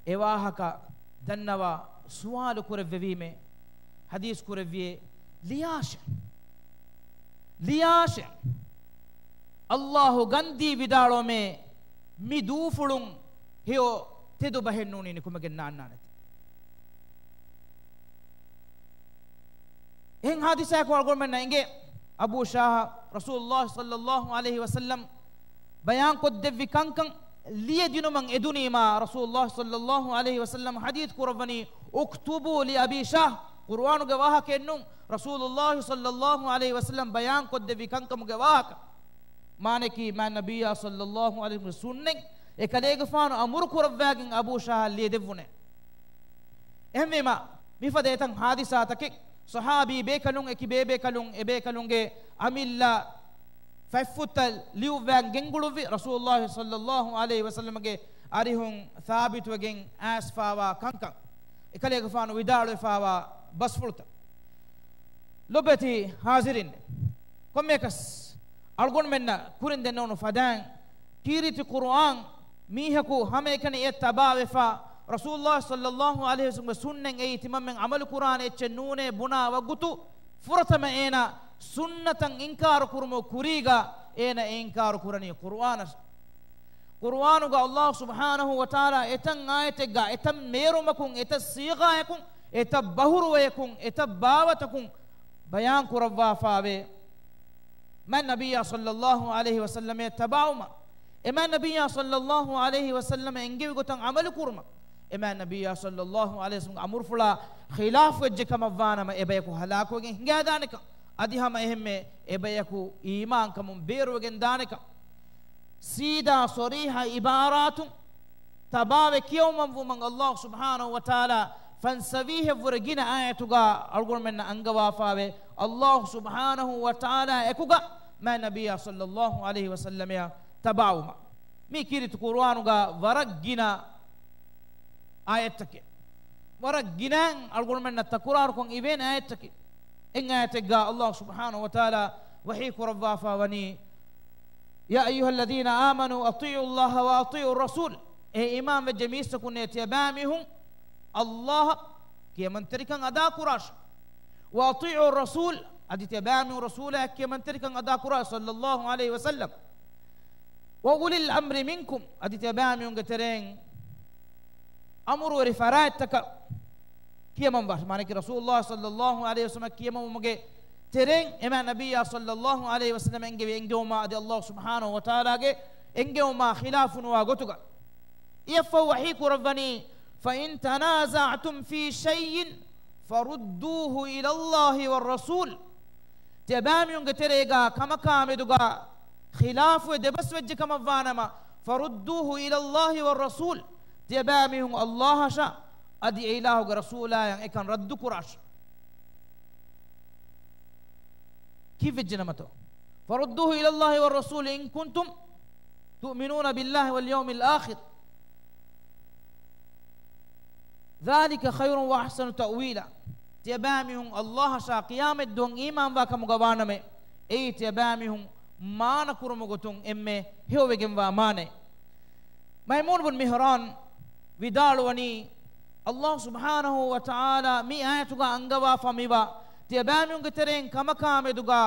އެ ވާހަކަ ދަންނަވާ ސުވާލު ކުރެއްވެވީމެ. ޙަދީޘް ކުރެއްވިއޭ، ލިޔާށޭ. ލިޔާށޭ. ﷲ ގަންދީ ވިދާޅުވަމޭ، މި ދޫފުޅުން ހެޔޮ ތެދު ބަހެއް ނޫނީ ނިކުމެގެން ނާންނާނެތެ. އެހެން ޙާދިސާއަކު އަޅުގަނޑުމެންނަށް އެނގޭ، އަބޫ ޝާހަށް ރަސޫލުﷲ ޞައްލަﷲ ޢަލައިހި ވަސައްލަމަ ބަޔާންކޮށްދެއްވި ކަންކަން ލިޔެދިނުމަށް އެދުނީމާ، ރަސޫލުﷲ ޞައްލަﷲ ޢަލައިހި ވަސައްލަމަ ޙަދީޘް ކުރައްވަނީ، "اكتبوا لأبي شاه." ޤުރުއާނުގެ ވާހަކައެއް ނޫން، ރަސޫލުﷲ ޞައްލަﷲ ޢަލައިހި ވަސައްލަމަ ބަޔާންކޮށްދެއްވި ކަންކަމުގެ ވާހަކަ. މާނައަކީ، މާތް ނަބިއްޔާ ޞައްލަﷲ ޢަލައިހި ވަސައްލަމަގެ ސުންނަތް އެކަލޭގެފާނު އަމުރު ކުރައްވައިގެން އަބޫ ޝާހަށް ލިޔެދެއްވުނޭ. އެހެންވީމަ، މިފަދަ އެތައް ޙާދިސާތަކެއް، ޞަޙާބީ ބޭކަލުން އެކި ބޭބޭކަލުން އެބޭކަލުންގެ އަމިއްލަ ފަތްފުށްތައް ލިޔުއްވައިގެން ގެންގުޅުއްވި، ރަސޫލުﷲ ޞައްލަﷲ ޢަލައިހި ވަސައްލަމަގެ އަރިހުން ސާބިތުވެގެން އައިސްފާވާ ކަންކަން. އެކަލޭގެފާނު ވިދާޅުވެފާވާ ބަސްފުޅުތައް. ލޮބުވެތި ޙާޟިރީން، ކޮންމެއަކަސް އަޅުގަނޑުމެންނަށް ކުރިން ދެންނެވުނު ފަދައިން، ކީރިތި ޤުރުއާން މީހަކު ހަމައެކަނި އެ ތަބާވެފަ، ރަސޫލުﷲ ޞައްލަﷲ ޢަލައިހި ވަސައްލަމަގެ ސުންނަތް އެއީ ތިމަންމެން ޢަމަލު ކުރާނެ އެއްޗެއް ނޫނޭ ބުނާ ވަގުތު، ފުރަތަމަ އޭނާ ސުންނަތަށް އިންކާރު ކުރުމުގެ ކުރީގަ އޭނާ އެ އިންކާރު ކުރަނީ ޤުރުއާނަށް. ޤުރުއާނުގަ ﷲ ސުބްޙާނަހޫ ވަތަޢާލާ އެތައް އާޔަތެއްގަ އެތައް މޭރުމަކުން، އެތައް ޞީޣާއަކުން، އެތައް ބަހުރުވަޔަކުން، އެތައް ބާވަތަކުން ބަޔާން ކުރައްވާފައިވޭ. މާތް ނަބިއްޔާ ޞައްލަﷲ ޢަލައިހި ވަސައްލަމައަށް ތަބާވުމަށް، އެ މާތް ނަބިއްޔާ ޞައްލަﷲ ޢަލައިހި ވަސައްލަމަ އެންގެވި ގޮތަށް ޢަމަލު ކުރުމަށް، އެ މާތް ނަބިއްޔާ ޞައްލަﷲ ޢަލައިހި ވަސައްލަމަގެ އަމުރުފުޅާ ޚިލާފުވެއްޖެ ކަމަށް ވާނަމަ، އެބަޔަކު ހަލާކުވެގެން ހިނގާދާނެކަން، އަދި ހަމަ އެހެންމެ އެބަޔަކު އީމާންކަމުން ބޭރުވެގެން ދާނެކަން. ސީދާ ޞަރީޙަ ޢިބާރާތުން ތަބާވެ ކިޔަވުމަށްވުމަށް ﷲ ސުބްޙާނަހޫ ވަތަޢާލާ ފަންސަވީހަށްވުރެ ގިނަ އާޔަތުގަ އަޅުގަނޑުމެންނަށް އަންގަވާފައިވޭ، ﷲ ސުބްޙާނަހޫ ވަތަޢާލާ އެކުގަ މާތް ނަބިއްޔާ ޞައްލަﷲ ޢަލައިހި ވަސައްލަމައަށް ތަބާވުމަށް. މީ ކީރިތި ޤުރުއާނުގަ ވަރަށް ގިނަ އާޔަތްތަކެއް، ވަރަށް ގިނައިން އަޅުގަނޑުމެންނަށް ތަކުރާރުކޮށް އިވޭނެ އާޔަތްތަކެއް. އެއް އާޔަތެއްގަ ﷲ ސުބްޙާނަހޫ ވަތަޢާލާ ވަޙީ ކުރައްވާފަ ވަނީ، "يا أيها الذين آمنوا أطيعوا الله وأطيعوا الرسول." އޭ އީމާންވެއްޖެ މީސްތަކުންނޭ، ތިޔަބައިމީހުން ﷲ އަށް ކިޔަމަންތެރިކަން އަދާކުރާށޭ. "وأطيعوا الرسول." އަދި ތިޔަބައިމީހުން ރަސޫލާއަށް ކިޔަމަންތެރިކަން އަދާކުރާށޭ، ޞައްލަﷲ ޢަލައިހި ވަސައްލަމަ. "وأولي الأمر منكم." އަދި ތިޔަބައިމީހުންގެ ތެރެއިން އަމުރުވެރި ފަރާތްތަކަށް ކިޔަމަންވާށޭ. މާނައަކީ، ރަސޫލުﷲ ޞައްލަﷲ ޢަލައިހި ވަސައްލަމަ ކިޔަމަންވުމުގެ ތެރެއިން އެ މާތް ނަބިއްޔާ ޞައްލަﷲ ޢަލައިހި ވަސައްލަމަ އެންގެވި އެންގެވުމާ އަދި ﷲ ސުބްޙާނަހޫ ވަތަޢާލާގެ އެންގެވުމާ ޚިލާފުނުވާ ގޮތުގަ. އެއަށްފަހު ވަޙީ ކުރައްވަނީ، "فإن تنازعتم في شيء فردوه إلى الله والرسول." ތިޔަބައިމީހުންގެ ތެރޭގަ ކަމަކާ މެދުގަ ޚިލާފުވެ ދެބަސްވެއްޖެ ކަމަށް ވާނަމަ، "فردوه إلى الله والرسول." ތިޔަބައިމީހުން ﷲ އަށާ އަދި އެ އިލާހުގެ ރަސޫލާއަށް އެކަން ރައްދު ކުރާށޭ. ކީއްވެއްޖެނަމަތޯ؟ فردوه إلى الله والرسول إن كنتم تؤمنون بالله واليوم الآخر ذلك خير وأحسن تأويلا. ތިޔަބައިމީހުން ﷲ އަށާ ޤިޔާމަތްދުވަހަށް އީމާންވާ ކަމުގަ ވާނަމަ، އެއީ ތިޔަބައިމީހުން މާނަ ކުރުމުގެ ގޮތުން އެންމެ ހެޔޮވެގެންވާ މާނައެއް. މައިމޫނު ބުން މިހްރާން ވިދާޅުވަނީ، ﷲ ސުބްޙާނަހޫ ވަތަޢާލާ މި އާޔަތުގަ އަންގަވާފަ މިވާ ތިޔަބައިމީހުންގެ ތެރެއިން ކަމަކާ މެދުގަ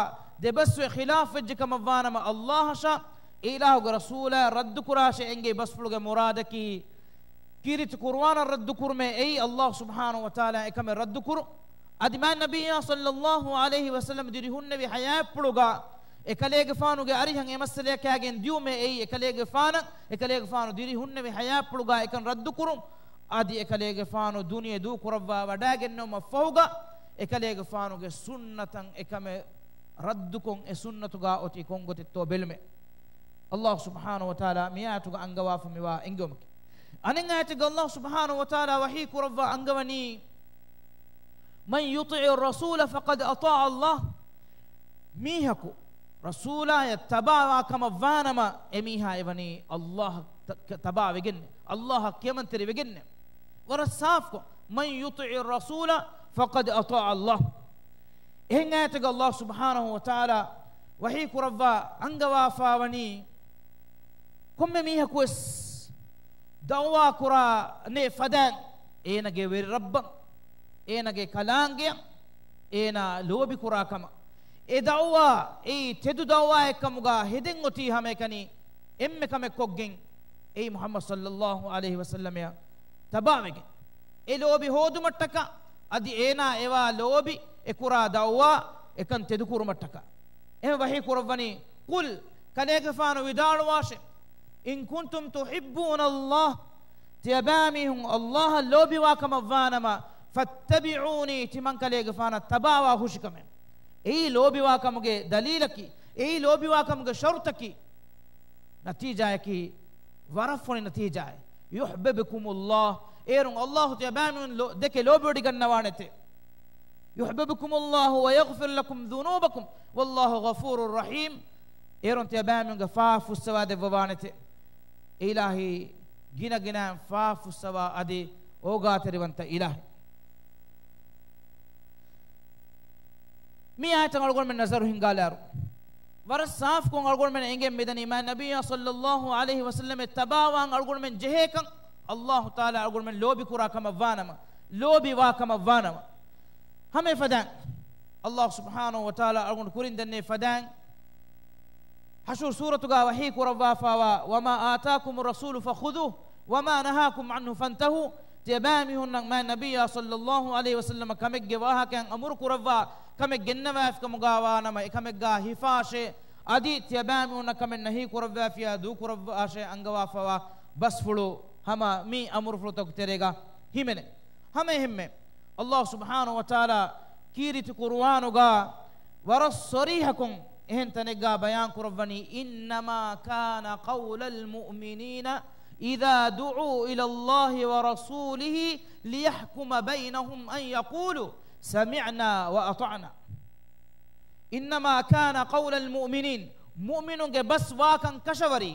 ދެބަސްވެ ޚިލާފްވެއްޖެ ކަމަށްވާނަމަ، ﷲ އަށާ އެ އިލާހުގެ ރަސޫލާ ރައްދުކުރާށޭ އެނގޭ ބަސްފުޅުގެ މުރާދަކީ، ކީރިތި ޤުރުއާނަށް ރައްދުކުރުމޭ އެއީ ﷲ ސުބްޙާނަހޫ ވަތަޢާލާ އެކަމެއް ރައްދުކުރުން. އަދި މާތް ނަބިއްޔާ ޞައްލައްލާހު ޢަލައިހި ވަސައްލަމަ ދިރިހުންނެވި ޙަޔާތްޕުޅުގަ އެކަލޭގެފާނުގެ އަރިހަށް އެ މައްސަލަޔަކާގެން ދިޔުމޭ އެއީ އެކަލޭގެފާނަށް، އެކަލޭގެފާނު ދިރިހުންނެވި ޙަޔާތްޕުޅުގަ އެކަން ރައްދުކުރުން. އަދި އެކަލޭގެފާނު ދުނިޔެ ދޫކުރައްވާ ވަޑައިގެންނެވުމަށްފަހުގަ އެކަލޭގެފާނުގެ ސުންނަތަށް އެކަމެއް ރައްދުކޮށް، އެ ސުންނަތުގަ އޮތީ ކޮން ގޮތެއްތޯ ބެލުމޭ. ﷲ ސުބްޙާނަހޫ ވަތަޢާލާ މި އާޔަތުގަ އަންގަވާފަ މިވާ އެންގެވުމަކީ. އަނެއް އާޔަތެއްގަ ﷲ ސުބްޙާނަހޫ ވަތަޢާލާ ވަޙީ ކުރައްވާ އަންގަވަނީ، من يطع الرسول فقد أطاع الله. މީހަކު ރަސޫލާޔަށް ތަބާވާ ކަމަށް ވާނަމަ، އެމީހާ އެވަނީ ﷲ އަށް ތަ-، ތަބާވެގެން، ﷲ އަށް ކިޔަމަންތެރިވެގެން. ވަރަށް ސާފުކޮށް، من يطع الرسول فقد أطاع الله. އެހެން އާޔަތެއްގަ ﷲ ސުބްޙާނަހޫ ވަތަޢާލާ ވަޙީ ކުރައްވާ އަންގަވާފަ ވަނީ، ކޮންމެ މީހަކުވެސް ދަޢުވާ ކުރާނެ ފަދައިން، އޭނަގެ ވެރި ރައްބަށް، އޭނަގެ ކަލާނގެއަށް، އޭނާ ލޯބި ކުރާ ކަމަށް. އެ ދަޢުވާ އެއީ ތެދު ދަޢުވާއެއް ކަމުގަ ހެދެން އޮތީ ހަމައެކަނި އެންމެ ކަމެއް ކޮށްގެން، އެއީ މުޙައްމަދު ޞައްލައްލާހު ޢަލައިހި ވަސައްލަމަޔަށް ތަބާވެގެން، އެ ލޯބި ހޯދުމަށްޓަކާ، އަދި އޭނާ އެވާ ލޯބި އެ ކުރާ ދަޢުވާ އެކަން ތެދުކުރުމަށްޓަކާ. އެހެން ވަޙީ ކުރައްވަނީ، قل، ކަލޭގެފާނު ވިދާޅުވާށޭ، إن كنتم تحبون الله، ތިޔަބައިމީހުން ﷲ އަށް ލޯބިވާ ކަމަށް ވާނަމަ، فاتبعوني، ތިމަން ކަލޭގެފާނަށް ތަބާވާ ހުށިކަމެއް. އެއީ ލޯބިވާ ކަމުގެ ދަލީލަކީ، އެއީ ލޯބިވާ ކަމުގެ ޝަރުޠަކީ. ނަތީޖާއަކީ ވަރަށް ފޮނި ނަތީޖާއެއް. يحببكم الله، އޭރުން ﷲ ތިޔަބައިމީހުން ލޯ-، ދެކެ ލޯބިވޮޑިގަންނަވާނެތެ. يحببكم الله ويغفر لكم ذنوبكم والله غفور رحيم. އޭރުން ތިޔަބައިމީހުންގެ ފާފަ ފުއްސަވާ ދެއްވަވާނެތެ. އެ އިލާހީ ގިނަ ގިނައިން ފާފަ ފުއްސަވާ އަދި އޯގާތެރިވަންތަ އިލާހެއް. މި އާޔަތަށް އަޅުގަނޑުމެން ނަޒަރު ހިންގާލާއިރު، ވަރަށް ސާފުކޮށް އަޅުގަނޑުމެން އެނގެން މިދަނީ، މާތް ނަބިއްޔާ ޞައްލައްލާހު ޢަލައިހި ވަސައްލަމަށް ތަބާވާން އަޅުގަނޑުމެން ޖެހޭކަން، ﷲ ތަޢާލާ އަޅުގަނޑުމެން ލޯބިކުރާ ކަމަށް ވާނަމަ، ލޯބިވާ ކަމަށް ވާނަމަ. ހަމަ އެފަދައިން ﷲ ސުބްޙާނަހޫ ވަތަޢާލާ އަޅުގަނޑު ކުރިން ދެންނެވި ފަދައިން، ޙަޝްރު ސޫރަތުގަ ވަޙީ ކުރައްވާފައިވާ، وما آتاكم الرسول فخذوه وما نهاكم عنه فانتهوا، ތިޔަބައިމީހުންނަށް މާތް ނަބިއްޔާ ޞައްލައްލާހު ޢަލައިހި ވަސައްލަމަ ކަމެއްގެ ވާހަކައިން އަމުރު ކުރައްވާ ކަމެއް ގެންނަވާފިކަމުގަ ވާނަމަ، އެކަމެއްގަ ހިފާށޭ، އަދި ތިޔަބައިމީހުންނަށް ކަމެއް ނަހީ ކުރައްވާފިޔާ ދޫކުރައްވާށޭ އަންގަވާފައިވާ ބަސްފުޅު ހަމަ މި އަމުރުފުޅުތަކުގެ ތެރޭގަ ހިމެނޭ. ހަމައެހެންމެ، ﷲ ސުބްޙާނަހޫ ވަތަޢާލާ ކީރިތި ޤުރުއާނުގަ ވަރަށް ޞަރީޙަކޮށް އެހެން ތަނެއްގަ ބަޔާން ކުރައްވަނީ، إنما كان قول المؤمنين إذا دعوا إلى الله ورسوله ليحكم بينهم أن يقولوا سمعنا وأطعنا. إنما كان قول المؤمنين، މުއުމިނުންގެ ބަސް ވާކަން ކަށަވަރީ،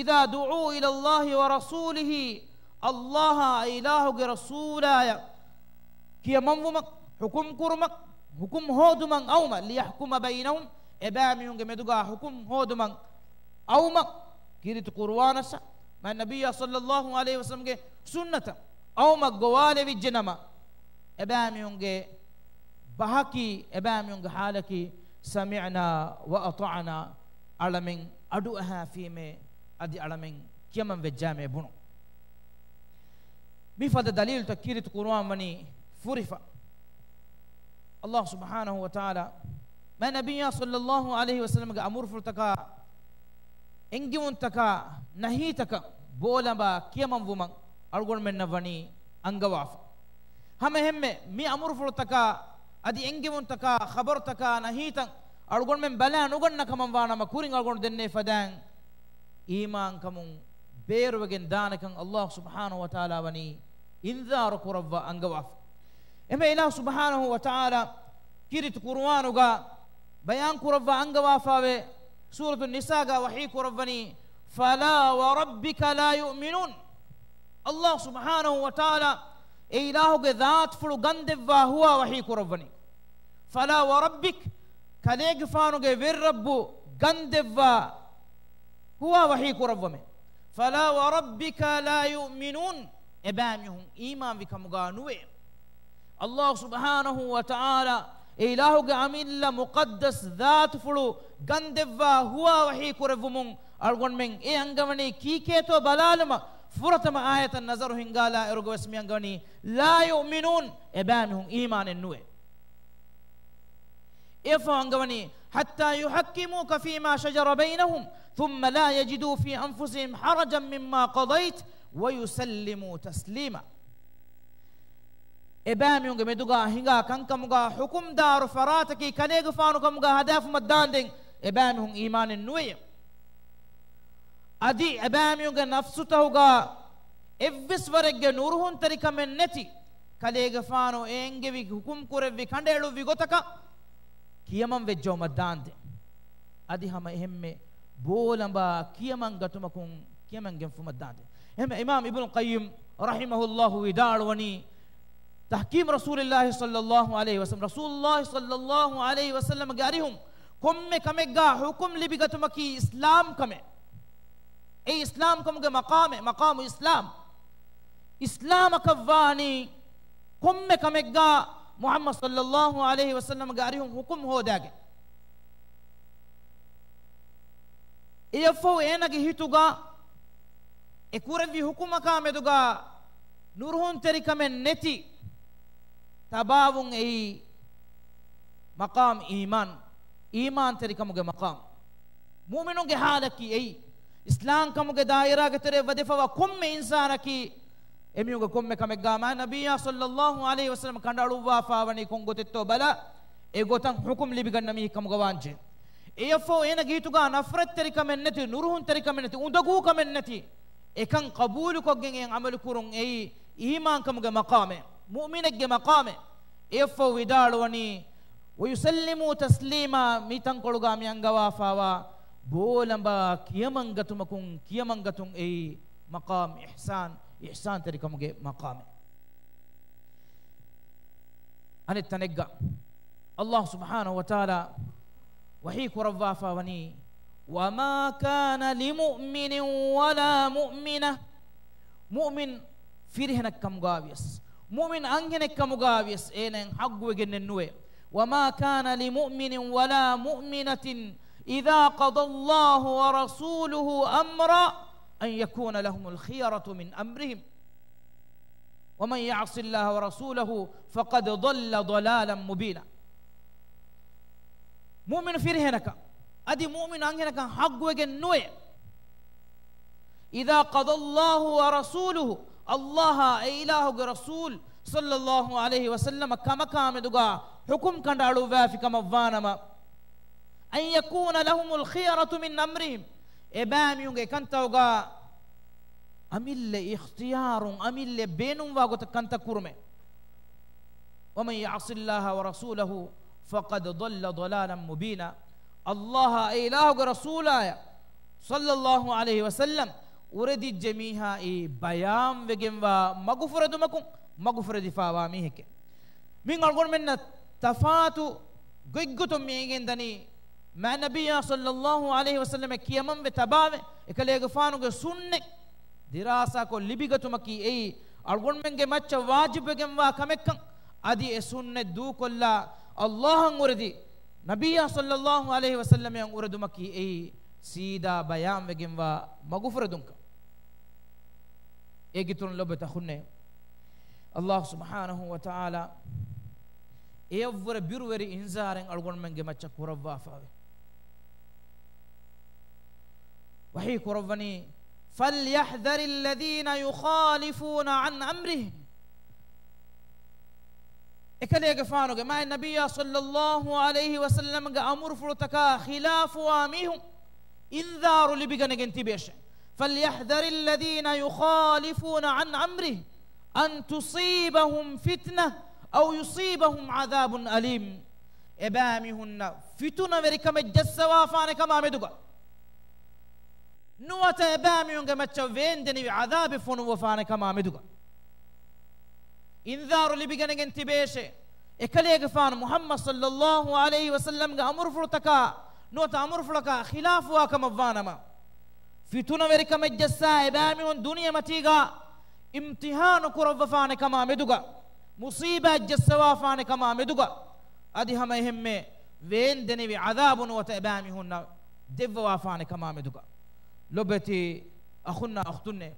إذا دعوا إلى الله ورسوله، ﷲ އާ އިލާހުގެ ރަސޫލާޔަށް ކިޔަމަންވުމަށް، ޙުކުމް ކުރުމަށް، ޙުކުމް ހޯދުމަށް އައުމަށް، ليحكم بينهم، އެބައިމީހުންގެ މެދުގަ ޙުކުމް ހޯދުމަށް އައުމަށް، ކީރިތި ޤުރުއާނަށާ މާތް ނަބިއްޔާ ޞައްލައްލާހު ޢަލައިހި ވަސައްލަމްގެ ސުންނަތަށް އައުމަށް ގޮވާލެވިއްޖެ ނަމަ، އެބައިމީހުންގެ ބަހަކީ، އެބައިމީހުންގެ ޙާލަކީ، سمعنا وأطعنا، އަޅަމެން އަޑުއަހާފީމޭ، އަދި އަޅަމެން ކިޔަމަން ވެއްޖާމޭ ބުނުން. މިފަދަ ދަލީލުތައް ކީރިތި ޤުރުއާން ވަނީ ފުރިފަ. ﷲ ސުބްޙާނަހޫ ވަތަޢާލާ މާތް ނަބިއްޔާ ޞައްލައްލާހު ޢަލައިހި ވަސައްލަމްގެ އަމުރުފުޅުތަކާ، އެންގެވުންތަކާ، ނަހީތަކަށް ބޯލަނބާ ކިޔަމަންވުމަށް އަޅުގަނޑުމެންނަށް ވަނީ އަންގަވާފަ. ހަމައެހެންމެ މި އަމުރުފުޅުތަކާ، އަދި އެންގެވުންތަކާ، ޚަބަރުތަކާ، ނަހީތައް އަޅުގަނޑުމެން ބަލާ ނުގަންނަ ކަމަށް ވާނަމަ، ކުރިން އަޅުގަނޑު ދެންނެވި ފަދައިން އީމާންކަމުން ބޭރުވެގެން ދާނެކަން ﷲ ސުބްޙާނަހޫ ވަތަޢާލާ ވަނީ އިންޒާރު ކުރައްވާ އަންގަވާފަ. އެހެންވެ އިލާހު ސުބްޙާނަހޫ ވަތަޢާލާ ކީރިތި ޤުރުއާނުގަ ބަޔާން ކުރައްވާ އަންގަވާފާވޭ. ސޫރަތު ނިސާގަ ވަޙީ ކުރައްވަނީ، "فَلَا وَرَبِّكَ لَا يُؤْمِنُونَ." ﷲ ސުބްޙާނަހޫ ވަތަޢާލާ އެ އިލާހުގެ ޛާތުފުޅު ގަންދެއްވާ ހުވާ ވަޙީ ކުރައްވަނީ. "فَلَا وَرَبِّكَ." ކަލޭގެފާނުގެ ވެރިރައްބު ގަންދެއްވާ ހުވާ ވަޙީ ކުރައްވަމޭ. "فَلَا وَرَبِّكَ لَا يُؤْمِنُونَ." އެބައިމީހުން އީމާންވި ކަމުގަ ނުވޭ. ﷲ ސުބްޙާނަހޫ ވަތަޢާލާ އެ އިލާހުގެ އަމިއްލަ މުޤައްދަސް ޛާތުފުޅު ގަންދެއްވާ ހުވާ ވަޙީ ކުރެއްވުމުން އަޅުގަނޑުމެން އެ އަންގަވަނީ ކީކޭތޯ ބަލާލުމަށް ފުރަތަމަ އާޔަތަށް ނަޒަރު ހިންގާލާ އިރުގަވެސް މި އަންގަވަނީ، "لَا يُؤْمِنُونَ." އެބައިމީހުން އީމާނެއް ނުވޭ. އެއަށްފަހު އަންގަވަނީ، "حَتَّىٰ يُحَكِّمُوكَ فِيمَا شَجَرَ بَيْنَهُمْ ثُمَّ لَا يَجِدُوا فِي أَنفُسِهِمْ حَرَجًا مِّمَّا قَضَيْتَ وَيُسَلِّمُوا تَسْلِيمًا." އެބައިމީހުންގެ މެދުގަ ހިނގާ ކަންކަމުގަ ޙުކުމްދާރު ފަރާތަކީ ކަލޭގެފާނު ކަމުގަ ހަދާފުމަށް ދާންދެން އެބައިމީހުން އީމާނެއް ނުވެޔޭ. އަދި އެބައިމީހުންގެ ނަފްސުތަކުގަ އެއްވެސް ވަރެއްގެ ނުރުހުންތެރިކަމެއް ނެތި ކަލޭގެފާނު އެ އެންގެވި ޙުކުމް ކުރެއްވި ކަނޑައެޅުއްވި ގޮތަކަށް ކިޔަމަން ވެއްޖައުމަށް ދާންދެން. އަދި ހަމަ އެހެންމެ ބޯލަނބާ ކިޔަމަން ގަތުމަކުން ކިޔަމަން ގެންފުމަށް ދާންދެން. އެހެންމެ އިމާމް އިބްނު ޤައްޔިމް ރަޙިމަހުﷲ ވިދާޅުވަނީ، تحكيم رسول الله صلى الله عليه وسلم، ރަސޫލުﷲ ޞައްލަﷲ ޢަލައިހި ވަސައްލަމަގެ އަރިހުން ކޮންމެ ކަމެއްގާ ޙުކުމް ލިބިގަތުމަކީ އިސްލާމް ކަމެއް. އެ އިސްލާމް ކަމުގެ މަޤާމެއް، މަޤާމު އިސްލާމް. އިސްލާމަކަށްވާނީ ކޮންމެ ކަމެއްގާ މުޙައްމަދު ޞައްލަﷲ ޢަލައިހި ވަސައްލަމަގެ އަރިހުން ޙުކުމް ހޯދާގެން. އެއަށްފަހު އޭނަގެ ހިތުގަ އެ ކުރެއްވި ޙުކުމަކާ މެދުގަ ނުރުހުންތެރިކަމެއް ނެތި ތަބާވުން އެއީ މަޤާމް އީމާން، އީމާންތެރިކަމުގެ މަޤާމް. މުއުމިނުންގެ ޙާލަކީ އެއީ. އިސްލާމްކަމުގެ ދާއިރާގެ ތެރެއަށް ވަދެފަވާ ކޮންމެ އިންސާނަކީ އެމީހުންގެ ކޮންމެ ކަމެއްގާ މާތް ނަބިއްޔާ ޞައްލަﷲ ޢަލައިހި ވަސައްލަމަ ކަނޑައަޅުއްވާފާވަނީ ކޮން ގޮތެއްތޯ ބަލާ، އެ ގޮތަށް ޙުކުމް ލިބިގަންނަ މީހެއް ކަމުގަ ވާންޖެހޭ. އެއަށްފަހު އޭނަގެ ހިތުގާ ނަފްރަތްތެރިކަމެއް ނެތި، ނުރުހުންތެރިކަމެއް ނެތި، އުނދަގޫކަމެއް ނެތި، އެކަން ޤަބޫލުކޮށްގެން އެ ޢަމަލު ކުރުން އެއީ އީމާންކަމުގެ މަޤާމެއް، މުއުމިނެއްގެ މަޤާމެއް. އެއަށްފަހު ވިދާޅުވަނީ، "وَيُسَلِّمُوا تَسْلِيمًا" މި ތަންކޮޅުގާ މި އަންގަވާފާވާ ބޯލަނބާ ކިޔަމަންގަތުމަކުން، ކިޔަމަންގަތުން އެއީ މަޤާމް އިޙްސާން، އިޙްސާންތެރިކަމުގެ މަޤާމެއް. އަނެއް ތަނެއްގަ ﷲ ސުބްޙާނަހޫ ވަތަޢާލާ ވަޙީ ކުރައްވާފާ ވަނީ، "وَمَا كَانَ لِمُؤْمِنٍ وَلَا مُؤْمِنَةٍ" މުއުމިން ފިރިހެނެއްކަމުގާވިޔަސް، މުއުމިން އަންހެނެއްކަމުގާވިޔަސް އޭނައަށް ޙައްޤުވެގެންނެއް ނުވޭ. "وَمَا كَانَ لِمُؤْمِنٍ وَلَا مُؤْمِنَةٍ إِذَا قَضَى اللَّهُ وَرَسُولُهُ أَمْرًا أَنْ يَكُونَ لَهُمُ الْخِيَرَةُ مِنْ أَمْرِهِمْ وَمَنْ يَعْصِ اللَّهَ وَرَسُولَهُ فَقَدْ ضَلَّ ضَلَالًا مُبِينًا" މުއުމިނު ފިރިހެނަކަށް އަދި މުއުމިނު އަންހެނަކަށް ޙައްޤުވެގެން ނުވޭ. "إِذَا قَضَى اللَّهُ وَرَسُولُهُ" ﷲ އާ އެ އިލާހުގެ ރަސޫލު ޞައްލަﷲ ޢަލައިހި ވަސައްލަމަ ކަމަކާ މެދުގާ ޙުކުމް ކަނޑައަޅުއްވާފި ކަމަށްވާނަމަ، "أَنْ يَكُونَ لَهُمُ الْخِيَرَةُ مِنْ أَمْرِهِمْ" އެބައިމީހުންގެ އެކަންތައްގަ އަމިއްލަ އިޚްތިޔާރުން، އަމިއްލަ ބޭނުންވާ ގޮތަށް ކަންތައް ކުރުމޭ. "وَمَنْ يَعْصِ اللَّهَ وَرَسُولَهُ فَقَدْ ضَلَّ ضَلَالًا مُبِينًا" ﷲ އާ އެ އިލާހުގެ ރަސޫލާއަށް ޞައްލަﷲ ޢަލައިހި ވަސައްލަމް އުރެދިއްޖެ މީހާއީ ބަޔާންވެގެންވާ މަގުފުރެދުމަކުން މަގުފުރެދިފާވާ މީހެކޭ. މި އަޅުގަނޑުމެންނަށް ތަފާތު ގޮތްގޮތުން މި އިނގެންދަނީ، މާތް ނަބިއްޔާ ޞައްލަﷲ ޢަލައިހި ވަސައްލަމަށް ކިޔަމަންވެ ތަބާވެ، އެކަލޭގެފާނުގެ ސުންނަތް ދިރާސާކޮށް ލިބިގަތުމަކީ އެއީ އަޅުގަނޑުމެންގެ މައްޗަށް ވާޖިބުވެގެންވާ ކަމެއްކަން. އަދި އެ ސުންނަތް ދޫކޮށްލާ، ﷲ އަށް އުރެދި، ނަބިއްޔާ ޞައްލަﷲ ޢަލައިހި ވަސައްލަމަށް އުރެދުމަކީ އެއީ ސީދާ ބަޔާންވެގެންވާ މަގުފުރެދުންކަން. އޭގެ އިތުރުން ލޮބުވެތި އަޚުންނޭ، ﷲ ސުބްޙާނަހޫ ވަތަޢާލާ އެޔަށްވުރެ ބިރުވެރި އިންޒާރެއް އަޅުގަނޑުމެންގެ މައްޗަށް ކުރައްވާފައެވެ. ވަޙީ ކުރައްވަނީ، "فَلْيَحْذَرِ الَّذِينَ يُخَالِفُونَ عَنْ أَمْرِهِ" އެކަލޭގެފާނުގެ މާތް ނަބިއްޔާ ޞައްލަﷲ ޢަލައިހި ވަސައްލަމްގެ އަމުރުފުޅުތަކާ ޚިލާފުވާ މީހުން އިންޒާރު ލިބިގަނެގެން ތިބޭށޭ. "فَلْيَحْذَرِ الَّذِينَ يُخَالِفُونَ عَنْ أَمْرِهِ أَنْ تُصِيبَهُمْ فِتْنَةٌ أَوْ يُصِيبَهُمْ عَذَابٌ أَلِيمٌ" އެބައިމީހުންނަށް ފިތުނަވެރިކަމެއް ޖައްސަވާފާނެ ކަމާ މެދުގަ، ނުވަތަ އެބައިމީހުންގެ މައްޗަށް ވޭންދެނިވި ޢަޛާބެއް ފޮނުއްވަފާނެ ކަމާ މެދުގަ، އިންޒާރު ލިބިގެނެގެން ތިބޭށޭ. އެކަލޭގެފާނު މުޙައްމަދު ޞައްލައްލާހު ޢަލައިހި ވަސައްލަމްގެ އަމުރުފުޅުތަކާ ނުވަތަ އަމުރުފުޅަކާ ޚިލާފުވާ ކަމަށް ވާނަމަ، ފިތުނަވެރިކަމެއް ޖައްސާ އެބައިމީހުން ދުނިޔެމަތީގަ އިމްތިޙާނު ކުރައްވަފާނެ ކަމާ މެދުގަ، މުޞީބާތް ޖައްސަވާފާނެ ކަމާ މެދުގަ، އަދި ހަމަ އެހެންމެ ވޭންދެނިވި ޢަޛާބު ނުވަތަ އެބައިމީހުންނަށް ދެއްވަވާފާނެ ކަމާ މެދުގަ. ލޮބެތި އަޚުންނާ އުޚްތުންނޭ،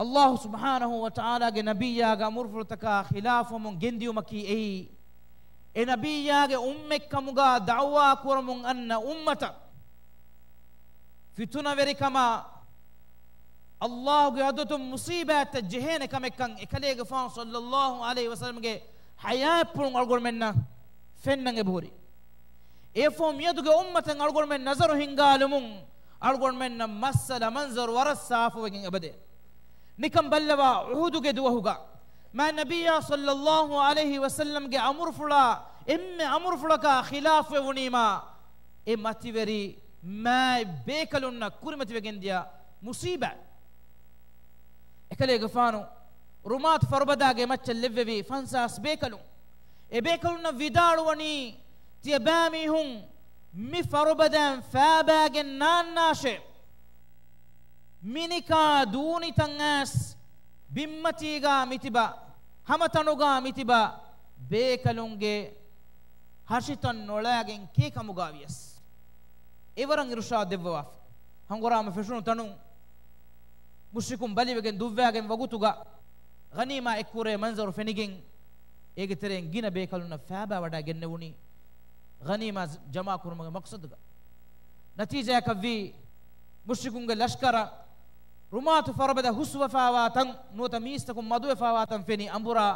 ﷲ ސުބްޙާނަހޫ ވަތަޢާލާގެ ނަބިއްޔާގެ އަމުރުފުޅުތަކާ ޚިލާފުވަމުން ގެންދިޔުމަކީ އެއީ، އެ ނަބިއްޔާގެ އުއްމަތްކަމުގަ ދަޢުވާ ކުރަމުން އަންނަ އުއްމަތަށް ފިތުނަވެރިކަމާ، ﷲގެ ޙަޟްރަތުން މުޞީބާތްތައް ޖެހޭނެ ކަމެއްކަން އެކަލޭގެފާނު ޞައްލައްލާހު ޢަލައިހި ވަސައްލަމްގެ ޙަޔާތްޕުޅުން އަޅުގަނޑުމެންނަށް ފެންނަން އެބަހުރި. އެއަށްފަހު މިއަދުގެ އުއްމަތަށް އަޅުގަނޑުމެން ނަޒަރު ހިންގާލުމުން އަޅުގަނޑުމެންނަށް މައްސަލަ މަންޒަރު ވަރަށް ސާފުވެގެން އެބަދޭ. ނިކަން ބައްލަވާ، އުޙުދުގެ ދުވަހުގަ މާތް ނަބިއްޔާ ޞައްލައްލާހު ޢަލައިހި ވަސައްލަމްގެ އަމުރުފުޅާ އެންމެ އަމުރުފުޅަކާ ޚިލާފުވެވުނީމާ، އެ މަތިވެރި މާތް ބޭކަލުންނަށް ކުރިމަތިވެގެންދިޔަ މުޞީބާތް. އެކަލޭގެފާނު ރުމާތު ފަރުބަދާގެ މައްޗަށް ލެއްވެވި ފަންސާސް ބޭކަލުން، އެ ބޭކަލުންނަށް ވިދާޅުވަނީ، ތިޔަބައިމީހުން މި ފަރުބަދައިން ފައިބައިގެން ނާންނާށޭ. މިނިކާ ދޫނިތަން އައިސް ބިންމަތީގާ މިތިބަ، ހަމަތަނުގާ މިތިބަ ބޭކަލުންގެ ހަށިތަން ނޮޅާގެން ކޭ ކަމުގާ ވިޔަސް. އެވަރަށް އިރުޝާދު ދެއްވަވާފަ. ހަނގުރާމަ ފެށުނު ތަނުން މުޝްރިކުން ބަލިވެގެން ދުއްވާގެން ވަގުތުގަ ޣަނީމާ އެއްކުރޭ މަންޒަރު ފެނިގެން، އޭގެ ތެރެއިން ގިނަ ބޭކަލުންނަށް ފައިބާވަޑައި ގެންނެވުނީ ޣަނީމާ ޖަމާކުރުމުގެ މަޤްޞަދުގަ. ނަތީޖާއަކަށްވީ، މުޝްރިކުންގެ ލަޝްކަރަށް ރުމާތު ފަރުބަދަ ހުސްވަފާވާ ތަން ނުވަތަ މީސްތަކުން މަދުވެފާވާ ތަން ފެނި އަނބުރާ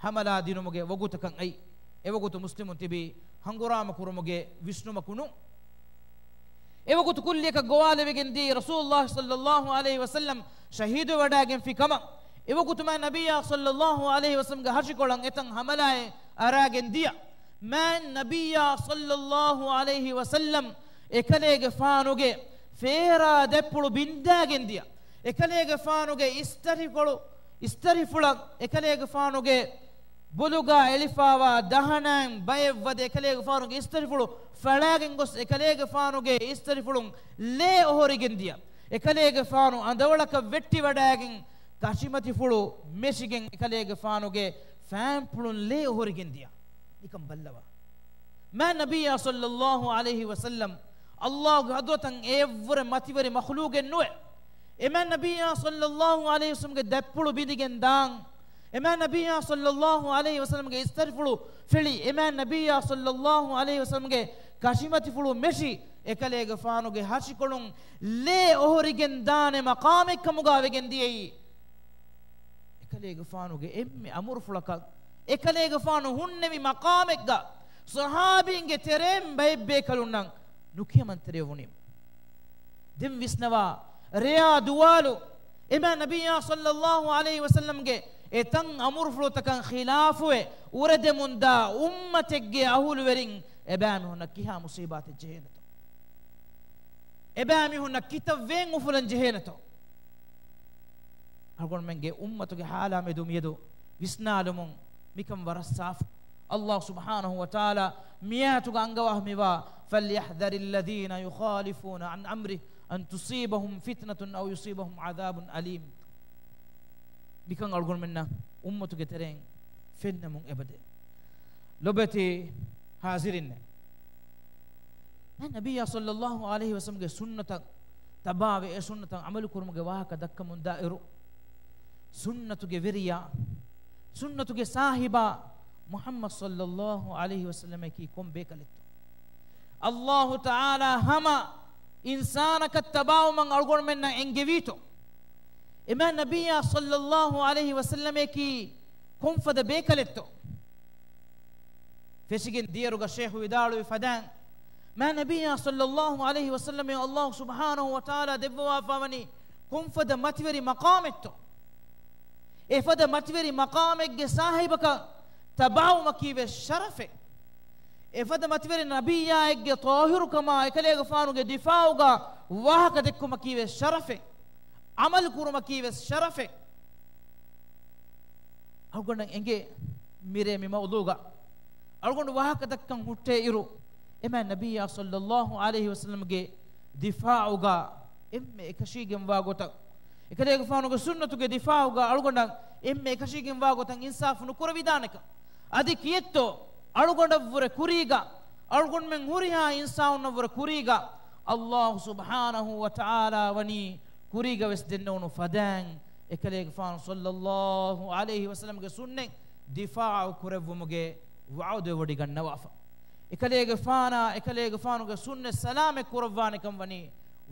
ހަމަލާ ދިނުމުގެ ވަގުތަކަށް އައި. އެވަގުތު މުސްލިމުން ތިބީ ހަނގުރާމަ ކުރުމުގެ ވިސްނުމަކު ނޫން. އެވަގުތު ކުއްލިއަކަށް ގޮވާލެވިގެން ދިޔަ ރަސޫލުﷲ ޞައްލައްލާހު ޢަލައިހި ވަސައްލަމް ޝަހީދުވެވަޑައިގެންފި ކަމަށް، އެވަގުތު މާތް ނަބިއްޔާ ޞައްލައްލާހު ޢަލައިހި ވަސައްލަމްގެ ހަށިކޮޅަށް އެތަން ހަމަލާއެއް އަރާގެން ދިޔަ. މާތް ނަބިއްޔާ ޞައްލައްލާހު ޢަލައިހި ވަސައްލަމް އެކަލޭގެފާނުގެ ފޭރާ ދަތްޕުޅު ބިންދާގެން ދިޔަ. އެކަލޭގެފާނުގެ އިސްތަށިފުޅު، އިސްތަށިފުޅަށް އެކަލޭގެފާނުގެ ބޮލުގާ އެޅިފާވާ ދަހަނައިން ބައެއް ވަދެ އެކަލޭގެފާނުގެ އިސްތަށިފުޅު ފަޅާގެން ގޮސް އެކަލޭގެފާނުގެ އިސްތަށިފުޅުން ލޭ އޮހޮރިގެން ދިޔަ. އެކަލޭގެފާނު އަނދަވަޅަކަށް ވެއްޓިވަޑައިގެން ކަށިމަތިފުޅު މެށިގެން އެކަލޭގެފާނުގެ ފައިންޕުޅުން ލޭ އޮހޮރިގެން ދިޔަ. ނިކަން ބައްލަވާ. މާތް ނަބިއްޔާ ޞައްލައްލާހު ޢަލައިހި ވަސައްލަމް ﷲގެ ޙަޟްރަތަށް އެއަށްވުރެ މަތިވެރި މަޚްލޫޤެއް ނުވެ. އެ މާތް ނަބިއްޔާ ޞައްލައްލާހު ޢަލައިހި ވަސައްލަމްގެ ދަތްޕުޅު ބިނދިގެން ދާން، އެ މާތް ނަބިއްޔާ ޞައްލައްލާހު ޢަލައިހި ވަސައްލަމްގެ އިސްތަށިފުޅު ފެޅި، އެ މާތް ނަބިއްޔާ ޞައްލައްލާހު ޢަލައިހި ވަސައްލަމްގެ ކަށިމަތިފުޅު މެށި، އެކަލޭގެފާނުގެ ހަށިކޮޅުން ލޭ އޮހޮރިގެން ދާނެ މަޤާމެއް ކަމުގާ ވެގެން ދިޔައީ. އެކަލޭގެފާނުގެ އެންމެ އަމުރުފުޅަކަށް އެކަލޭގެފާނު ހުންނެވި މަޤާމެއްގަ ޞަޙާބީންގެ ތެރެއިން ބައެއް ބޭކަލުންނަށް ނުކިޔަމަންތެރިވެވުނީ. ދެން ވިސްނަވާ، ރެޔާ ދުވާލު އެ މާތް ނަބިއްޔާ ޞައްލައްލާހު ޢަލައިހި ވަސައްލަމްގެ އެތަން އަމުރުފުޅުތަކަށް ޚިލާފުވެ އުރެދެމުންދާ އުއްމަތެއްގެ އަހުލުވެރިން އެބައިމީހުންނަށް ކިހާ މުޞީބާތެއް ޖެހޭނެތޯ؟ އެބައިމީހުންނަށް ކިތައް ވޭން އުފުލަން ޖެހޭނެތޯ؟ އަޅުގަނޑުމެންގެ އުއްމަތުގެ ޙާލާ މެދު މިއަދު ވިސްނާލުމުން މިކަން ވަރަށް ސާފު. ﷲ ސުބްޙާނަހޫ ވަތަޢާލާ މިއާޔަތުގަ އަންގަވާ މިވާ، فَلْيَحْذَرِ الَّذِينَ يُخَالِفُونَ عَنْ أَمْرِهِ أَنْ تُصِيبَهُمْ فِتْنَةٌ أَوْ يُصِيبَهُمْ عَذَابٌ أَلِيمٌ. މިކަން އަޅުގަނޑުމެންނަށް އުއްމަތުގެ ތެރެއިން ފެންނަމުން އެބަދޭ. ލޮބެތި ޙާޟިރީން، މާތް ނަބިއްޔާ ޞައްލައްލާހު ޢަލައިހި ވަސައްލަމްގެ ސުންނަތަށް ތަބާވެ، އެ ސުންނަތަށް ޢަމަލު ކުރުމުގެ ވާހަކަ ދައްކަމުން ދާއިރު، ސުންނަތުގެ ވެރިޔާ، ސުންނަތުގެ ސާހިބާ މުޙައްމަދު ޞައްލައްލާހު ޢަލައިހި ވަސައްލަމަކީ ކޮން ބޭކަލެއްތޯ؟ ﷲ ތަޢާލާ ހަމަ އިންސާނަކަށް ތަބާވުމަށް އަޅުގަނޑުމެންނަށް އެންގެވީތޯ؟ އެ މާތް ނަބިއްޔާ ޞައްލައްލާހު ޢަލައިހި ވަސައްލަމަކީ ކޮންފަދަ ބޭކަލެއްތޯ؟ ފެށިގެން ދިޔައިރުގަ ޝޭޚު ވިދާޅުވި ފަދައިން، މާތް ނަބިއްޔާ ޞައްލައްލާހު ޢަލައިހި ވަސައްލަމައަށް ﷲ ސުބްޙާނަހޫ ވަތަޢާލާ ދެއްވަވާފަވަނީ ކޮންފަދަ މަތިވެރި މަޤާމެއްތޯ؟ އެފަދަ މަތިވެރި މަޤާމެއްގެ ސާހިބަކަށް ތަބާވުމަކީވެސް ޝަރަފެއް. އެފަދަ މަތިވެރި ނަބިއްޔާއެއްގެ ޠާހިރުކަމާ އެކަލޭގެފާނުގެ ދިފާޢުގަ ވާހަކަ ދެއްކުމަކީވެސް ޝަރަފެއް، ޢަމަލު ކުރުމަކީވެސް ޝަރަފެއް. އަޅުގަނޑަށް އެނގޭ މިރޭ މި މައުޟޫޢުގަ އަޅުގަނޑު ވާހަކަ ދައްކަން ހުއްޓޭ އިރު، އެމާ ނަބިއްޔާ ޞައްލައްލާހު ޢަލައިހި ވަސައްލަމްގެ ދިފާޢުގަ އެންމެ އެކަށީގެންވާ ގޮތަށް، އެކަލޭގެފާނުގެ ސުންނަތުގެ ދިފާޢުގަ އަޅުގަނޑަށް އެންމެ އެކަށީގެންވާ ގޮތަށް އިންސާފު ނުކުރެވިދާނެކަން. އަދި ކިއެއްތޯ އަޅުގަނޑަށްވުރެ ކުރީގަ، އަޅުގަނޑުމެން ހުރިހާ އިންސާނުންނަށްވުރެ ކުރީގަ، އައްލާހު ސުބްޙާނަހު ވަތަޢާލާ ވަނީ ކުރީގަވެސް ދެންނެވުނު ފަދައިން އެކަލޭގެފާނު ޞައްލައްލާހު ޢަލައިހި ވަސައްލަމްގެ ސުންނަތް ދިފާޢު ކުރެއްވުމުގެ ވަޢުދެއް ވޮޑިގަންނަވާފަ. އެކަލޭގެފާނާ އެކަލޭގެފާނުގެ ސުންނަތް ސަލާމަތް ކުރައްވާނެކަން ވަނީ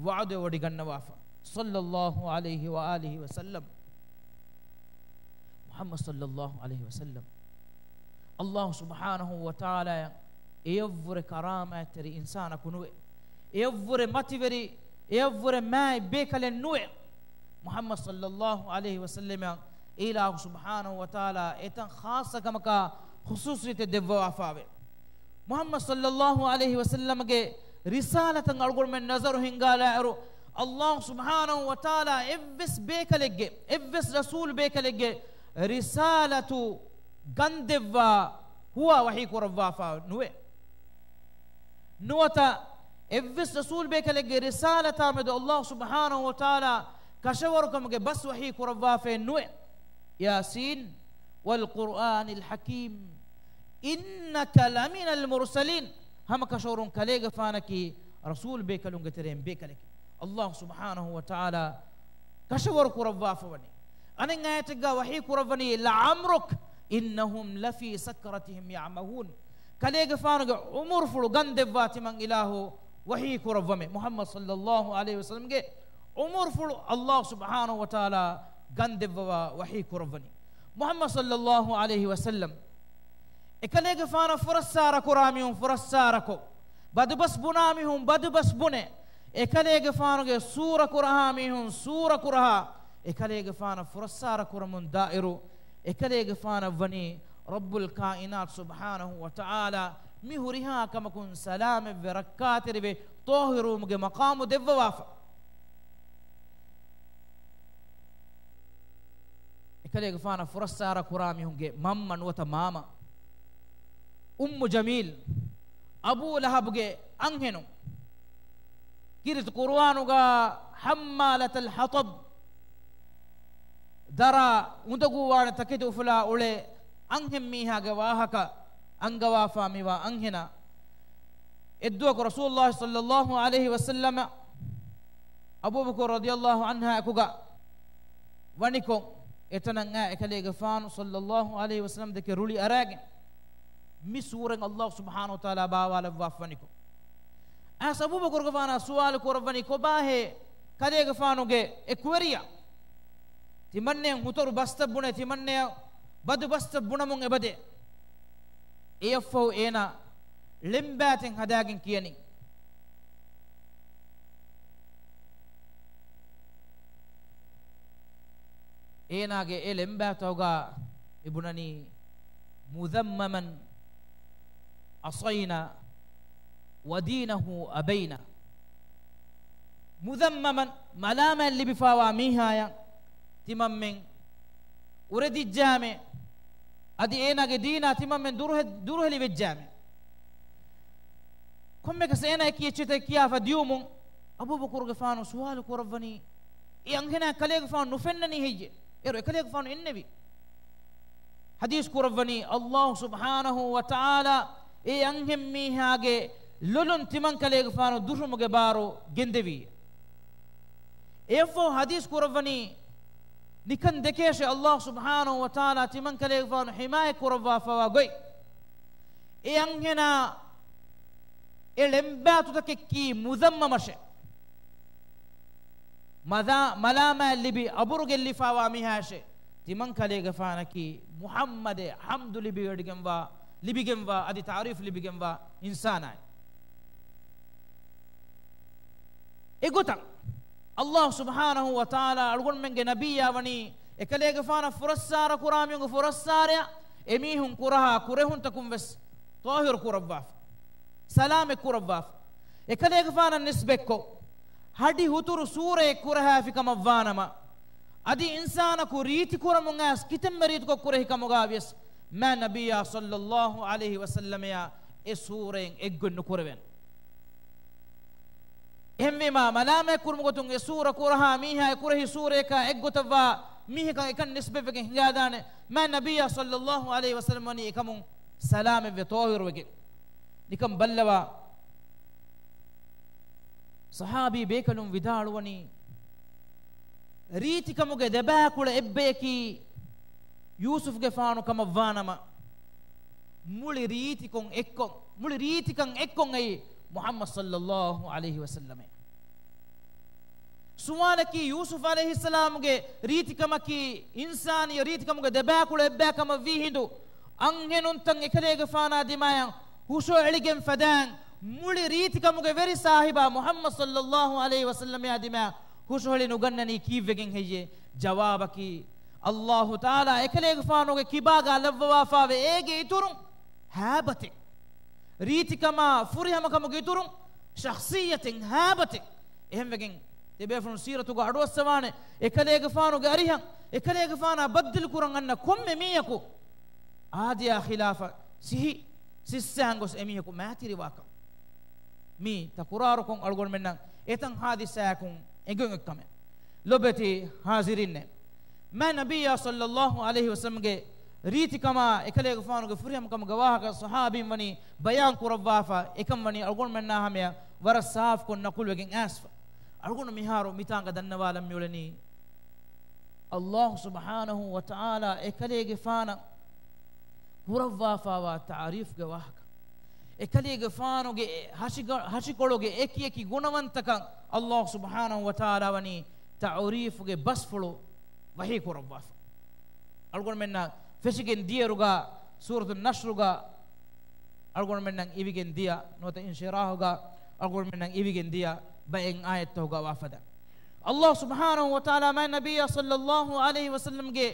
ވަޢުދެއް ވޮޑިގަންނަވާފަ. ޞައްލައްލާހު ޢަލައިހި ވައާލިހި ވަސައްލަމް. މުޙައްމަދު ޞައްލައްލާހު ޢަލައިހި ވަސައްލަމް. އައްލާހު ސުބްޙާނަހު ވަތަޢާލާއަށް އެޔަށްވުރެ ކަރާމާތްތެރި އިންސާނަކު ނުވެ. އެޔަށްވުރެ މަތިވެރި، އެޔަށްވުރެ މާތް ބޭކަލެއް ނުވެ. މުޙައްމަދު ޞައްލައްލާހު ޢަލައިހި ވަސައްލަމަށް އިލާހު ސުބްޙާނަހު ވަތަޢާލާ އެތަން ޚާއްޞަ ކަމަކާ ޚުޞޫޞިއްޔަތެއް ދެއްވަވާފައެވެ. މުޙައްމަދު ޞައްލައްލާހު ޢަލައިހި ވަސައްލަމްގެ ރިސާލަތަށް އަޅުގަނޑުމެން ނަޒަރު ހިންގާލާއިރު، އައްލާހު ސުބްޙާނަހު ވަތަޢާލާ އެއްވެސް ބޭކަލެއްގެ، އެއްވެސް ރަސޫލު ބޭކަލެއްގެ ރިސާލަތު ގަންދެއްވާ ހުވާ ވަޙީ ކުރައްވާފަ ނުވެ. ނުވަތަ އެއްވެސް ރަސޫލު ބޭކަލެއްގެ ރިސާލަތާ މެދު އައްލާހު ސުބްޙާނަހު ވަތަޢާލާ ކަށަވަރުކަމުގެ ބަސް ވަޙީ ކުރައްވާފައެއް ނުވެ. ޔާސީން، والقرآن الحكيم، إنك لمن المرسلين. ހަމަ ކަށަވަރުން ކަލޭގެފާނަކީ ރަސޫލު ބޭކަލުންގެ ތެރެއިން ބޭކަލެކޭ. އައްލާހު ސުބްޙާނަހު ވަތަޢާލާ ކަށަވަރު ކުރައްވާފަވަނީ. އަނެއް އާޔަތެއްގަ ވަޙީ ކުރައްވަނީ، لعمرك إنهم لفي سكرتهم يعمهون. ކަލޭގެފާނުގެ އުމުރުފުޅު ގަންދެއްވާ ތިމަން އިލާހު ވަޙީ ކުރައްވަމޭ. މުޙައްމަދު ޞައްލައްލާހު ޢަލައިހި ވަސައްލަމްގެ އުމުރުފުޅު އައްލާހު ސުބްޙާނަހު ވަތަޢާލާ ގަންދެއްވަވާ ވަޙީ ކުރައްވަނީ. މުޙައްމަދު ޞައްލައްލާހު ޢަލައިހި ވަސައްލަމް އެކަލޭގެފާނަށް ފުރައްސާރަ ކުރާ މީހުން ފުރައްސާރަ ކޮށް، ބަދުބަސް ބުނާ މީހުން ބަދުބަސް ބުނެ، އެކަލޭގެފާނުގެ ސޫރަ ކުރަހާ މީހުން ސޫރަ ކުރަހާ، އެކަލޭގެފާނަށް ފުރައްސާރަ ކުރަމުން ދާއިރު، އެކަލޭގެފާނަށް ވަނީ ރައްބުލް ކާއިނާތު ސުބްޙާނަހު ވަތަޢާލާ މި ހުރިހާ ކަމަކުން ސަލާމަތްވެ، ރައްކާތެރިވެ، ޠާހިރުވުމުގެ މަޤާމު ދެއްވަވާފަ. އެކަލޭގެފާނަށް ފުރައްސާރަ ކުރާ މީހުންގެ މަންމަ ނުވަތަ މާމަ، އުއްމު ޖަމީލް، އަބޫ ލަހަބުގެ އަންހެނުން. ކީރިތި ޤުރުއާނުގަ حمالة الحطب، ދަރާ އުނދަގޫވާނެ ތަކެތި އުފުލާ އުޅޭ އަންހެން މީހާގެ ވާހަކަ އަންގަވާފާ މިވާ އަންހެނާ. އެއްދުވަކު ރަސޫލުﷲ ޞައްލައްލާހު ޢަލައިހި ވަސައްލަމަ އަބޫބަކުރު ރަޟިޔަﷲ ޢަންހާ އެކުގަ ވަނިކޮށް، އެތަނަށް އާ އެކަލޭގެފާނު ޞައްލައްލާހު ޢަލައިހި ވަސައްލަމް ދެކެ ރުޅި އަރާގެން، މި ސޫރަތް އައްލާހު ސުބްޙާނަހު ވަތަޢާލާ ބާވާލައްވާފަ ވަނިކޮށް، އައިސް އަބޫބަކުރުގެފާނާ ސުވާލު ކުރައްވަނީ، ކޮބާހޭ ކަލޭގެފާނުގެ އެކުވެރިޔާ؟ ތިމަންނެއަށް ހުތަރު ބަސްތައް ބުނެ، ތިމަންނެއަށް ބަދު ބަސްތައް ބުނަމުން އެބަދޭ. އެއަށްފަހު އޭނާ ޅެންބާތެއް ހަދާގެން ކިޔަނީ. އޭނާގެ އެ ޅެންބާތަކުގަ މި ބުނަނީ، مذمما عصينا ودينه أبينا. مذمما، މަލާމާތް ލިބިފާވާ މީހާޔަށް ތިމަންމެން އުރެދިއްޖާމެ، އަދި އޭނާގެ ދީނާ ތިމަންމެން ދުރުހެ-، ދުރުހެލިވެއްޖާމެ. ކޮންމެކަސް އޭނާ އެކި އެއްޗެތެއް ކިޔާފަ ދިޔުމުން އަބޫބަކުރުގެފާނު ސުވާލު ކުރައްވަނީ، އެ އަންހެނާ ކަލޭގެފާނު ނުފެންނަނީ ހެއްޔޭ؟ އޭރު އެކަލޭގެފާނު އެންނެވި. ޙަދީޘް ކުރައްވަނީ، އައްލާހު ސުބްޙާނަހު ވަތަޢާލާ އެ އަންހެން މީހާގެ ލޮލުން ތިމަން ކަލޭގެފާނު ދުށުމުގެ ބާރު ގެންދެވި. އެއަށްފަހު ޙަދީޘް ކުރައްވަނީ، ނިކަން ދެކޭށޭ އައްލާހު ސުބްޙާނަހު ވަތަޢާލާ ތިމަން ކަލޭގެފާނު ޙިމާޔަތް ކުރައްވާފަވާ ގޮތް. އެ އަންހެނާ އެ ޅެންބާތުތަކެއްކީ މުޛައްމަމަށެ. މަލާ-، މަލާމާތް ލިބި އަބުރު ގެއްލިފާވާ މީހާއަށެ. ތިމަން ކަލޭގެފާނަކީ މުޙައްމަދެ ޙަމްދު ލިބިވެޑިގެންވާ، ލިބިގެންވާ، އަދި ތަޢުރީފް ލިބިގެންވާ އިންސާނާއެއް. އެގޮތަށް އައްލާހު ސުބްޙާނަހު ވަތަޢާލާ އަޅުގަނޑުމެންގެ ނަބިއްޔާ ވަނީ އެކަލޭގެފާނަށް ފުރައްސާރަ ކުރާ މީހުންގެ ފުރައްސާރަޔަށް އެމީހުން ކުރަހާ ކުރެހުންތަކުން ވެސް ޠާހިރު ކުރައްވާފަ. ސަލާމެއް ކުރައްވާފަ. އެކަލޭގެފާނަށް ނިސްބަތްކޮށް، ހަޑި ހުތުރު ސޫރައެއް ކުރަހާފި ކަމަށްވާނަމަ، އަދި އިންސާނަކު ރީތި ކުރަމުން އައިސް ކިތަންމެ ރީތިކޮށް ކުރެހި ކަމުގަ ވިޔަސް، މާތް ނަބިއްޔާ ޞައްލައްލާހު ޢަލައިހި ވަސައްލަމައާ އެ ސޫރައިން އެއްގޮތް ނުކުރެވެން. އެހެންވީމާ، މަލާމާތް ކުރުމުގެ ގޮތުން އެ ސޫރަ ކުރަހާ މީހާ އެ ކުރެހި ސޫރަޔަކާ އެއްގޮތަށްވާ މީހަކަށް އެކަން ނިސްބަތްވެގެން ހިނގާދާނެ. މާތް ނަބިއްޔާ ޞައްލައްލާހު ޢަލައިހި ވަސައްލަމަ ވަނީ އެކަމުން ސަލާމަތްވެ ޠާހިރުވެގެން. ނިކަން ބައްލަވާ. ޞަޙާބީ ބޭކަލުން ވިދާޅުވަނީ، ރީތިކަމުގެ ދެބާކުޅަ އެއްބަޔަކީ ޔޫސުފްގެފާނު ކަމަށްވާނަމަ، މުޅި ރީތިކޮން އެއްކޮށް، މުޅި ރީތިކަން އެއްކޮށް އައީ މުޙައްމަދު ޞައްލައްލާހު ޢަލައިހި ވަސައްލަމޭ. ސުވާލަކީ، ޔޫސުފް ޢަލައިހިއްސަލާމުގެ ރީތިކަމަކީ އިންސާނީ ރީތިކަމުގެ ދެބާކުޅަ އެއްބަޔަކަމަށް ވީ ހިނދު، އަންހެނުންތައް އެކަލޭގެފާނާ ދިމާޔަށް ހުށަހެޅިގެން ފަދައިން، މުޅި ރީތިކަމުގެ ވެރި ސާހިބާ މުޙައްމަދު ޞައްލައްލާހު ޢަލައިހި ވަސައްލަމައާ ދިމާޔަށް ހުށަހެޅި ނުގަންނަނީ ކީއްވެގެން ހެއްޔޭ؟ ޖަވާބަކީ، ﷲ ތަޢާލާ އެކަލޭގެފާނުގެ ކިބާގާ ލައްވަވާފާވެ އޭގެ އިތުރުން ހައިބަތެއް. ރީތިކަމާ ފުރިހަމަކަމުގެ އިތުރުން ޝަޚްޞިއްޔަތެއް، ހައިބަތެއް. އެހެންވެގެން، ތިބޭފުޅުން ސީރަތުގަ އަޑުއައްސަވާނެ، އެކަލޭގެފާނުގެ އަރިހަށް، އެކަލޭގެފާނާ ބައްދަލުކުރަން އަންނަ ކޮންމެ މީހަކު އާދަޔާ ޚިލާފަށް ސިހި ސިއްސާން ގޮސް އެމީހަކު މާތިރިވާކަން. މީ ތަކުރާރުކޮށް އަޅުގަނޑުމެންނަށް އެތަން ހާދިސާއަކުން އެނގުން އެއްކަމެއް. ލޮބެތި ޙާޟިރީންނޭ، މާތް ނަބިއްޔާ ޞައްލައްލާހު ޢަލައިހި ވަސައްލަމްގެ ރީތިކަމާ އެކަލޭގެފާނުގެ ފުރިހަމަކަމުގެ ވާހަކަ ޞަޙާބީން ވަނީ ބަޔާން ކުރައްވާފަ، އެކަން ވަނީ އަޅުގަނޑުމެންނާ ހަމަޔަށް ވަރަށް ސާފުކޮށް ނަޤުލުވެގެން އައިސްފަ. އަޅުގަނޑު މިހާރު މިތާނގަ ދަންނަވާލަން މިއުޅެނީ، ﷲ ސުބްޙާނަހޫ ވަތަޢާލާ އެކަލޭގެފާނަށް ކުރައްވާފާވާ ތަޢުރީފްގެ ވާހަކަ. އެކަލޭގެފާނުގެ ހަށިގަ-، ހަށިކޮޅުގެ އެކި އެކި ގުނަވަންތަކަށް ﷲ ސުބްޙާނަހޫ ވަތަޢާލާ ވަނީ ތަޢުރީފުގެ ބަސްފުޅު ވަޙީ ކުރައްވާފަ. އަޅުގަނޑުމެންނަށް ފެށިގެން ދިޔައިރުގަ، ސޫރަތު ނަޞްރުގަ އަޅުގަނޑުމެންނަށް އިވިގެން ދިޔަ، ނުވަތަ އިންޝިރާޙުގަ އަޅުގަނޑުމެންނަށް އިވިގެން ދިޔަ ބައެއް އާޔަތްތަކުގަ ވާފަދަ، ﷲ ސުބްޙާނަހޫ ވަތަޢާލާ މާތް ނަބިއްޔާ ޞައްލައްލާހު ޢަލައިހި ވަސައްލަމްގެ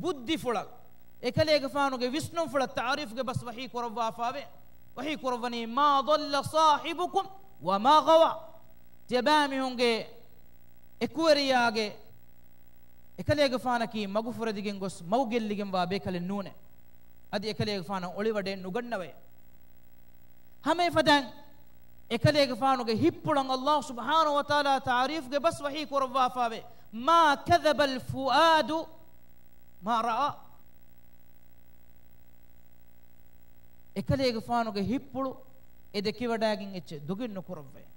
ބުއްދިފުޅަށް، އެކަލޭގެފާނުގެ ވިސްނުންފުޅަށް ތަޢުރީފްގެ ބަސް ވަޙީ ކުރައްވާފާވެ، ވަޙީ ކުރައްވަނީ، "ما ضل صاحبكم وما غوى." ތިޔަބައިމީހުންގެ އެކުވެރިޔާގެ އެކަލޭގެފާނަކީ މަގުފުރެދިގެން ގޮސް މަގުގެއްލިގެންވާ ބޭކަލެއް ނޫނޭ. އަދި އެކަލޭގެފާނަށް އޮޅިވަޑައެއް ނުގަންނަވައޭ. ހަމައެފަދައިން އެކަލޭގެފާނުގެ ހިތްޕުޅަށް ﷲ ސުބްޙާނަހޫ ވަތަޢާލާ ތަޢުރީފްގެ ބަސް ވަޙީ ކުރައްވާފާވެ، "ما كذب الفؤاد ما رأى." އެކަލޭގެފާނުގެ ހިތްޕުޅު އެ ދެކިވަޑައިގެން އެއްޗެއް ދޮގެއް ނުކުރައްވައޭ.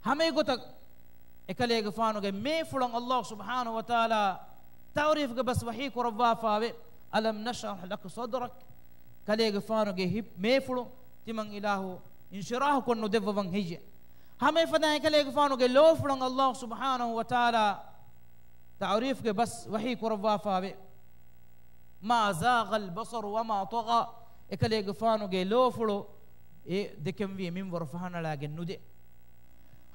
ހަމައެގޮތަށް އެކަލޭގެފާނުގެ މޭފުޅަށް ﷲ ސުބްޙާނަހޫ ވަތަޢާލާ ތަޢުރީފްގެ ބަސް ވަޙީ ކުރައްވާފާވެ، "ألم نشرح لك صدرك." ކަލޭގެފާނުގެ ހިތް މޭފުޅު ތިމަން އިލާހު އިންޝިރާޙު ކޮށް ނުދެއްވަވަން ހެއްޔެ؟ ހަމައެފަދައިން އެކަލޭގެފާނުގެ ލޯފުޅަށް ﷲ ސުބްޙާނަހޫ ވަތަޢާލާ ތަޢުރީފްގެ ބަސް ވަޙީ ކުރައްވާފާވެ، "ما زاغ البصر وما طغى." އެކަލޭގެފާނުގެ ލޯފުޅު އެ ދެކެންވީ މިންވަރު ފަހަނަޅާގެން ނުދޭ.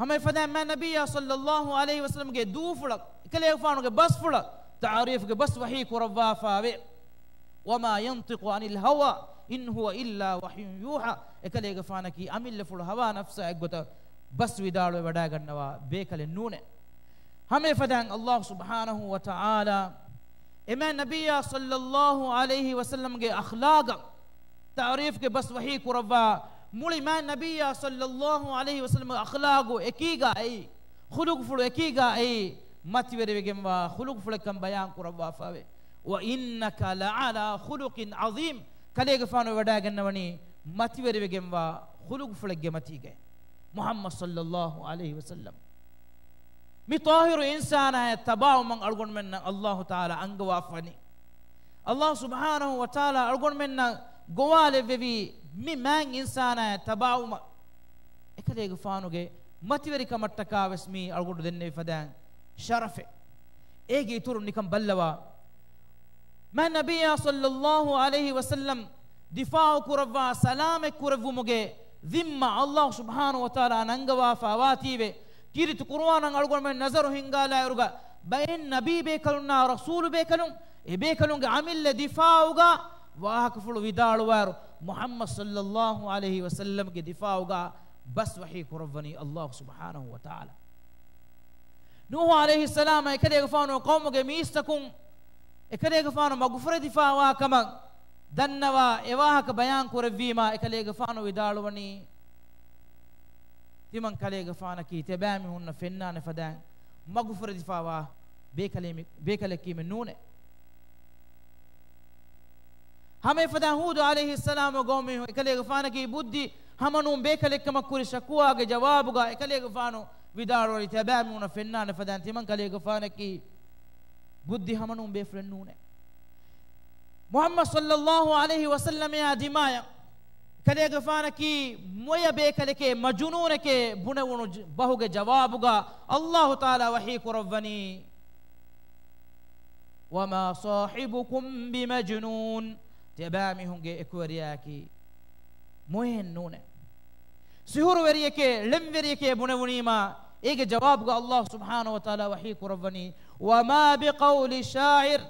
ހަމައެފަދައިން މާތް ނަބިއްޔާ ޞައްލައްލާހު ޢަލައިހި ވަސައްލަމްގެ ދޫފުޅަށް، އެކަލޭގެފާނުގެ ބަސްފުޅަށް ތަޢުރީފްގެ ބަސް ވަޙީ ކުރައްވާފާވެ، "وما ينطق عن الهوى إن هو إلا وحي يوحى." އެކަލޭގެފާނަކީ އަމިއްލަފުޅު ހަވާ ނަފްސާ އެއްގޮތަށް ބަސް ވިދާޅުވެ ވަޑައިގަންނަވާ ބޭކަލެއް ނޫނޭ. ހަމައެފަދައިން ﷲ ސުބްޙާނަހޫ ވަތަޢާލާ އެ މާތް ނަބިއްޔާ ޞައްލައްލާހު ޢަލައިހި ވަސައްލަމްގެ އަޚްލާޤަށް ތަޢުރީފްގެ ބަސް ވަޙީ ކުރައްވާ، މުޅި މާތް ނަބިއްޔާ ޞައްލައްލާހު ޢަލައިހި ވަސައްލަމްގެ އަޚްލާޤު އެކީގަ އެއީ، ޚުލުޤުފުޅު އެކީގަ އެއީ، މަތިވެރިވެގެންވާ ޚުލުޤުފުޅެއްކަން ބަޔާން ކުރައްވާފާވެ، "وإنك لعلى خلق عظيم." ކަލޭގެފާނު ވަޑައިގަންނަވަނީ މަތިވެރިވެގެންވާ ޚުލުޤުފުޅެއްގެ މަތީގައި. މުޙައްމަދު ޞައްލައްލާހު ޢަލައިހި ވަސައްލަމް. މި ޠާހިރު އިންސާނާއަށް ތަބާވުމަށް އަޅުގަނޑުމެންނަށް ﷲ ތަޢާލާ އަންގަވާފަވަނީ. ﷲ ސުބްޙާނަހޫ ވަތަޢާލާ އަޅުގަނޑުމެންނަށް ގޮވާލެއްވެވީ މި މާތް އިންސާނާއަށް ތަބާވުމަށް. އެކަލޭގެފާނުގެ މަތިވެރިކަމަށްޓަކާވެސް މީ އަޅުގަނޑު ދެންނެވި ފަދައިން ޝަރަފެއް. އޭގެ އިތުރުން ނިކަން ބައްލަވާ. މާތް ނަބިއްޔާ ޞައްލައްލާހު ޢަލައިހި ވަސައްލަމް ދިފާޢު ކުރައްވާ، ސަލާމަތް ކުރެއްވުމުގެ ޒިންމާ ﷲ ސުބްޙާނަހޫ ވަތަޢާލާ ނަންގަވާފަ ވާތީވެ، ކީރިތި ޤުރުއާނަށް އަޅުގަނޑުމެން ނަޒަރު ހިންގާލާއިރުގަ، ބައެއް ނަބީ ބޭކަލުންނާ ރަސޫލު ބޭކަލުން، އެ ބޭކަލުންގެ އަމިއްލަ ދިފާޢުގަ ވާހަކަފުޅު ވިދާޅުވާއިރު، މުޙައްމަދު ޞައްލައްލާހު ޢަލައިހި ވަސައްލަމްގެ ދިފާޢުގަ ބަސް ވަޙީ ކުރައްވަނީ ﷲ ސުބްޙާނަހު ވަތަޢާލާ. ނޫޙު ޢަލައިހިއްސަލާމަށް އެކަލޭގެފާނު ޤައުމުގެ މީސްތަކުން އެކަލޭގެފާނު މަގުފުރެދިފާވާ ކަމަށް ދަންނަވާ އެ ވާހަކަ ބަޔާން ކުރެއްވީމާ، އެކަލޭގެފާނު ވިދާޅުވަނީ، ތިމަން ކަލޭގެފާނަކީ ތިޔަބައިމީހުންނަށް ފެންނާނެ ފަދައިން މަގުފުރެދިފާވާ ބޭކަލެއް-، ބޭކަލެއް ކީމެއް ނޫނޭ. ހަމައެފަދައިން ހޫދު ޢަލައިހިއްސަލާމު ގައުމީހުން އެކަލޭގެފާނަކީ ބުއްދި ހަމަނޫން ބޭކަލެއްކަމަށް ކުރި ޝަކުވާގެ ޖަވާބުގަ އެކަލޭގެފާނު ވިދާޅުވަނީ ތިޔަބައިމީހުންނަށް ފެންނާނެ ފަދައިން ތިމަން ކަލޭގެފާނަކީ ބުއްދި ހަމަނޫން ބޭފުޅެއް ނޫނޭ. މުޙައްމަދު ޞައްލައްލާހު ޢަލައިހި ވަސައްލަމައާ ދިމާޔަށް ކަލޭގެފާނަކީ މޮޔަ ބޭކަލެކޭ، މަޖުނޫނެކޭ ބުނެވުނު ޖ-، ބަހުގެ ޖަވާބުގަ ﷲ ތަޢާލާ ވަޙީ ކުރައްވަނީ، وما صاحبكم بمجنون، ތިޔަބައިމީހުންގެ އެކުވެރިޔާއަކީ މޮޔައެއް ނޫނޭ. ސިހުރުވެރިއެކޭ، ޅެންވެރިއެކޭ ބުނެވުނީމާ، އޭގެ ޖަވާބުގަ ﷲ ސުބްޙާނަހު ވަތަޢާލާ ވަޙީ ކުރައްވަނީ، وما بقول شاعر،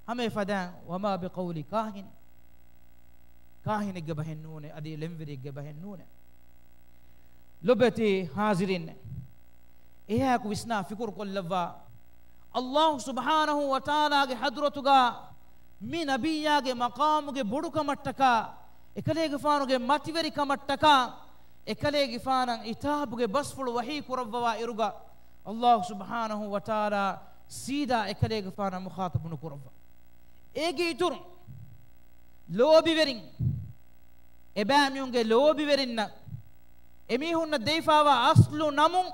ހަމައެފަދައިން، وما بقول كاهن، ކާހިނެއްގެ ބަހެއް ނޫނޭ، އަދި ޅެންވެރިއެއްގެ ބަހެއް ނޫނޭ. ލޮބެތި ޙާޟިރީން، އެހާއެކު ވިސްނާ ފިކުރު ކޮށްލައްވާ، ﷲ ސުބްޙާނަހު ވަތަޢާލާގެ ޙަޟްރަތުގަ މި ނަބިއްޔާގެ މަޤާމުގެ ބޮޑުކަމަށްޓަކާ، އެކަލޭގެފާނުގެ މަތިވެރިކަމަށްޓަކާ، އެކަލޭގެފާނަށް އިތާބުގެ ބަސްފުޅު ވަޙީ ކުރައްވަވާ އިރުގަ، ﷲ ސުބްޙާނަހު ވަތަޢާލާ ސީދާ އެކަލޭގެފާނަށް މުޚާޠަބު ނުކުރައްވާ. އޭގެ އިތުރުން، ލޯބިވެރިން، އެބައިމީހުންގެ ލޯބިވެރިންނަށް އެމީހުންނަށް ދެވިފާވާ އަސްލު ނަމުން،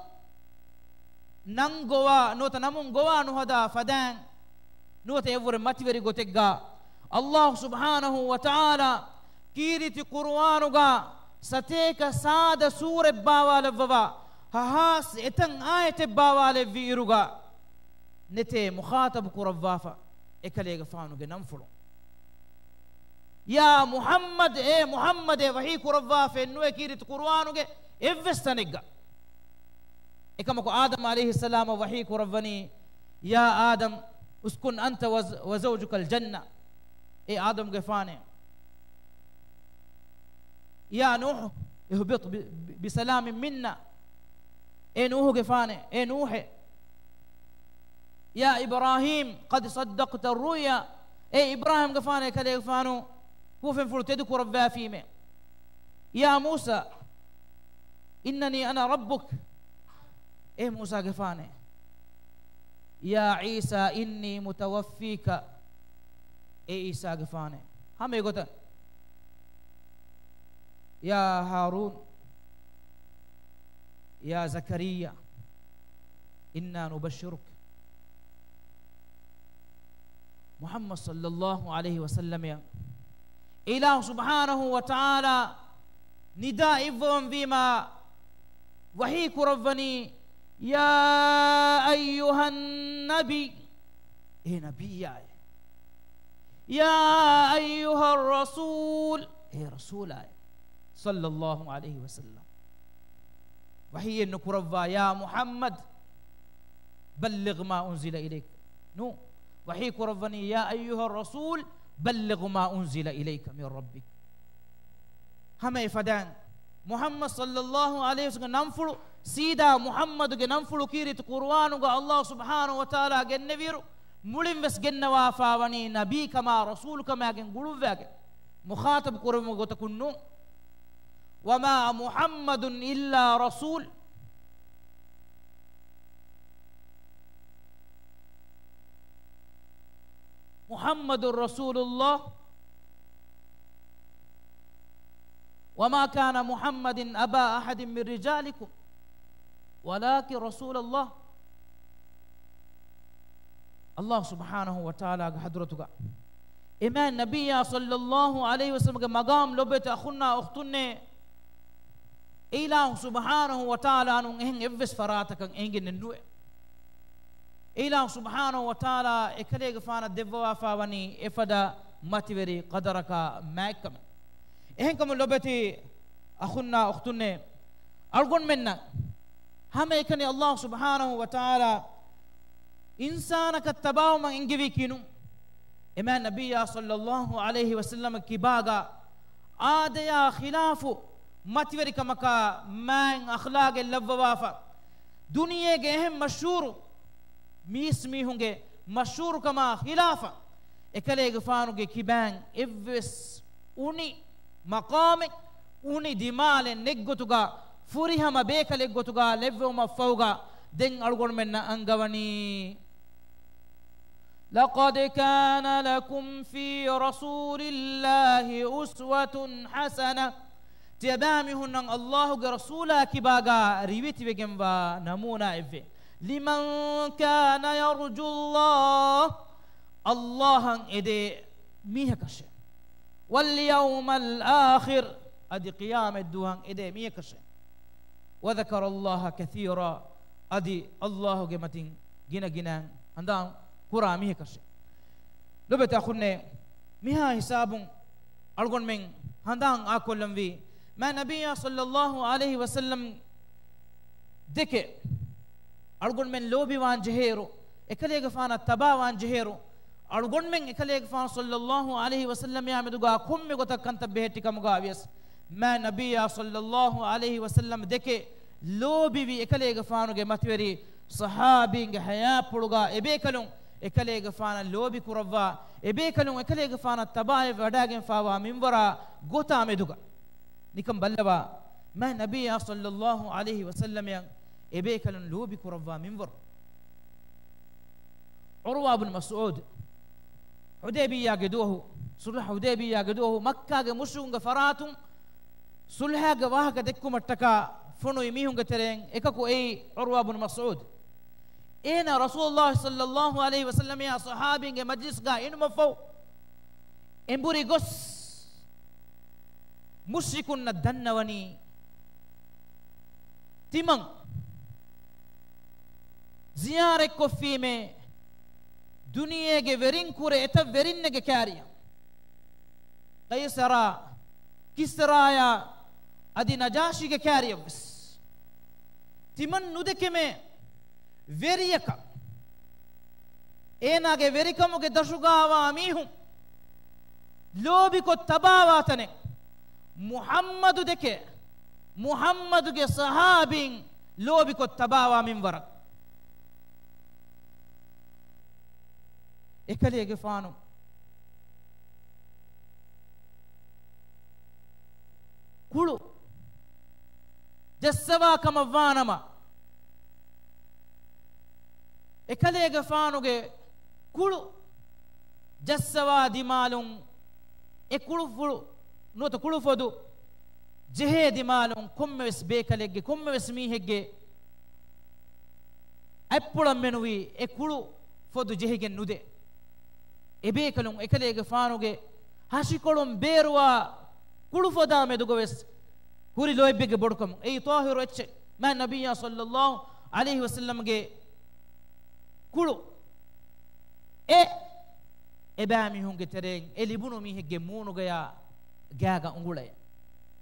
ނަން ގޮވާ ނުވަތަ ނަމުން ގޮވާ ނުހަދާ ފަދައިން، ނުވަތަ އެއަށްވުރެ މަތިވެރި ގޮތެއްގަ، ﷲ ސުބްޙާނަހު ވަތަޢާލާ ކީރިތި ޤުރުއާނުގަ ސަތޭކަ ސާދަ ސޫރަތް ބާވާލައްވަވާ، ހަހާސް އެތައް އާޔަތެއް ބާވާލެއްވި އިރުގަ، ނެތޭ މުޚާޠަބު ކުރައްވާފަ އެކަލޭގެފާނުގެ ނަންފުޅު. ޔާ މުޙައްމަދު، އޭ މުޙައްމަދޭ، ވަޙީ ކުރައްވާފައެއް ނުވޭ ކީރިތި ޤުރުއާނުގެ އެއްވެސް ތަނެއްގަ. އެކަމަކު އާދަމް ޢަލައިހިއްސަލާމަށް ވަޙީ ކުރައްވަނީ، يا آدم اسكن أنت وز-، وزوجك الجنة. އޭ އާދަމްގެފާނޭ. يا نوح اهبط ب-، ب-، بسلام منا. އޭ ނޫޙުގެފާނޭ، އޭ ނޫޙޭ. يا إبراهيم قد صدقت الرؤيا. އޭ އިބްރާހީމްގެފާނޭ، ކަލޭގެފާނު ހުވަފެންފުޅު ތެދުކުރައްވާފީމޭ. يا موسى إنني أنا ربك. އޭ މޫސާގެފާނޭ. يا عيسى إني متوفيك. އޭ ޢީސާގެފާނޭ. ހަމަ އެގޮތަށް. يا هارون يا زكريا إنا نبشرك. މުޙައްމަދު ޞައްލައްލާހު ޢަލައިހި ވަސައްލަމައަށް އިލާހު ސުބްޙާނަހު ވަތަޢާލާ ނިދާ އިއްވަވަން ވީމާ، ވަޙީ ކުރައްވަނީ، يا أيها النبي، އޭ ނަބިއްޔާއޭ. يا أيها الرسول، އޭ ރަސޫލާއޭ، ޞައްލައްލާހު ޢަލައިހި ވަސައްލަމް. ވަޙީއެއް ނުކުރައްވާ، يا محمد بلغ ما أنزل إليك. ނޫ، ވަޙީ ކުރައްވަނީ، يا أيها الرسول بلغ ما أنزل إليك من ربك. ހަމަ އެފަދައިން މުޙައްމަދު ޞައްލައްލާހު ޢަލައިހި ވަސައްލަމްގެ ނަންފުޅު، ސީދާ މުޙައްމަދުގެ ނަންފުޅު ކީރިތި ޤުރުއާނުގަ ﷲ ސުބްޙާނަހު ވަތަޢާލާ ގެންނެވިއިރު، މުޅިން ވެސް ގެންނަވާފާވަނީ ނަބީކަމާ ރަސޫލުކަމާގެން ގުޅުއްވާގެން، މުޚާޠަބު ކުރެވުމުގެ ގޮތަކުން ނޫން. وما محمد إلا رسول. محمد رسول الله وما كان محمد أبا أحد من رجالكم ولكن رسول الله. ﷲ ސުބްޙާނަހު ވަތަޢާލާގެ ޙަޟްރަތުގަ އެމާތް ނަބިއްޔާ ޞައްލައްލާހު ޢަލައިހި ވަސައްލަމްގެ މަޤާމް ލޮބުވެތި އަޚުންނާ އުޚްތުންނޭ، އެ އިލާހު ސުބްޙާނަހު ވަތަޢާލާ ނޫން އެހެން އެއްވެސް ފަރާތަކަށް އެނގެން ނުވޭ. އެ އިލާހު ސުބްޙާނަހު ވަތަޢާލާ އެކަލޭގެފާނަށް ދެއްވަވާފާވަނީ އެފަދަ މަތިވެރި ޤަދަރަކާ މާތްކަމެއް. އެހެންކަމުން ލޮބުވެތި އަޚުންނާ އުޚްތުންނޭ، އަޅުގަނޑުމެންނަށް ހަމައެކަނި ﷲ ސުބްޙާނަހު ވަތަޢާލާ އިންސާނަކަށް ތަބާވުމަށް އެންގެވީކީ ނޫން. އެމާ ނަބިއްޔާ ޞައްލައްލާހު ޢަލައިހި ވަސައްލަމަ ކިބާގަ އާދަޔާ ޚިލާފު މަތިވެރިކަމަކާ މާތް އަޚްލާގެއް ލައްވަވާފަ، ދުނިޔޭގެ އެހެން މަޝްހޫރު މީސްމީހުންގެ މަޝްހޫރުކަމާ ޚިލާފަށް، އެކަލޭގެފާނުގެ ކިބާން އެއްވެސް އުނި މަޤާމެއް، އުނި ދިމާލެއް ނެތްގޮތުގަ، ފުރިހަމަ ބޭކަލެއްގޮތުގަ ލެއްވެވުމަށްފަހުގަ، ދެން އަޅުގަނޑުމެންނަށް އަންގަވަނީ، لقد كان لكم في رسول الله أسوة حسنة. ތިޔަބައިމީހުންނަށް ﷲ ގެ ރަސޫލާ ކިބާގަ ރިވެތިވެގެންވާ ނަމޫނާއެއްވޭ. لمن كان يرجو الله، ﷲ އަށް އެދޭ މީހަކަށެ. واليوم الآخر، އަދި ޤިޔާމަތްދުވަހަށް އެދޭ މީހަކަށެ. وذكر الله كثيرا، އަދި ﷲ ގެ މަތިން ގިނަ ގިނައިން ހަނދާން ކުރާ މީހަކަށެ. ލޮބެތި އަޚުންނޭ، މިހާ ހިސާބުން އަޅުގަނޑުމެން ހަނދާން އާކޮށްލަންވީ، މާ ނަބިއްޔާ ޞައްލައްލާހު ޢަލައިހި ވަސައްލަމް ދެކެ އަޅުގަނޑުމެން ލޯބިވާން ޖެހޭއިރު، އެކަލޭގެފާނަށް ތަބާވާން ޖެހޭއިރު، އަޅުގަނޑުމެން އެކަލޭގެފާނު ޞައްލައްލާހު ޢަލައިހި ވަސައްލަމްއާ މެދުގަ ކޮންމެ ގޮތަށް ކަންތައް ބެހެއްޓި ކަމުގަ ވިޔަސް، މާ ނަބިއްޔާ ޞައްލައްލާހު ޢަލައިހި ވަސައްލަމް ދެކެ ލޯބިވި އެކަލޭގެފާނުގެ މަތިވެރި ޞަޙާބީންގެ ޙަޔާތްޕުޅުގަ އެބޭކަލުން އެކަލޭގެފާނަށް ލޯބި ކުރައްވާ، އެބޭކަލުން އެކަލޭގެފާނަށް ތަބާއެއް ވަޑާގެންފާވާ މިންވަރާ ގޮތާ މެދުގަ. ނިކަން ބައްލަވާ، މާ ނަބިއްޔާ ޞައްލައްލާހު ޢަލައިހި ވަސައްލަމަށް އެބޭކަލުން ލޯބި ކުރައްވާ މިންވަރު. ޢުރުވާ ބުނު މަސްޢޫދު، ޙުދައިބިއްޔާގެ ދުވަހު، ޞުލްޙު ޙުދައިބިއްޔާގެ ދުވަހު މައްކާގެ މުޝްރިކުންގެ ފަރާތުން ޞުލްޙާގެ ވާހަކަ ދެއްކުމަށްޓަކާ ފޮނުވި މީހުންގެ ތެރެއިން އެކަކު އެއީ ޢުރުވާ ބުނު މަސްޢޫދު. އޭނާ ރަސޫލުﷲ ޞައްލައްލާހު ޢަލައިހި ވަސައްލަމާ ޞަޙާބީންގެ މަޖްލިސްގަ އިނުމަށްފަހު އެނބުރި ގޮސް މުޝްރިކުންނަށް ދަންނަވަނީ، ތިމަން ޒިޔާރަތްކޮށްފީމޭ ދުނިޔޭގެ ވެރިންކުރެ އެތައް ވެރިންނެއްގެ ކާރިއަށް، ޤައިޞަރާ، ކިސްރާޔާ އަދި ނަޖާޝީގެ ކާރިއަށްވެސް. ތިމަން ނުދެކެމޭ ވެރިޔަކަށް، އޭނާގެ ވެރިކަމުގެ ދަށުގާވާ މީހުން ލޯބިކޮށް ތަބާވާ ތަނެއް މުޙައްމަދު ދެކެ، މުޙައްމަދުގެ ޞަޙާބީން ލޯބިކޮށް ތަބާވާ މިންވަރަށް. އެކަލޭގެފާނު ކުޅު ޖައްސަވާ ކަމަށްވާނަމަ، އެކަލޭގެފާނުގެ ކުޅު ޖައްސަވާ ދިމާލުން، އެ ކުޅުފުޅު ނުވަތަ ކުޅުފޮދު ޖެހޭ ދިމާލުން ކޮންމެވެސް ބޭކަލެއްގެ، ކޮންމެވެސް މީހެއްގެ އަތްޕުޅަށް މެނުވީ އެ ކުޅު ފޮދު ޖެހިގެން ނުދޭ. އެބޭކަލުން އެކަލޭގެފާނުގެ ހަށިކޮޅުން ބޭރުވާ ކުޅުފޮދާ މެދުގަވެސް ހުރި ލޯތްބެއްގެ ބޮޑުކަމުން. އެއީ ޠާހިރު އެއްޗެއް. މާތް ނަބިއްޔާ ޞައްލައްލާހު ޢަލައިހި ވަސައްލަމްގެ ކުޅު އެ އެބައިމީހުންގެ ތެރެއިން އެ ލިބުނު މީހެއްގެ މޫނުގަޔާ ގާގަ އުނގުޅޭ.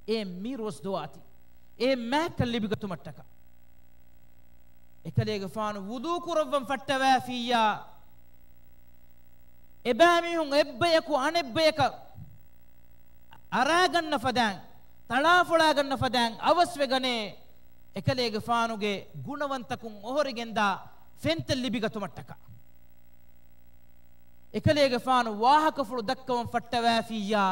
އޭ މީރުވަސް ދުވާތި. އޭ މާތްކަން ލިބިގަތުމަށްޓަކާ. އެކަލޭގެފާނު ވުޟޫ ކުރައްވަން ފައްޓަވާފިއްޔާ، އެބައިމީހުން އެއްބަޔަކު އަނެއްބަޔަކަށް އަރާގަންނަ ފަދައިން، ތަޅާފޮޅާގަންނަ ފަދައިން އަވަސްވެގަނޭ، އެކަލޭގެފާނުގެ ގުނަވަންތަކުން އޮހޮރިގެންދާ ފެންތައް ލިބިގަތުމަށްޓަކާ. އެކަލޭގެފާނު ވާހަކަފުޅު ދައްކަވަން ފައްޓަވާފިއްޔާ،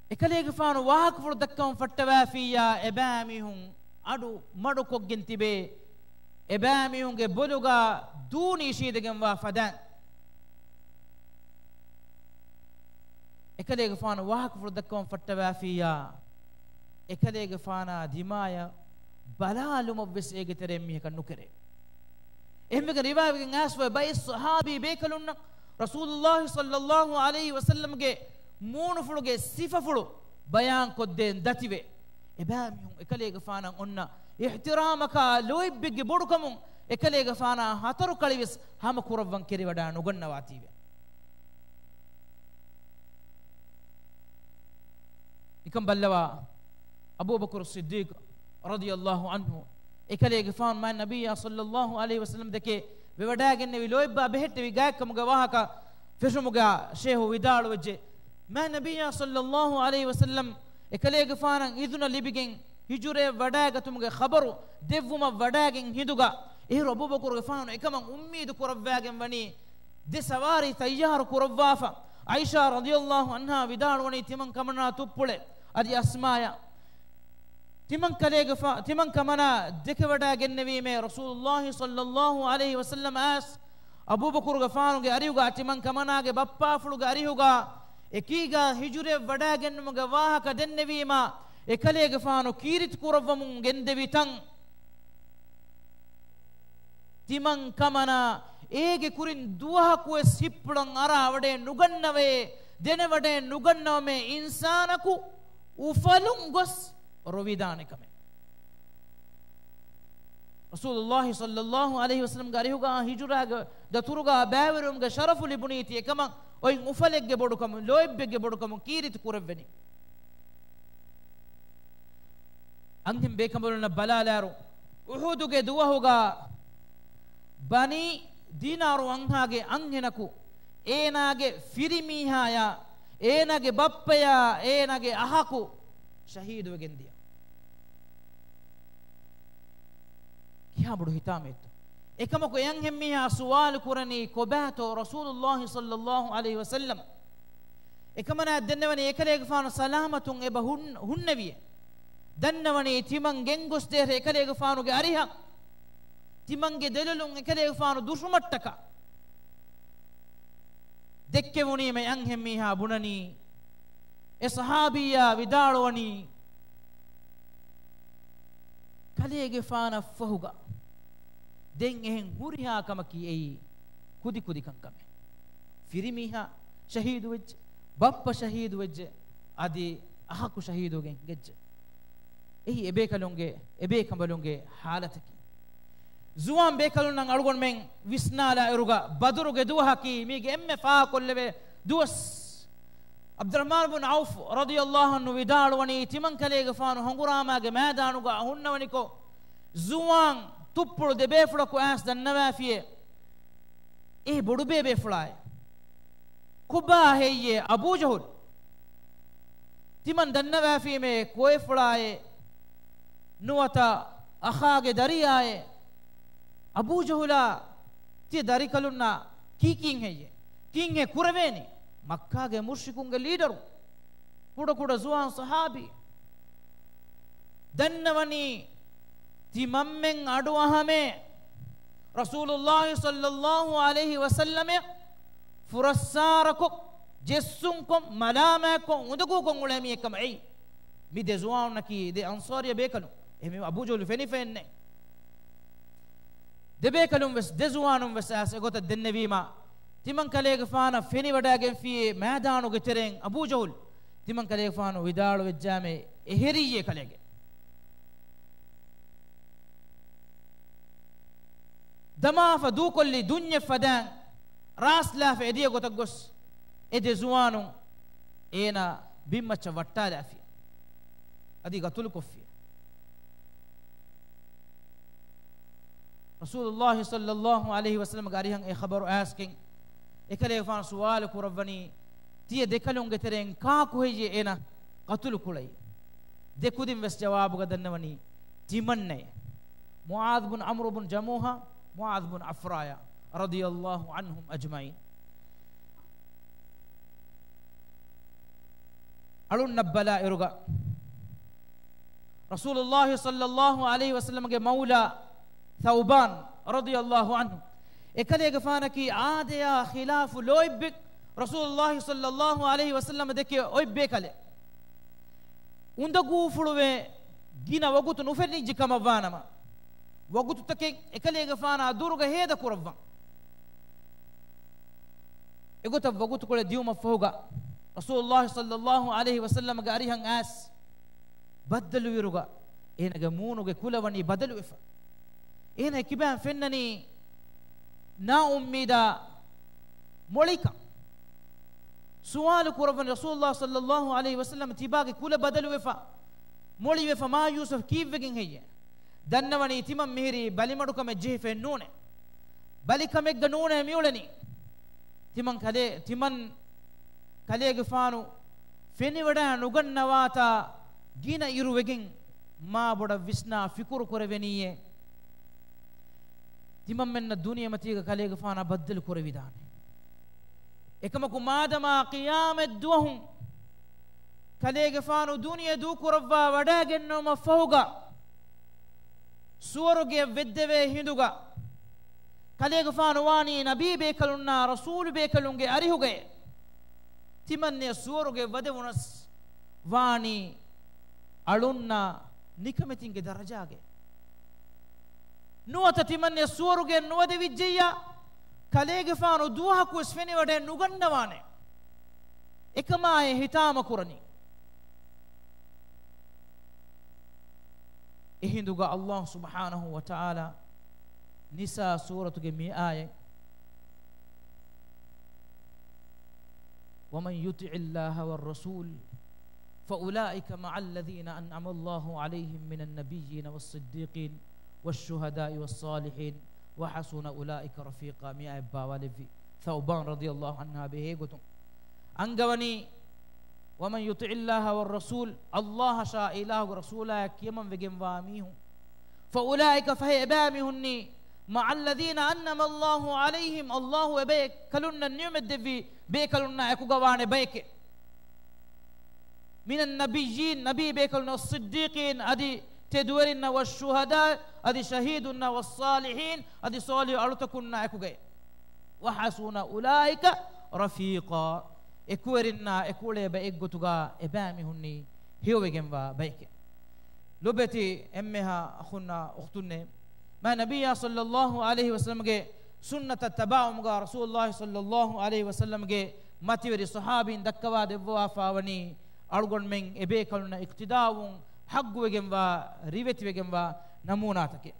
އެކަލޭގެފާނު ވާހަކަފުޅު ދައްކަވަން ފައްޓަވާފިއްޔާ، އެބައިމީހުން އަޑު މަޑުކޮށްގެން ތިބޭ، އެބައިމީހުންގެ ބޮލުގަ ދޫނީ ޝީދެގެންވާ ފަދައިން. އެކަލޭގެފާނު ވާހަކަފުޅު ދައްކަވަން ފައްޓަވާފިއްޔާ، އެކަލޭގެފާނާ ދިމާޔަށް ބަލާލުމަށްވެސް އޭގެ ތެރެއިން މީހަކަށް ނުކެރޭ. އެހެންވެގެން ރިވާވެގެން އައިސްފައި ބައެއް ޞަޙާބީ ބޭކަލުންނަށް ރަސޫލުﷲ ޞައްލައްލާހު ޢަލައިހި ވަސައްލަމްގެ މޫނުފުޅުގެ ސިފަފުޅު ބަޔާންކޮށްދޭން ދަތިވެ، އެބައިމީހުން އެކަލޭގެފާނަށް އޮންނަ އިޙްތިރާމަކާ ލޯތްބެއްގެ ބޮޑުކަމުން އެކަލޭގެފާނާ ހަތަރު ކަޅިވެސް ހަމަކުރައްވަން ކެރިވަޑާ ނުގަންނަވާތީވެ. ނިކަން ބައްލަވާ، އަބޫބަކުރު ޞިއްދީޤު ރަޟިޔަﷲ ޢަންހު އެކަލޭގެފާނު މާތް ނަބިއްޔާ ޞައްލައްލާހު ޢަލައިހި ވަސައްލަމް ދެކެ ވެވަޑައިގެންނެވި ލޯތްބާ ބެހެއްޓެވި ގާތްކަމުގެ ވާހަކަ ފެށުމުގަ ޝޭހު ވިދާޅުވެއްޖެ. މާ ނަބިއްޔާ ޞައްލައްލާހު ޢަލައިހި ވަސައްލަމް އެކަލޭގެފާނަށް އިޒުނަ ލިބިގެން ހިޖުރައަށް ވަޑައިގަތުމުގެ ޚަބަރު ދެއްވުމަށް ވަޑައިގެން ހިނދުގަ، އޭރު އަބޫބަކުރުގެފާނު އެކަމަށް އުއްމީދު ކުރައްވާގެން ވަނީ ދެ ސަވާރީ ތައްޔާރު ކުރައްވާފަ، ޢައިޝާ ރަޟިޔައްލާހު ޢަންހާ ވިދާޅުވަނީ ތިމަން ކަމަނާ ތުއްޕުޅެ އަދި އަސްމާޔަށް ތިމަން ކަލޭގެފާ-، ތިމަން ކަމަނާ ދެކެވަޑައިގެންނެވީމޭ ރަސޫލުﷲ ޞައްލައްލާހު ޢަލައިހި ވަސައްލަމަ އައިސް އަބޫބަކުރުގެފާނުގެ އަރިހުގަ ތިމަން ކަމަނާގެ ބައްޕާފުޅުގެ އަރިހުގަ އެކީގަ ހިޖުރައަށް ވަޑައިގެންނުމުގެ ވާހަކަ ދެންނެވީމަ އެކަލޭގެފާނު ކީރިތި ކުރައްވަމުން ގެންދެވި ތަން. ތިމަން ކަމަނާ އޭގެ ކުރިން ދުވަހަކުވެސް ހިއްޕުޅަށް އަރާވަޑައެއް ނުގަންނަވައޭ، ދެނެވަޑައެއް ނުގަންނަވަމޭ އިންސާނަކު އުފަލުން ގޮސް ރޮވިދާނެ ކަމެއް. ރަސޫލުﷲ ޞައްލައްލާހު ޢަލައިހި ވަސައްލަމްގެ އަރިހުގަ ހިޖުރާގެ ދަތުރުގަ ބައިވެރިވުމުގެ ޝަރަފު ލިބުނީތީ އެކަމަށް އޮތް އުފަލެއްގެ ބޮޑުކަމުން، ލޯތްބެއްގެ ބޮޑުކަމުން ކީރިތި ކުރެއްވެނީ. އަންހެން ބޭކަނބަލުންނަށް ބަލާލާއިރު، އުޙުދުގެ ދުވަހުގަ ބަނީ ދީނާރު އަންހާގެ އަންހެނަކު އޭނާގެ ފިރިމީހާޔާ، އޭނާގެ ބައްޕަޔާ، އޭނާގެ އަހަކު ޝަހީދުވެގެން ދިޔަ. ކިހާ ބޮޑު ހިތާމައެއްތޯ. އެކަމަކު އެ އަންހެންމީހާ ސުވާލު ކުރަނީ ކޮބާތޯ ރަސޫލުﷲ ޞައްލައްލާހު ޢަލައިހި ވަސައްލަމް. އެކަމަނާ ދެންނެވަނީ އެކަލޭގެފާނު ސަލާމަތުން އެބަ ހުން-، ހުންނެވިއޭ. ދަންނަވަނީ ތިމަން ގެންގޮސްދޭށޭ އެކަލޭގެފާނުގެ އަރިހަށް. ތިމަންގެ ދެލޮލުން އެކަލޭގެފާނު ދުށުމަށްޓަކާ. ދެއްކެވުނީމަ އެ އަންހެންމީހާ ބުނަނީ، އެ ޞަޙާބީއާ ވިދާޅުވަނީ، ކަލޭގެފާނަށްފަހުގަ ދެން އެހެން ހުރިހާ ކަމަކީ އެއީ ކުދިކުދިކަން ކަމެއް. ފިރިމީހާ ޝަހީދުވެއްޖެ، ބައްޕަ ޝަހީދުވެއްޖެ، އަދި އަހަކު ޝަހީދުވެގެން ހިނގައްޖެ. އެއީ އެބޭކަލުންގެ، އެބޭކަނބަލުންގެ ޙާލަތަކީ. ޒުވާން ބޭކަލުންނަށް އަޅުގަނޑުމެން ވިސްނާލާ އިރުގަ ބަދުރުގެ ދުވަހަކީ މީގެ އެންމެ ފާހަގަކޮށްލެވޭ ދުވަސް. ޢަބްދުއްރަޙްމާން ބުން ޢައުފް ރަޟިޔައްލާހު ޢަންހު ވިދާޅުވަނީ، ތިމަން ކަލޭގެފާނު ހަނގުރާމާގެ މައިދާނުގަ ހުންނަވަނިކޮށް، ޒުވާން ތުއްޕުޅު ދެބޭފުޅަކު އައިސް ދަންނަވާފިޔޭ، އޭ ބޮޑުބޭބޭފުޅާއޭ. ކޮބާ ހެއްޔޭ އަބޫ ޖަހުލް؟ ތިމަން ދަންނަވާފީމޭ ކޯއެފުޅާއޭ ނުވަތަ އަޚާގެ ދަރިޔާއޭ. އަބޫ ޖަހުލާ ތިޔަ ދަރިކަލުންނާ ކީކީން ހެއްޔޭ؟ ކީންހޭ ކުރެވޭނީ؟ މައްކާގެ މުޝްރިކުންގެ ލީޑަރު. ކުޑަކުޑަ ޒުވާން ޞަޙާބީ. ދަންނަވަނީ ތިމަންމެން އަޑުއަހަމޭ ރަސޫލުﷲ ޞައްލައްލާހު ޢަލައިހި ވަސައްލަމަށް ފުރައްސާރަކޮށް، ޖެއްސުންކޮށް، މަލާމާތްކޮށް، އުނދަގޫކޮށް އުޅޭ މީހެއްކަމަށް އެއީ. މި ދެ ޒުވާނުންނަކީ ދެ އަންޞާރީ ބޭކަލުން. އެހެންވީމަ އަބޫ ޖަހުލު ފެނިފައެއްނެތް. ދެބޭކަލުން ވެސް، ދެ ޒުވާނުން ވެސް އައިސް އެގޮތަށް ދެންނެވީމަ، ތިމަން ކަލޭގެފާނަށް ފެނިވަޑައިގެންފިޔޭ މައިދާނުގެ ތެރެއިން އަބޫ ޖަހުލް. ތިމަން ކަލޭގެފާނު ވިދާޅުވެއްޖާމޭ އެހެރިއްޔޭ ކަލޭގެ. ދަމާފަ ދޫކޮށްލި ދުންޏެއް ފަދައިން ރާސްލާފަ އެދިޔަ ގޮތަށް ގޮސް، އެ ދެ ޒުވާނުން އޭނާ ބިންމައްޗަށް ވައްޓާލާފި. އަދި ގަތުލުކޮށްފި. ރަސޫލުﷲ ޞައްލައްލާހު ޢަލައިހި ވަސައްލަމަގެ އަރިހަށް އެ ޚަބަރު އައިސްގެން، އެކަލޭގެފާނު ސުވާލު ކުރައްވަނީ، ތިޔަ ދެކަލުންގެ ތެރެއިން ކާކު ހެއްޔޭ އޭނާ ޤަތުލު ކުޅައީ؟ ދެ ކުދިން ވެސް ޖަވާބުގަ ދަންނަވަނީ، ތިމަންނައޭ. މުޢާޛު ބުން ޢަމްރު ބުން ޖަމޫޙާ، މުޢާޛު ބުން ޢަފްރާޔާ، ރަޟިޔައްލާހު ޢަންހުމް އަޖްމަޢީން. އަޅުންނަށް ބަލާ އިރުގަ، ރަސޫލުﷲ ޞައްލައްލާހު ޢަލައިހި ވަސައްލަމަގެ މައުލާ ޘައުބާން ރަޟިޔައްލާހު ޢަންހު، އެކަލޭގެފާނަކީ ޢާދަޔާ ޚިލާފު ލޯތްބެއް ރަސޫލުﷲ ޞައްލައްލާހު ޢަލައިހި ވަސައްލަމަ ދެކެ އޮތް ބޭކަލެއް. އުނދަގޫފުޅުވެ ގިނަ ވަގުތު ނުފެނިއްޖެ ކަމަށްވާނަމަ، ވަގުތުތަކެއް އެކަލޭގެފާނާ ދުރުގަ ހޭދަ ކުރައްވަން. އެގޮތަށް ވަގުތުކޮޅެއް ދިޔުމަށްފަހުގަ، ރަސޫލުﷲ ޞައްލައްލާހު ޢަލައިހި ވަސައްލަމަގެ އަރިހަށް އައިސް ބައްދަލުވިއިރުގަ، އޭނާގެ މޫނުގެ ކުލަ ވަނީ ބަދަލުވެފަ. އޭނާ ކިބައިން ފެންނަނީ ނާއުއްމީދާ މޮޅިކަން. ސުވާލު ކުރައްވަނީ ރަސޫލުﷲ ޞައްލައްލާހު ޢަލައިހި ވަސައްލަމަ، ތިބާގެ ކުލަ ބަދަލުވެފަ، މޮޅިވެފަ، މާ ޔޫސުފް ކީއްވެގެން ހެއްޔޭ؟ ދަންނަވަނީ ތިމަން މިހިރީ ބަލިމަޑުކަމެއް ޖެހިފައެއް ނޫނޭ. ބަލިކަމެއްގަ ނޫނޭ މިއުޅެނީ. ތިމަން ކަލޭ، ތިމަން ކަލޭގެފާނު ފެނިވަޑައި ނުގަންނަވާތާ ގިނަ އިރުވެގެން މާ ބޮޑަށް ވިސްނާ ފިކުރު ކުރެވެނީއޭ. ތިމަންމެންނަށް ދުނިޔެމަތީގަ ކަލޭގެފާނާ ބައްދަލު ކުރެވިދާނެ. އެކަމަކު މާދަމާ ޤިޔާމަތް ދުވަހު ކަލޭގެފާނު ދުނިޔެ ދޫކުރައްވާ ވަޑައިގެންނެވުމަށް ފަހުގަ، ސުވަރުގެއަށް ވެއްދެވޭ ހިނދުގަ، ކަލޭގެފާނު ވާނީ ނަބީ ބޭކަލުންނާ ރަސޫލު ބޭކަލުންގެ އަރިހުގައޭ. ތިމަންނެ ސުވަރުގެ ވަދެވުނަސް ވާނީ އަޅުންނާ ނިކަމެތިންގެ ދަރަޖާގެ. ނުވަތަ ތިމަންނެ ސުވަރުގެ ނުވަދެވިއްޖެއްޔާ، ކަލޭގެފާނު ދުވަހަކުވެސް ފެނިވަޑައެއް ނުގަންނަވާނެ. އެކަމާއޭ ހިތާމަ ކުރަނީ. އެހިނދުގަ ﷲ ސުބްޙާނަހޫ ވަތަޢާލާ ނިސާ ސޫރަތުގެ މި އާޔަތް، ومن يطع الله والرسول فأولئك مع الذين أنعم الله عليهم من النبيين والصديقين والشهداء والصالحين وحسن أولئك رفيقا މި އާޔަތް ބާވާލެއްވި ޘައުބާން ރަޟިޔަﷲ ޢަންހާ ބެހޭ ގޮތުން އަންގަވަނީ، ومن يطع الله والرسول، ﷲ އަށާ އިލާހުގެ ރަސޫލާއަށް ކިޔަމަންވެގެންވާ މީހުން، فأولئك، ފަހެ އެބައިމީހުންނީ، مع الذين أنعم الله عليهم، ﷲ އެބައި ކަލުންނަށް ނިޢުމަތް ދެއްވި ބޭކަލުންނާ އެކުގަ ވާނެ ބައެކޭ. من النبيين، ނަބީ ބޭކަލުން، والصديقين، އަދި ތެދުވެރިންނަށް، والشهداء، އަދި ޝަހީދުންނަށް، والصالحين، އަދި ޞާލިޙު އަޅުތަކުންނާ އެކުގައި. وحسن أولئك رفيقا، އެކުވެރިންނާ އެކުއުޅޭ ބައެއްގޮތުގަ އެބައިމީހުންނީ ހެޔޮވެގެންވާ ބައެކޭ. ލޮބެތި އެންމެހާ އަޚުންނާ އުޚްތުންނޭ، މާތް ނަބިއްޔާ ޞައްލައްލާހު ޢަލައިހި ވަސައްލަމްގެ ސުންނަތަށް ތަބާވުމުގަ ރަސޫލުއްލާހި ޞައްލައްލާހު ޢަލައިހި ވަސައްލަމްގެ މަތިވެރި ޞަޙާބީން ދައްކަވާ ދެއްވާފަވަނީ އަޅުގަނޑުމެން އެބޭކަލުންނަށް އިޤްތިދާވުން ޙައްޤުވެގެންވާ ރިވެތިވެގެންވާ ނަމޫނާތަކެއް.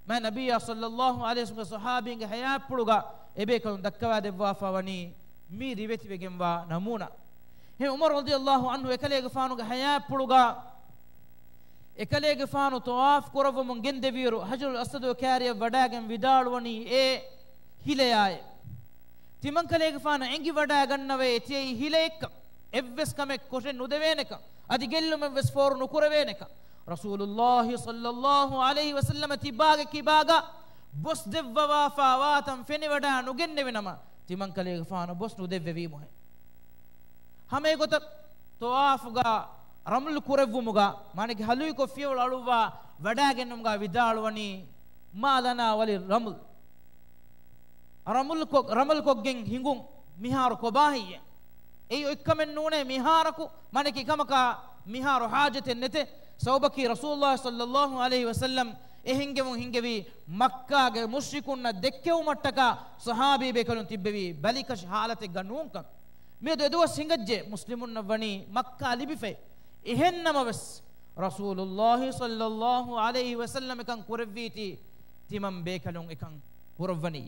މާތް ނަބިއްޔާ ޞައްލައްލާހު ޢަލައިހި ވަސައްލަމްގެ ޞަޙާބީންގެ ޙަޔާތްޕުޅުގަ އެބޭކަލުން ދައްކަވާ ދެއްވާފަވަނީ މި ރިވެތިވެގެންވާ ނަމޫނާ. އެހެން ޢުމަރު ރަޟިޔަﷲ ޢަންހު އެކަލޭގެފާނުގެ ޙަޔާތްޕުޅުގަ އެކަލޭގެފާނު ޠަވާފު ކުރައްވަމުން ގެންދެވިއިރު، ޙަޖަރުލް އަސްވަދު ކާރިއަށް ވަޑައިގެން ވިދާޅުވަނީ އެ ހިލަޔާއޭ. ތިމަންކަލޭގެފާނަށް އެނގިވަޑައިގަންނަވައޭ ތިޔައީ ހިލައެއްކަން، އެއްވެސް ކަމެއް ކޮށެއް ނުދެވޭނެކަން، އަދި ގެއްލުމެއްވެސް ފޯރު ނުކުރެވޭނެކަން. ރަސޫލުއްލާހި ޞައްލައްލާހު ޢަލައިހި ވަސައްލަމަ ތިބާގެ ކިބާގަ ބޮސް ދެއްވަވާފަ ވާތަން ފެނިވަޑައި ނުގެންނެވި ނަމަ، ތިމަންކަލޭގެފާނު ބޮސް ނުދެއްވެވީމުހޭ. ހަމައެގޮތަށް ޠަވާފުގަ ރަމްލު ކުރެއްވުމުގަ، މާނައަކީ ހަލުއިކޮށް ފިޔަވަޅު އަޅުއްވާ ވަޑައިގެންނުމުގަ ވިދާޅުވަނީ، "ما لنا وللرمل." ރަމުލް ކޮށް، ރަމަލް ކޮށްގެން ހިނގުން މިހާރު ކޮބާހެއްޔޭ؟ އެއީ އޮތްކަމެއް ނޫނޭ މިހާރަކު، މާނައަކީ ކަމަކާ މިހާރު ޙާޖަތެއް ނެތޭ. ސަބަބަކީ ރަސޫލުއްލާހި ޞައްލައްލާހު ޢަލައިހި ވަސައްލަމް އެ ހިންގެވުން ހިންގެވީ މައްކާގެ މުޝްރިކުންނަށް ދެއްކެވުމަށްޓަކާ ޞަޙާބީ ބޭކަލުން ތިއްބެވީ ބަލިކަށި ޙާލަތެއްގަ ނޫންކަން. މިއަދު އެދުވަސް ހިނގައްޖެ މުސްލިމުންނަށް ވަނީ މައްކާ ލިބިފައި. އެހެންނަމަވެސް، ރަސޫލުއްލާހި ޞައްލައްލާހު ޢަލައިހި ވަސައްލަމް އެކަން ކުރެއްވީތީ، ތިމަން ބޭކަލުން އެކަން ކުރައްވަނީ.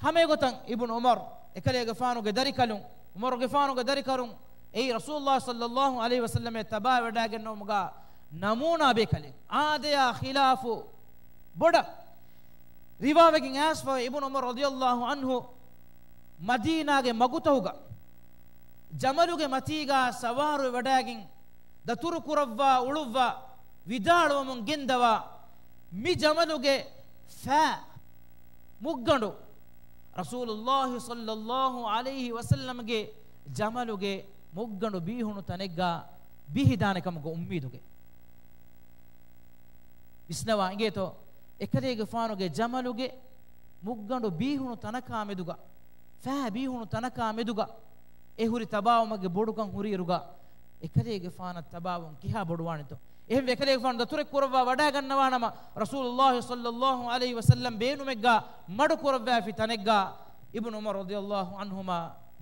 ހަމައެގޮތަށް އިބްނު ޢުމަރު އެކަލޭގެފާނުގެ ދަރިކަލުން، ޢުމަރުގެފާނުގެ ދަރިކަލުން އެއީ ރަސޫލުއްލާހި ޞައްލައްލާހު ޢަލައިހި ވަސައްލަމް ތަބާވެވަޑައިގެންނެވުމުގަ ނަމޫނާ ބޭކަލެއް. އާދަޔާ ޚިލާފު ބޮޑަށް ރިވާވެގެން އައިސްފަވޭ، އިބްނު ޢުމަރު ރަޟިޔަﷲ ޢަންހު މަދީނާގެ މަގުތަހުގަ ޖަމަލުގެ މަތީގަ ސަވާރުވެވަޑައިގެން ދަތުރު ކުރައްވާ އުޅުއްވާ ވިދާޅުވަމުން ގެންދަވާ، މި ޖަމަލުގެ ފައި މުއްގަނޑު ރަސޫލުއްލާހި ޞައްލައްލާހު ޢަލައިހި ވަސައްލަމްގެ ޖަމަލުގެ މުއްގަނޑު ބީހުނު ތަނެއްގަ ބިހިދާނެ ކަމުގެ އުއްމީދުގެ. ވިސްނަވާ އިނގޭތޯ، އެކަލޭގެފާނުގެ ޖަމަލުގެ މުއްގަނޑު ބީހުނު ތަނަކާ މެދުގަ، ފައި ބީހުނު ތަނަކާ މެދުގަ އެ ހުރި ތަބާވުމެއްގެ ބޮޑުކަން ހުރިއިރުގަ، އެކަލޭގެފާނަށް ތަބާވުން ކިހާ ބޮޑުވާނެތޯ؟ އެހެންވެ، އެކަލޭގެފާނު ދަތުރެއް ކުރައްވާ ވަޑައިގަންނަވާނަމަ، ރަސޫލުއްލާހި ޞައްލައްލާހު ޢަލައިހި ވަސައްލަމް ބޭނުމެއްގަ މަޑު ކުރައްވައިފި ތަނެއްގަ އިބްނު ޢުމަރު ރަޟިޔަﷲ ޢަންހުމާ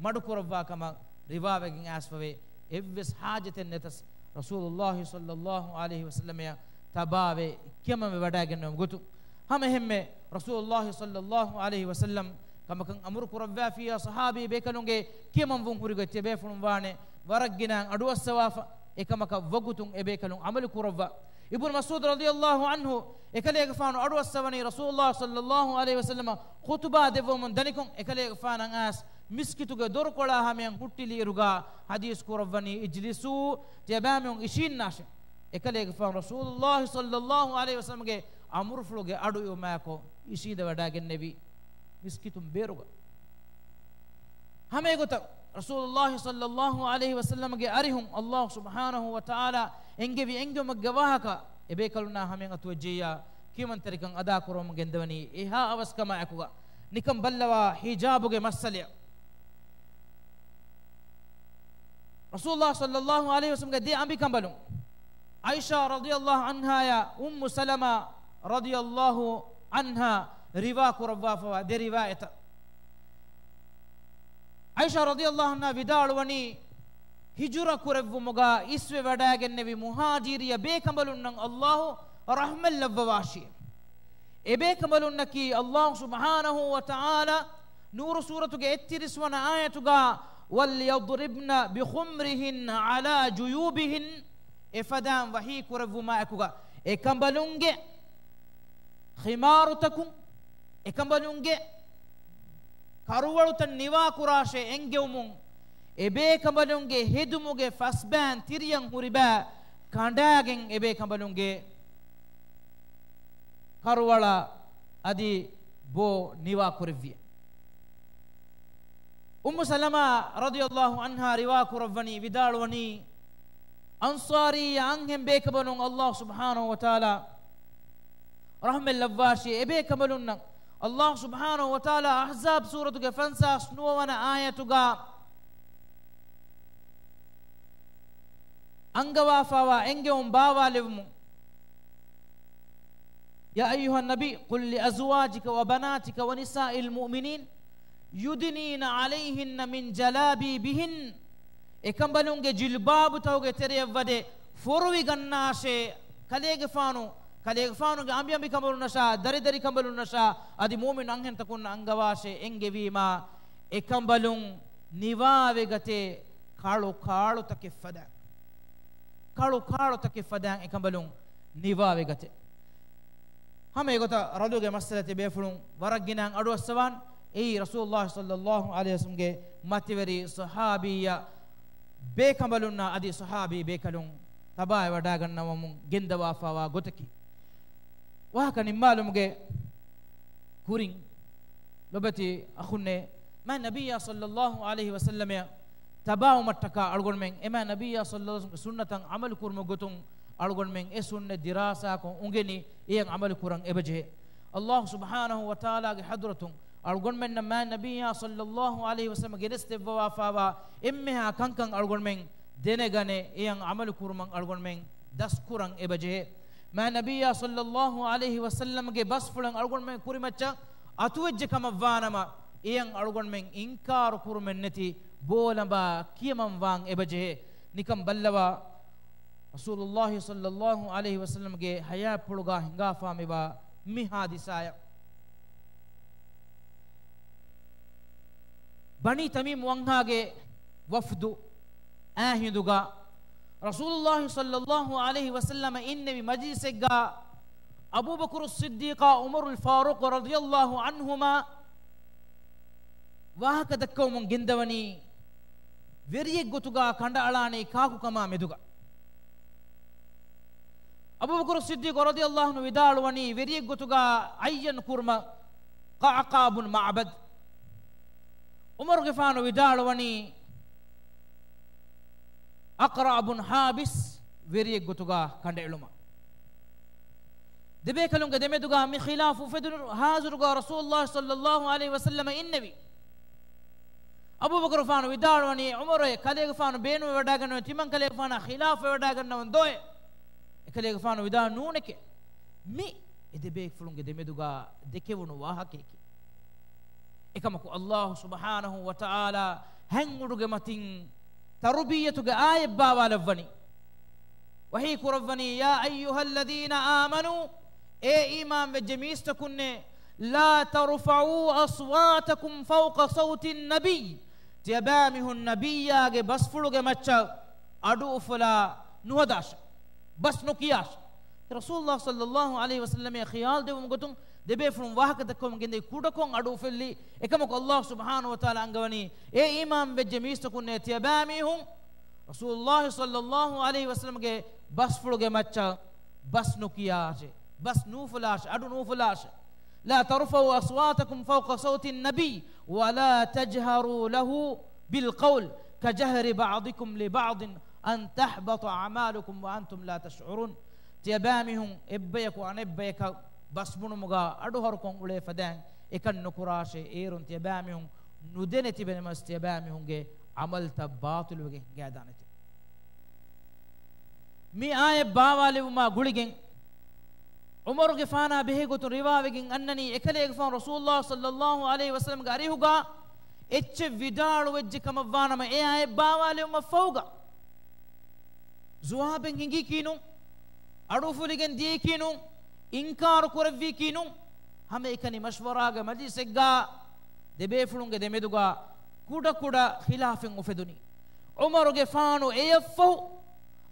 މަޑު ކުރައްވާ ކަމަށް ރިވާވެގެން އައިސްފަވޭ. އެއްވެސް ޙާޖަތެއް ނެތަސް، ރަސޫލުއްލާހި ޞައްލައްލާހު ޢަލައިހި ވަސައްލަމަށް ތަބާވެ ކިޔަމަންވެ ވަޑައިގެންނެވުމުގެ ގޮތުން. ހަމައެހެންމެ، ރަސޫލުއްލާހި ޞައްލައްލާހު ޢަލައިހި ވަސައްލަމް ކަމަކަށް އަމުރު ކުރައްވާފިއްޔާ ޞަޙާބީ ބޭކަލުންގެ ކިޔަމަންވުން ހުރިގޮތް ތިޔަބޭފުޅުން ވާނެ ވަރަށް ގިނައިން އަޑުއައްސަވާފަ، އެކަމަކަށް ވަގުތުން އެބޭކަލުން ޢަމަލު ކުރައްވާ. އިބްނު މަސްޢޫދު ރަޟިޔަﷲ ޢަންހު އެކަލޭގެފާނު އަޑުއައްސަވަނީ ރަސޫލުﷲ ޞައްލަﷲ ޢަލައިހި ވަސައްލަމަ ޚުޠުބާ ދެއްވަމުން ދަނިކޮށް، އެކަލޭގެފާނަށް އައިސް މިސްކިތުގެ ދޮރުކޮޅާ ހަމަޔަށް ހުއްޓިލިއިރުގާ ޙަދީޘް ކުރައްވަނީ، اجلسوا، ތިޔަބައިމީހުން އިށީންނާށޭ. އެކަލޭގެފާނު ރަސޫލުﷲ ޞައްލަﷲ ޢަލައިހި ވަސައްލަމަގެ އަމުރުފުޅުގެ އަޑު އިވުމާއެކު އިށީނދެވަޑައިގެންނެވި މިސްކިތުން ބޭރުގަ. ހަމައެގޮތަށް ރަސޫލުﷲ ޞައްލަﷲ ޢަލައިހި ވަސައްލަމަގެ އަރިހުން އައްލާހު ސުބްޙާނަހޫ ވަތަޢާލާ އެންގެވި އެންގެވުމެއްގެ ވާހަކަ އެބޭކަލުންނާ ހަމަޔަށް އަތުވެއްޖެއްޔާ ކިޔަމަންތެރިކަން އަދާކުރަމުން ގެންދަވަނީ އެހާ އަވަސްކަމާއެކުގަ. ނިކަން ބައްލަވާ ހިޖާބުގެ މައްސަލައަށް. ރަސޫލުﷲ ޞައްލަﷲ ޢަލައިހި ވަސައްލަމަގެ ދެ އަނބިކަނބަލުން ޢާއިޝާ ރަޟިޔަﷲ ޢަންހާޔާ އުއްމު ސަލަމާ ރަޟިޔަﷲ ޢަންހާ ރިވާ ކުރައްވާފަވާ ދެ ރިވާޔަތަށް. ޢާއިޝާ ރަޟިޔަﷲ ޢަންހާ ވިދާޅުވަނީ، ހިޖުރަ ކުރެއްވުމުގާ އިސްވެވަޑައިގެންނެވި މުހާޖިރިއްޔާ ބޭކަނބަލުންނަށް އައްލާހު ރަޙްމަތް ލައްވަވާށި. އެބޭކަނބަލުންނަކީ އައްލާހު ސުބްޙާނަހޫ ވަތަޢާލާ ނޫރު ސޫރަތުގެ އެއްތިރީސް ވަނަ އާޔަތުގާ، وَلْيَضْرِبْنَ بِخُمُرِهِنَّ عَلَىٰ جُيُوبِهِنَّ، އެފަދައިން ވަޙީ ކުރެއްވުމާއެކުގަ އެކަނބަލުންގެ ޚިމާރުތަކުން، އެކަނބަލުންގެ ކަރުވަޅުތައް ނިވާކުރާށޭ އެންގެވުމުން، އެބޭކަނބަލުންގެ ހެދުމުގެ ފަސްބައިން ތިރިއަށް ހުރިބައި ކަނޑާގެން އެބޭކަނބަލުންގެ ކަރުވަޅާ އަދި ބޯ ނިވާކުރެއްވި. އުއްމު ސަލަމާ ރަޟިޔަﷲ ޢަންހާ ރިވާ ކުރައްވަނީ، ވިދާޅުވަނީ، އަންޞާރީ އަންހެން ބޭކަނބަލުން އައްލާހު ސުބްޙާނަހޫ ވަތަޢާލާ ރަޙްމަތް ލައްވާށި. އެބޭކަނބަލުންނަށް އައްލާހު ސުބްޙާނަހޫ ވަތަޢާލާ އަޙްޒާބް ސޫރަތުގެ ފަންސާސް ނުވަވަނަ އާޔަތުގާ އަންގަވާފަވާ އެންގެވުން ބާވާލެވުމުން، يَا أَيُّهَا النَّبِيُّ قُل لِّأَزْوَاجِكَ وَبَنَاتِكَ وَنِسَاءِ الْمُؤْمِنِينَ يُدْنِينَ عَلَيْهِنَّ مِن جَلَابِيبِهِنَّ. އެކަނބަލުންގެ ޖިލްބާބުތަކުގެ ތެރެޔަށްވަދެ ފޮރުވިގަންނާށޭ، ކަލޭގެފާނު، ކަލޭގެފާނުގެ އަނބިއަނބިކަނބަލުންނަށާ، ދަރިދަރިކަނބަލުންނަށާ، އަދި މުއުމިން އަންހެންތަކުންނަށް އަންގަވާށޭ އެންގެވީމާ، އެކަނބަލުން ނިވާވެގަތޭ ކަޅު ކާޅުތަކެއް ފަދައިން. ކަޅު ކާޅުތަކެއް ފަދައިން އެކަނބަލުން ނިވާވެގަތޭ. ހަމަ އެގޮތަށް ރަލުގެ މައްސަލަތި ބޭފުޅުން ވަރަށް ގިނައިން އަޑުއައްސަވާން. އެއީ ރަސޫލުﷲ ޞައްލަﷲ ޢަލައިހި ވަސައްލަމްގެ މަތިވެރި ޞަޙާބީއްޔާ ބޭކަނބަލުންނާ އަދި ޞަޙާބީ ބޭކަލުން ތަބާވެވަޑައިގަންނަވަމުން ގެންދަވާފަވާ ގޮތަކީ. ވާހަކަ ނިންމާލުމުގެ ކުރިން ލޮބެތި އަޚުންނޭ، މާތް ނަބިއްޔާ ޞައްލަﷲ ޢަލައިހި ވަސައްލަމަށް ތަބާވުމަށްޓަކާ އަޅުގަނޑުމެން އެ މާތް ނަބިއްޔާ ޞައްލަﷲ ޢަލައިހި ވަސައްލަމްގެ ސުންނަތަށް ޢަމަލު ކުރުމުގެ ގޮތުން އަޅުގަނޑުމެން އެ ސުންނަތް ދިރާސާކޮށް އުނގެނި އެޔަށް ޢަމަލު ކުރަން އެބަޖެހޭ. އައްލާހު ސުބްޙާނަހޫ ވަތަޢާލާގެ ޙަޟްރަތުން އަޅުގަނޑުމެންނަށް މާތް ނަބިއްޔާ ޞައްލަﷲ ޢަލައިހި ވަސައްލަމަށް ގެނެސްދެއްވަވާފަވާ އެންމެހާ ކަންކަން އަޅުގަނޑުމެން ދެނެގަނެ އެޔަށް ޢަމަލު ކުރުމަށް އަޅުގަނޑުމެން ދަސްކުރަން އެބަޖެހޭ. މާތް ނަބިއްޔާ ޞައްލަﷲ ޢަލައިހި ވަސައްލަމްގެ ބަސްފުޅަށް އަޅުގަނޑުމެން ކުރިމައްޗަށް އަތުވެއްޖެ ކަމަށްވާނަމަ، އެޔަށް އަޅުގަނޑުމެން އިންކާރު ކުރުމެއްނެތި ބޯލަނބާ ކިޔަމަން ވާން އެބަޖެހޭ. ނިކަން ބައްލަވާ، ރަސޫލުﷲ ޞައްލަﷲ ޢަލައިހި ވަސައްލަމްގެ ޙަޔާތްޕުޅުގާ ހިނގާފާ މިވާ މި ޙާދިސާއަށް. ބަނީ ތަމީމް ވަންހާގެ ވަފްދު އާ ހިނދުގަ ރަސޫލުﷲ ޞައްލަﷲ ޢަލައިހި ވަސައްލަމަ އިންނެވި މަޖިލިސެއްގަ އަބޫބަކުރު ޞިއްދީޤާ ޢުމަރުލް ފާރޫޤު ރަޟިޔަﷲ ޢަންހުމާ ވާހަކަ ދައްކަވަމުން ގެންދަވަނީ، ވެރިއެއްގޮތުގަ ކަނޑައަޅާނީ ކާކުކަމާ މެދުގަ. އަބޫބަކުރު ޞިއްދީޤު ރަޟިޔަﷲ ޢަންހު ވިދާޅުވަނީ ވެރިއެއްގޮތުގަ ޢައްޔަން ކުރުމަށް ޤަޢްޤާޢު ބުން މަޢުބަދު. ޢުމަރުގެފާނު ވިދާޅުވަނީ އަޤްރަޢު ބުން ޙާބިސް ވެރިއެއްގޮތުގަ ކަނޑައެޅުމަށް. ދެބޭކަލުންގެ ދެމެދުގަ މި ޚިލާފު އުފެދުނު ޙާޟިރުގަ ރަސޫލުﷲ ޞައްލަﷲ ޢަލައިހި ވަސައްލަމަ އިންނެވި. އަބޫބަކުރުފާނު ވިދާޅުވަނީ، ޢުމަރޭ، ކަލޭގެފާނު ބޭނުންވެވަޑައިގަންނަވަން، ތިމަން ކަލޭގެފާނާ ޚިލާފުވެވަޑައިގަންނަވަން ދޯއޭ؟ އެކަލޭގެފާނު ވިދާޅު ނޫނެކޭ. މި އެ ދެބޭފުޅުންގެ ދެމެދުގަ ދެކެވުނު ވާހަކައެކޭ. އެކަމަކު އައްލާހު ސުބްޙާނަހު ވަތަޢާލާ ހަތް އުޑުގެ މަތިން ތަރުބިއްޔަތުގެ އާޔަތް ބާވާލައްވަނީ. ވަޙީ ކުރައްވަނީ، يَا أَيُّهَا الَّذِينَ آمَنُوا، އޭ އީމާން ވެއްޖެ މީސްތަކުންނޭ، لَا تَرْفَعُوا أَصْوَاتَكُمْ فَوْقَ صَوْتِ النَّبِيِّ، ތިޔަބައިމީހުން ނަބިއްޔާގެ ބަސްފުޅުގެ މައްޗަށް އަޑު އުފުލާ ނުހަދާށޭ، ބަސް ނުކިޔާށޭ. ރަސޫލުﷲ ޞައްލަﷲ ޢަލައިހި ވަސައްލަމަށް ޚިޔާލު ދެއްވުމުގެ ގޮތުން ދެބޭފުޅުން ވާހަކަ ދައްކަވަމުން ގެންދަވި ކުޑަކޮށް އަޑު އުފުއްލި. އެކަމަކު ﷲ ސުބްޙާނަހޫ ވަތަޢާލާ އަންގަވަނީ، އޭ އީމާން ވެއްޖެ މީސްތަކުންނޭ، ތިޔަބައިމީހުން ރަސޫލުﷲ ޞައްލަﷲ ޢަލައިހި ވަސައްލަމަގެ ބަސްފުޅުގެ މައްޗަށް ބަސް ނުކިޔާށޭ، ބަސް ނޫފުލާށޭ، އަޑު ނޫފުލާށޭ. لا ترفعوا أصواتكم فوق صوت النبي ولا تجهروا له بالقول كجهر بعضكم لبعض أن تحبط أعمالكم وأنتم لا تشعرون. ތިޔަބައިމީހުން އެއްބަޔަކު އަނެއްބަޔަކަށް ބަސްބުނުމުގަ އަޑުހަރުކޮށް އުޅޭ ފަދައިން އެކަން ނުކުރާށޭ. އޭރުން ތިޔަބައިމީހުން ނުދެނެ ތިބެނަމަވެސް ތިޔަބައިމީހުންގެ ޢަމަލުތައް ބާޠިލުވެގެން ހިނގައިދާނެތެ. މި އާޔަތް ބާވާލެވުމާ ގުޅިގެން ޢުމަރުގެފާނާ ބެހޭ ގޮތުން ރިވާވެގެން އަންނަނީ، އެކަލޭގެފާނު ރަސޫލުﷲ ޞައްލަﷲ ޢަލައިހި ވަސައްލަމްގެ އަރިހުގަ އެއްޗެއް ވިދާޅުވެއްޖެ ކަމަށްވާނަމަ، އެ އާޔަތް ބާވާލެވުމަށް ފަހުގަ ޖުވާބެއް ހިނގީކީނު، އަޑުއުފުލިގެން ދިޔައީކީނު، އިންކާރު ކުރެއްވީކީނު، ހަމައެކަނި މަޝްވަރާގެ މަޖިލިސެއްގަ ދެބޭފުޅުންގެ ދެމެދުގަ ކުޑަކުޑަ ޚިލާފެއް އުފެދުނީ. ޢުމަރުގެފާނު އެޔަށްފަހު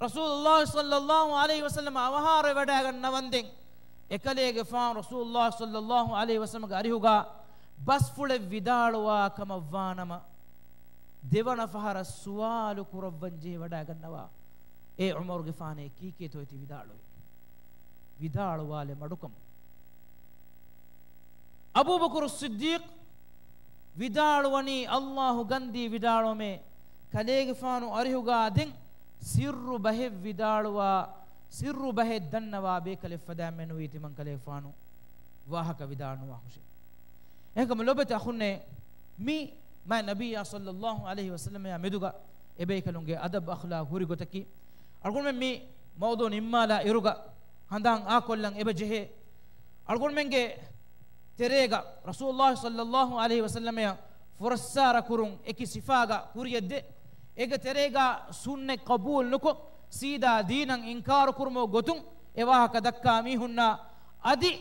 ރަސޫލުﷲ ޞައްލަﷲ ޢަލައިހި ވަސައްލަމަށް އަވަހާރަވެވަޑައިގަންނަވަންދެން، އެކަލޭގެފާނު ރަސޫލުﷲ ޞައްލަﷲ ޢަލައިހި ވަސައްލަމްގެ އަރިހުގަ ބަސްފުޅެއް ވިދާޅުވާ ކަމަށްވާނަމަ، ދެވަނަ ފަހަރަށް ސުވާލު ކުރައްވަން ޖެހިވަޑައިގަންނަވާ، އޭ ޢުމަރުގެފާނޭ، ކީކޭތޯ ތި ވިދާޅުވީ؟ ވިދާޅުވާލެ މަޑުކަމުން. އަބޫބަކުރު ޞިއްދީޤް ވިދާޅުވަނީ، ﷲ ގަންދީ ވިދާޅުވަމޭ، ކަލޭގެފާނު އަރިހުގަ ދެން ސިއްރު ބަހެއް ވިދާޅުވާ، ސިއްރު ބަހެއް ދަންނަވާ ބޭކަލެއް ފަދައިން މެނުވީ ތިމަން ކަލޭގެފާނު ވާހަކަ ވިދާޅުނުވާ ހުށެއް. އެހެންކަމުން ލޮބެތި އަޚުންނޭ، މި މާތް ނަބިއްޔާ ޞައްލަﷲ ޢަލައިހި ވަސައްލަމާ މެދުގަ އެބޭކަލުންގެ އަދަބު އަޚްލާޤު ހުރި ގޮތަކީ، އަޅުގަނޑުމެން މި މައުޟޫޢު ނިންމާލާ އިރުގަ ހަނދާން އާކޮށްލަން އެބަ ޖެހޭ. އަޅުގަނޑުމެންގެ ތެރޭގަ ރަސޫލުﷲ ޞައްލަﷲ ޢަލައިހި ވަސައްލަމަށް ފުރައްސާރަ ކުރުން އެކި ސިފާގަ ކުރިޔަށްދޭ. އޭގެ ތެރޭގަ ސުންނަތް ޤަބޫލު ނުކޮށް، ސީދާ ދީނަށް އިންކާރު ކުރުމުގެ ގޮތުން އެ ވާހަކަ ދައްކާ މީހުންނާ އަދި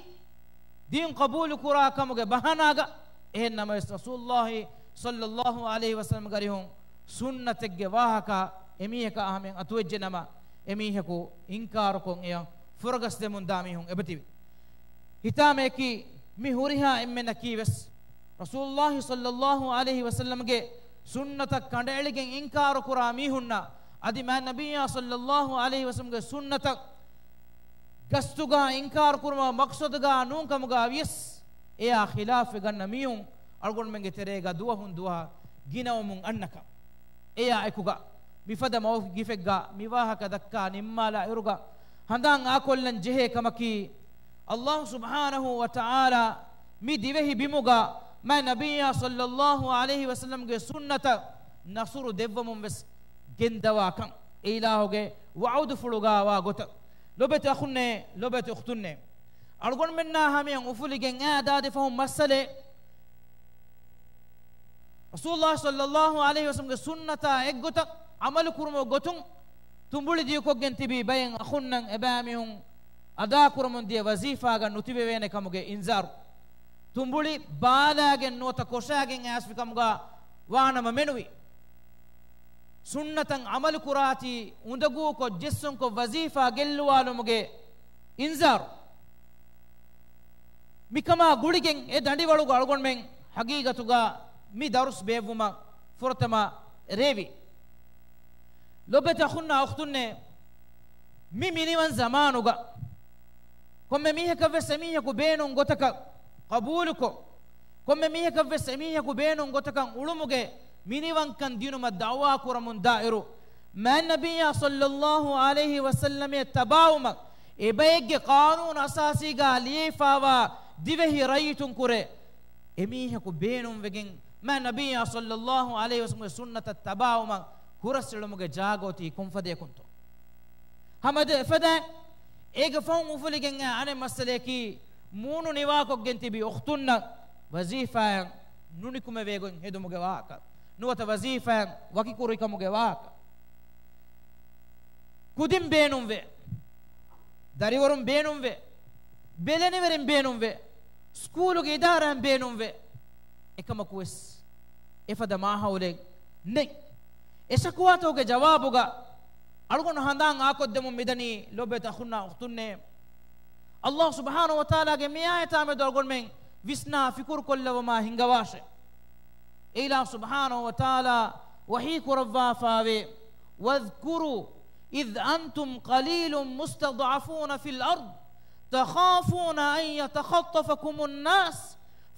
ދީން ޤަބޫލު ކުރާ ކަމުގެ ބަހާނާގަ، އެހެން ނަމަވެސް ރަސޫލުﷲ ޞައްލަﷲ ޢަލައިހި ވަސައްލަމްގެ އަރިހުން ސުންނަތެއްގެ ވާހަކަ އެމީހަކާ ހަމައަށް އަތުވެއްޖެ ނަމަ، އެމީހަކު އިންކާރުކޮށް އެޔަށް ފުރަގަސްދެމުންދާ މީހުން އެބަތިބި. ހިތާމައަކީ، މި ހުރިހާ އެންމެންނަކީވެސް ރަސޫލުﷲ ޞައްލަﷲ ޢަލައިހި ވަސައްލަމްގެ ސުންނަތަށް ކަނޑައެޅިގެން އިންކާރު ކުރާ މީހުންނާ އަދި މާތް ނަބިއްޔާ ޞައްލަﷲ ޢަލައިހި ވަސައްލަމްގެ ސުންނަތަށް ގަސްތުގަ އިންކާރު ކުރުމަށް މަޤްޞަދުގަ ނޫން ކަމުގަ ވިޔަސް، އެޔާ ޚިލާފްވެ ގަންނަ މީހުން އަޅުގަނޑުމެންގެ ތެރޭގަ ދުވަހުން ދުވަހަށް ގިނަވަމުން އަންނަކަން. އެޔާ އެކުގަ މިފަދަ މައުޤިފެއްގަ މި ވާހަކަ ދައްކާ ނިންމާލާ އިރުގަ ހަނދާން އާކޮށްލަން ޖެހޭ ކަމަކީ، ﷲ ސުބްޙާނަހޫ ވަތަޢާލާ މި ދިވެހި ބިމުގަ މާތް ނަބިއްޔާ ޞައްލަﷲ ޢަލައިހި ވަސައްލަމްގެ ސުންނަތަށް ނަޞްރު ދެއްވަމުން ވެސް ގެންދަވާކަން އެ އިލާހުގެ ވަޢުދުފުޅުގަ ވާ ގޮތަށް. ލޮބެތި އަޚުންނޭ، ލޮބެތި އުޚްތުންނޭ، އަޅުގަނޑުމެންނާ ހަމަޔަށް އުފުލިގެން އާ ދާދި ފަހުން މައްސަލައެއް، ރަސޫލުﷲ ޞައްލަﷲ ޢަލައިހި ވަސައްލަމްގެ ސުންނަތާ އެއްގޮތަށް ޢަމަލު ކުރުމުގެ ގޮތުން ތުނބުޅި ދިގުކޮށްގެން ތިބި ބައެއް އަޚުންނަށް އެބައިމީހުން އަދާކުރަމުން ދިޔަ ވަޒީފާގަ ނުތިބެވޭނެ ކަމުގެ އިންޒާރު. ތުނބުޅި ބާލާގެން ނުވަތަ ކޮށާގެން އައިސްފި ކަމުގަ ވާނަމަ މެނުވީ، ސުންނަތަށް ޢަމަލު ކުރާތީ އުނދަގޫކޮށް ޖެއްސުންކޮށް ވަޒީފާ ގެއްލުވާލުމުގެ އިންޒާރު. މިކަމާ ގުޅިގެން އެ ދަނޑިވަޅުގަ އަޅުގަނޑުމެން ޙަޤީޤަތުގަ މި ދަރުސް ބޭއްވުމަށް ފުރަތަމަ ރޭވި. ލޮބެތި އަޚުންނާ އުޚްތުންނޭ، މި މިނިވަން ޒަމާނުގަ ކޮންމެ މީހަކަށްވެސް އެމީހަކު ބޭނުން ގޮތަކަށް ޤަބޫލުކޮށް، ކޮންމެ މީހަކަށްވެސް އެމީހަކު ބޭނުން ގޮތަކަށް އުޅުމުގެ މިނިވަންކަން ދިނުމަށް ދަޢުވާ ކުރަމުން ދާއިރު، މާތް ނަބިއްޔާ ޞައްލަﷲ ޢަލައިހި ވަސައްލަމަށް ތަބާވުމަށް އެބައެއްގެ ޤާނޫނު އަސާސީގަ ލިޔެފާވާ ދިވެހި ރައްޔިތުން ކުރެ އެމީހަކު ބޭނުންވެގެން މާތް ނަބިއްޔާ ޞައްލަﷲ ޢަލައިހި ވަސައްލަމްގެ ސުންނަތަށް ތަބާވުމަށް ހުރަސްއެޅުމުގެ ޖާގަ އޮތީ ކޮންފަދައަކުންތޯ؟ ހަމަ އެފަދައިން އޭގެ ފަހުން އުފުލިގެން އައި އަނެއް މައްސަލައަކީ، މޫނު ނިވާކޮށްގެން ތިބި އުޚްތުންނަށް ވަޒީފާއިން ނުނިކުމެވޭގޮތް ހެދުމުގެ ވާހަކަ، ނުވަތަ ވަޒީފާއިން ވަކިކުރިކަމުގެ ވާހަކަ. ކުދިން ބޭނުންވޭ، ދަރިވަރުން ބޭނުންވޭ، ބެލެނިވެރިން ބޭނުންވޭ، ސްކޫލުގެ އިދާރާއިން ބޭނުންވޭ. އެކަމަކުވެސް އެފަދަ މާހައުލެއް ނެތް. އެ ޝަކުވާތަކުގެ ޖަވާބުގަ އަޅުގަނޑު ހަނދާން އާކޮށްދެމުން މިދަނީ ލޮބެތި އަޚުންނާ އުޚްތުންނޭ، ﷲ ސުބްޙާނަހޫ ވަތަޢާލާގެ މި އާޔަތާ މެދު އަޅުގަނޑުމެން ވިސްނާ ފިކުރު ކޮށްލަވަމާ ހިންގަވާށެ. އެއިލާހު ސުބްޙާނަހޫ ވަތަޢާލާ ވަޙީ ކުރައްވާފާވޭ، واذكروا إذ أنتم قليل مستضعفون في الأرض تخافون أن يتخطفكم الناس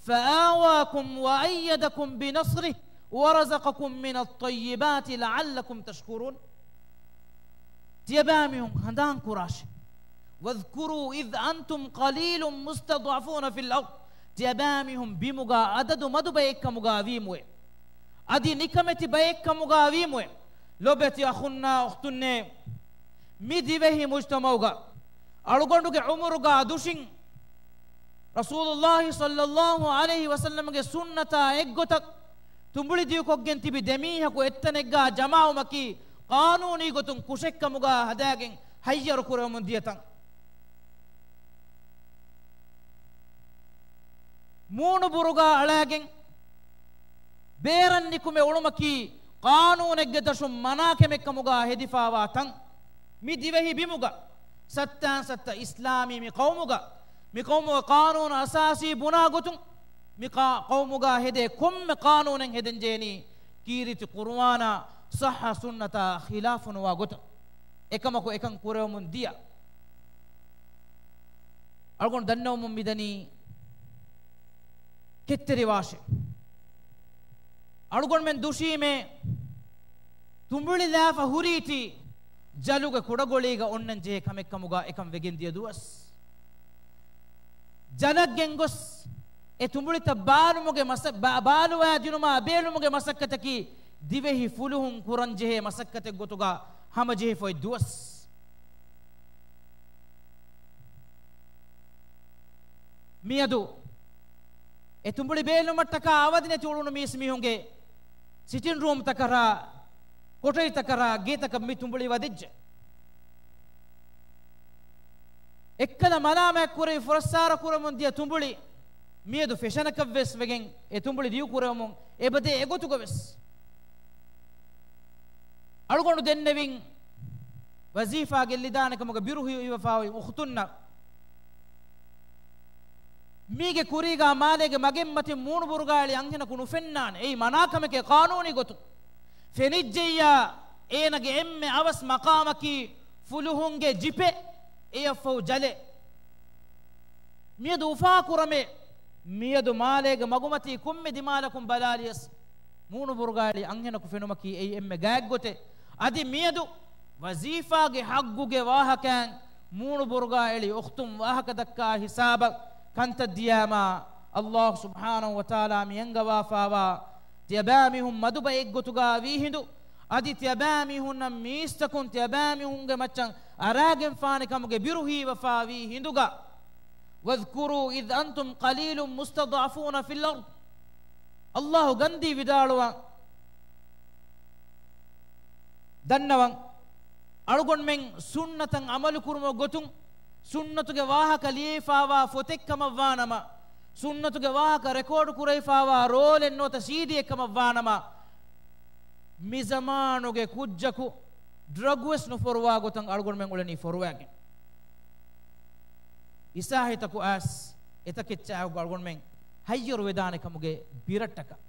فآواكم وأيدكم بنصره ورزقكم من الطيبات لعلكم تشكرون. ތިޔަބައިމީހުން ހަނދާން ކުރާށެ. واذكروا إذ أنتم قليل مستضعفون في الأرض. ތިޔަބައިމީހުން ބިމުގަ އަދަދު މަދު ބައެއްކަމުގަ ވީމުވެ. އަދި ނިކަމެތި ބައެއްކަމުގަ ވީމުވެ. ލޮބެތި އަޚުންނާ އުޚްތުންނޭ، މި ދިވެހި މުޖްތަމަޢުގަ އަޅުގަނޑުގެ ޢުމުރުގަ ދުށިން ރަސޫލުﷲ ޞައްލަﷲ ޢަލައިހި ވަސައްލަމްގެ ސުންނަތާ އެއްގޮތަށް ތުނބުޅި ދިއުކޮށްގެން ތިބި ދެމީހަކު އެއްތަނެއްގަ ޖަމާވުމަކީ ޤާނޫނީ ގޮތުން ކުށެއްކަމުގަ ހަދާގެން ހައްޔަރު ކުރެވެމުން ދިޔަތަން. މޫނުބުރުގަ އަޅާގެން ބޭރަށް ނިކުމެ އުޅުމަކީ ޤާނޫނެއްގެ ދަށުން މަނާ ކަމެއްކަމުގަ ހެދިފާވާ ތަން. މި ދިވެހި ބިމުގަ ސައްތާން ސައްތަ އިސްލާމީ މި ޤައުމުގަ، މި ޤައުމުގެ ޤާނޫނު އަސާސީ ބުނާ ގޮތުން މި ޤާ-، ޤައުމުގަ ހެދޭ ކޮންމެ ޤާނޫނެއް ހެދެންޖެހެނީ ކީރިތި ޤުރުއާނާ ޞައްޙަ ސުންނަތާ ޚިލާފުނުވާ ގޮތަށް. އެކަމަކު އެކަން ކުރެވެމުން ދިޔަ އަޅުގަނޑު ދަންނަވަމުން މިދަނީ ކެތްތެރިވާށޭ. އަޅުގަނޑުމެން ދުށީމޭ ތުނބުޅިލާފަ ހުރީތީ ޖަލުގެ ކުޑަގޮޅީގަ އޮންނަން ޖެހޭ ކަމެއްކަމުގަ އެކަން ވެގެން ދިޔަ ދުވަސް. ޖަލަށް ގެންގޮސް އެ ތުނބުޅިތައް ބާލުމުގެ މަސަ-، ބާ-، ބާލުވާ ދިނުމާ ބޭލުމުގެ މަސައްކަތަކީ ދިވެހި ފުލުހުން ކުރަން ޖެހޭ މަސައްކަތެއް ގޮތުގަ ހަމަޖެހިފައި ދުވަސް. މިއަދު އެ ތުނބުޅި ބޭލުމަށްޓަކާ އަވަދި ނެތި އުޅުނު މީސްމީހުންގެ ސިޓިން ރޫމްތަކަށާ، ކޮޓަރިތަކަށާ، ގޭތަކަށް މި ތުނބުޅި ވަދެއްޖެ. އެއްކަލަ މަލާމާތް ކުރެވި ފުރައްސާރަ ކުރަމުން ދިޔަ ތުނބުޅި މިއަދު ފެޝަނަކަށްވެސް ވެގެން އެ ތުނބުޅި ދިއުކުރެވެމުން އެބަދޭ އެގޮތުގަވެސް. އަޅުގަނޑު ދެންނެވިން ވަޒީފާ ގެއްލިދާނެކަމުގެ ބިރު ހިއިވެފާ އޮތް އުޚްތުންނަށް މީގެ ކުރީގާ މާލޭގެ މަގެއްމަތިން މޫނުބުރުގާ އެޅި އަންހެނަކު ނުފެންނާނެ. އެއީ މަނާކަމެކޭ ޤާނޫނީ ގޮތުން. ފެނިއްޖެއްޔާ އޭނަގެ އެންމެ އަވަސް މަޤާމަކީ ފުލުހުންގެ ޖިޕެއް، އެޔަށްފަހު ޖަލެއް. މިއަދު އުފާކުރަމޭ، މިއަދު މާލޭގެ މަގުމަތީ ކޮންމެ ދިމާލަކުން ބަލާލިޔަސް، މޫނުބުރުގާ އެޅި އަންހެނަކު ފެނުމަކީ އެއީ އެންމެ ގާތްގޮތެއް. އަދި މިއަދު ވަޒީފާގެ ޙައްޤުގެ ވާހަކައިން މޫނުބުރުގާ އެޅި އުޚްތުން ވާހަކަ ދައްކާ ހިސާބަށް ކަންތައް ދިޔާމާ، ﷲ ސުބްޙާނަހޫ ވަތަޢާލާ މި އަންގަވާފާވާ ތިޔަބައިމީހުން މަދު ބައެއްގޮތުގާ ވީހިނދު، އަދި ތިޔަބައިމީހުންނަށް މީސްތަކުން ތިޔަބައިމީހުންގެ މައްޗަށް އަރާގެންފާނެ ކަމުގެ ބިރު ހީވެފާވީ ހިނދުގަ، واذكروا إذ أنتم قليل مستضعفون في الأرض. ﷲ ގަންދީ ވިދާޅުވާ ދަންނަވަން، އަޅުގަނޑުމެން ސުންނަތަށް ޢަމަލު ކުރުމުގެ ގޮތުން، ސުންނަތުގެ ވާހަކަ ލިޔެފާވާ ފޮތެއްކަމަށްވާނަމަ، ސުންނަތުގެ ވާހަކަ ރެކޯޑު ކުރެވިފާވާ ރޯލެއް ނުވަތަ ސީޑީއެއްކަމަށްވާނަމަ، މި ޒަމާނުގެ ކުއްޖަކު ޑްރަގްވެސް ނުފޮރުވާ ގޮތަށް އަޅުގަނޑުމެން އުޅެނީ ފޮރުވާގެން. އިސާހިތަކު އައިސް އެތަކެއްޗާއެކު އަޅުގަނޑުމެން ހައްޔަރު ވެދާނެ ކަމުގެ ބިރަށްޓަކަށް.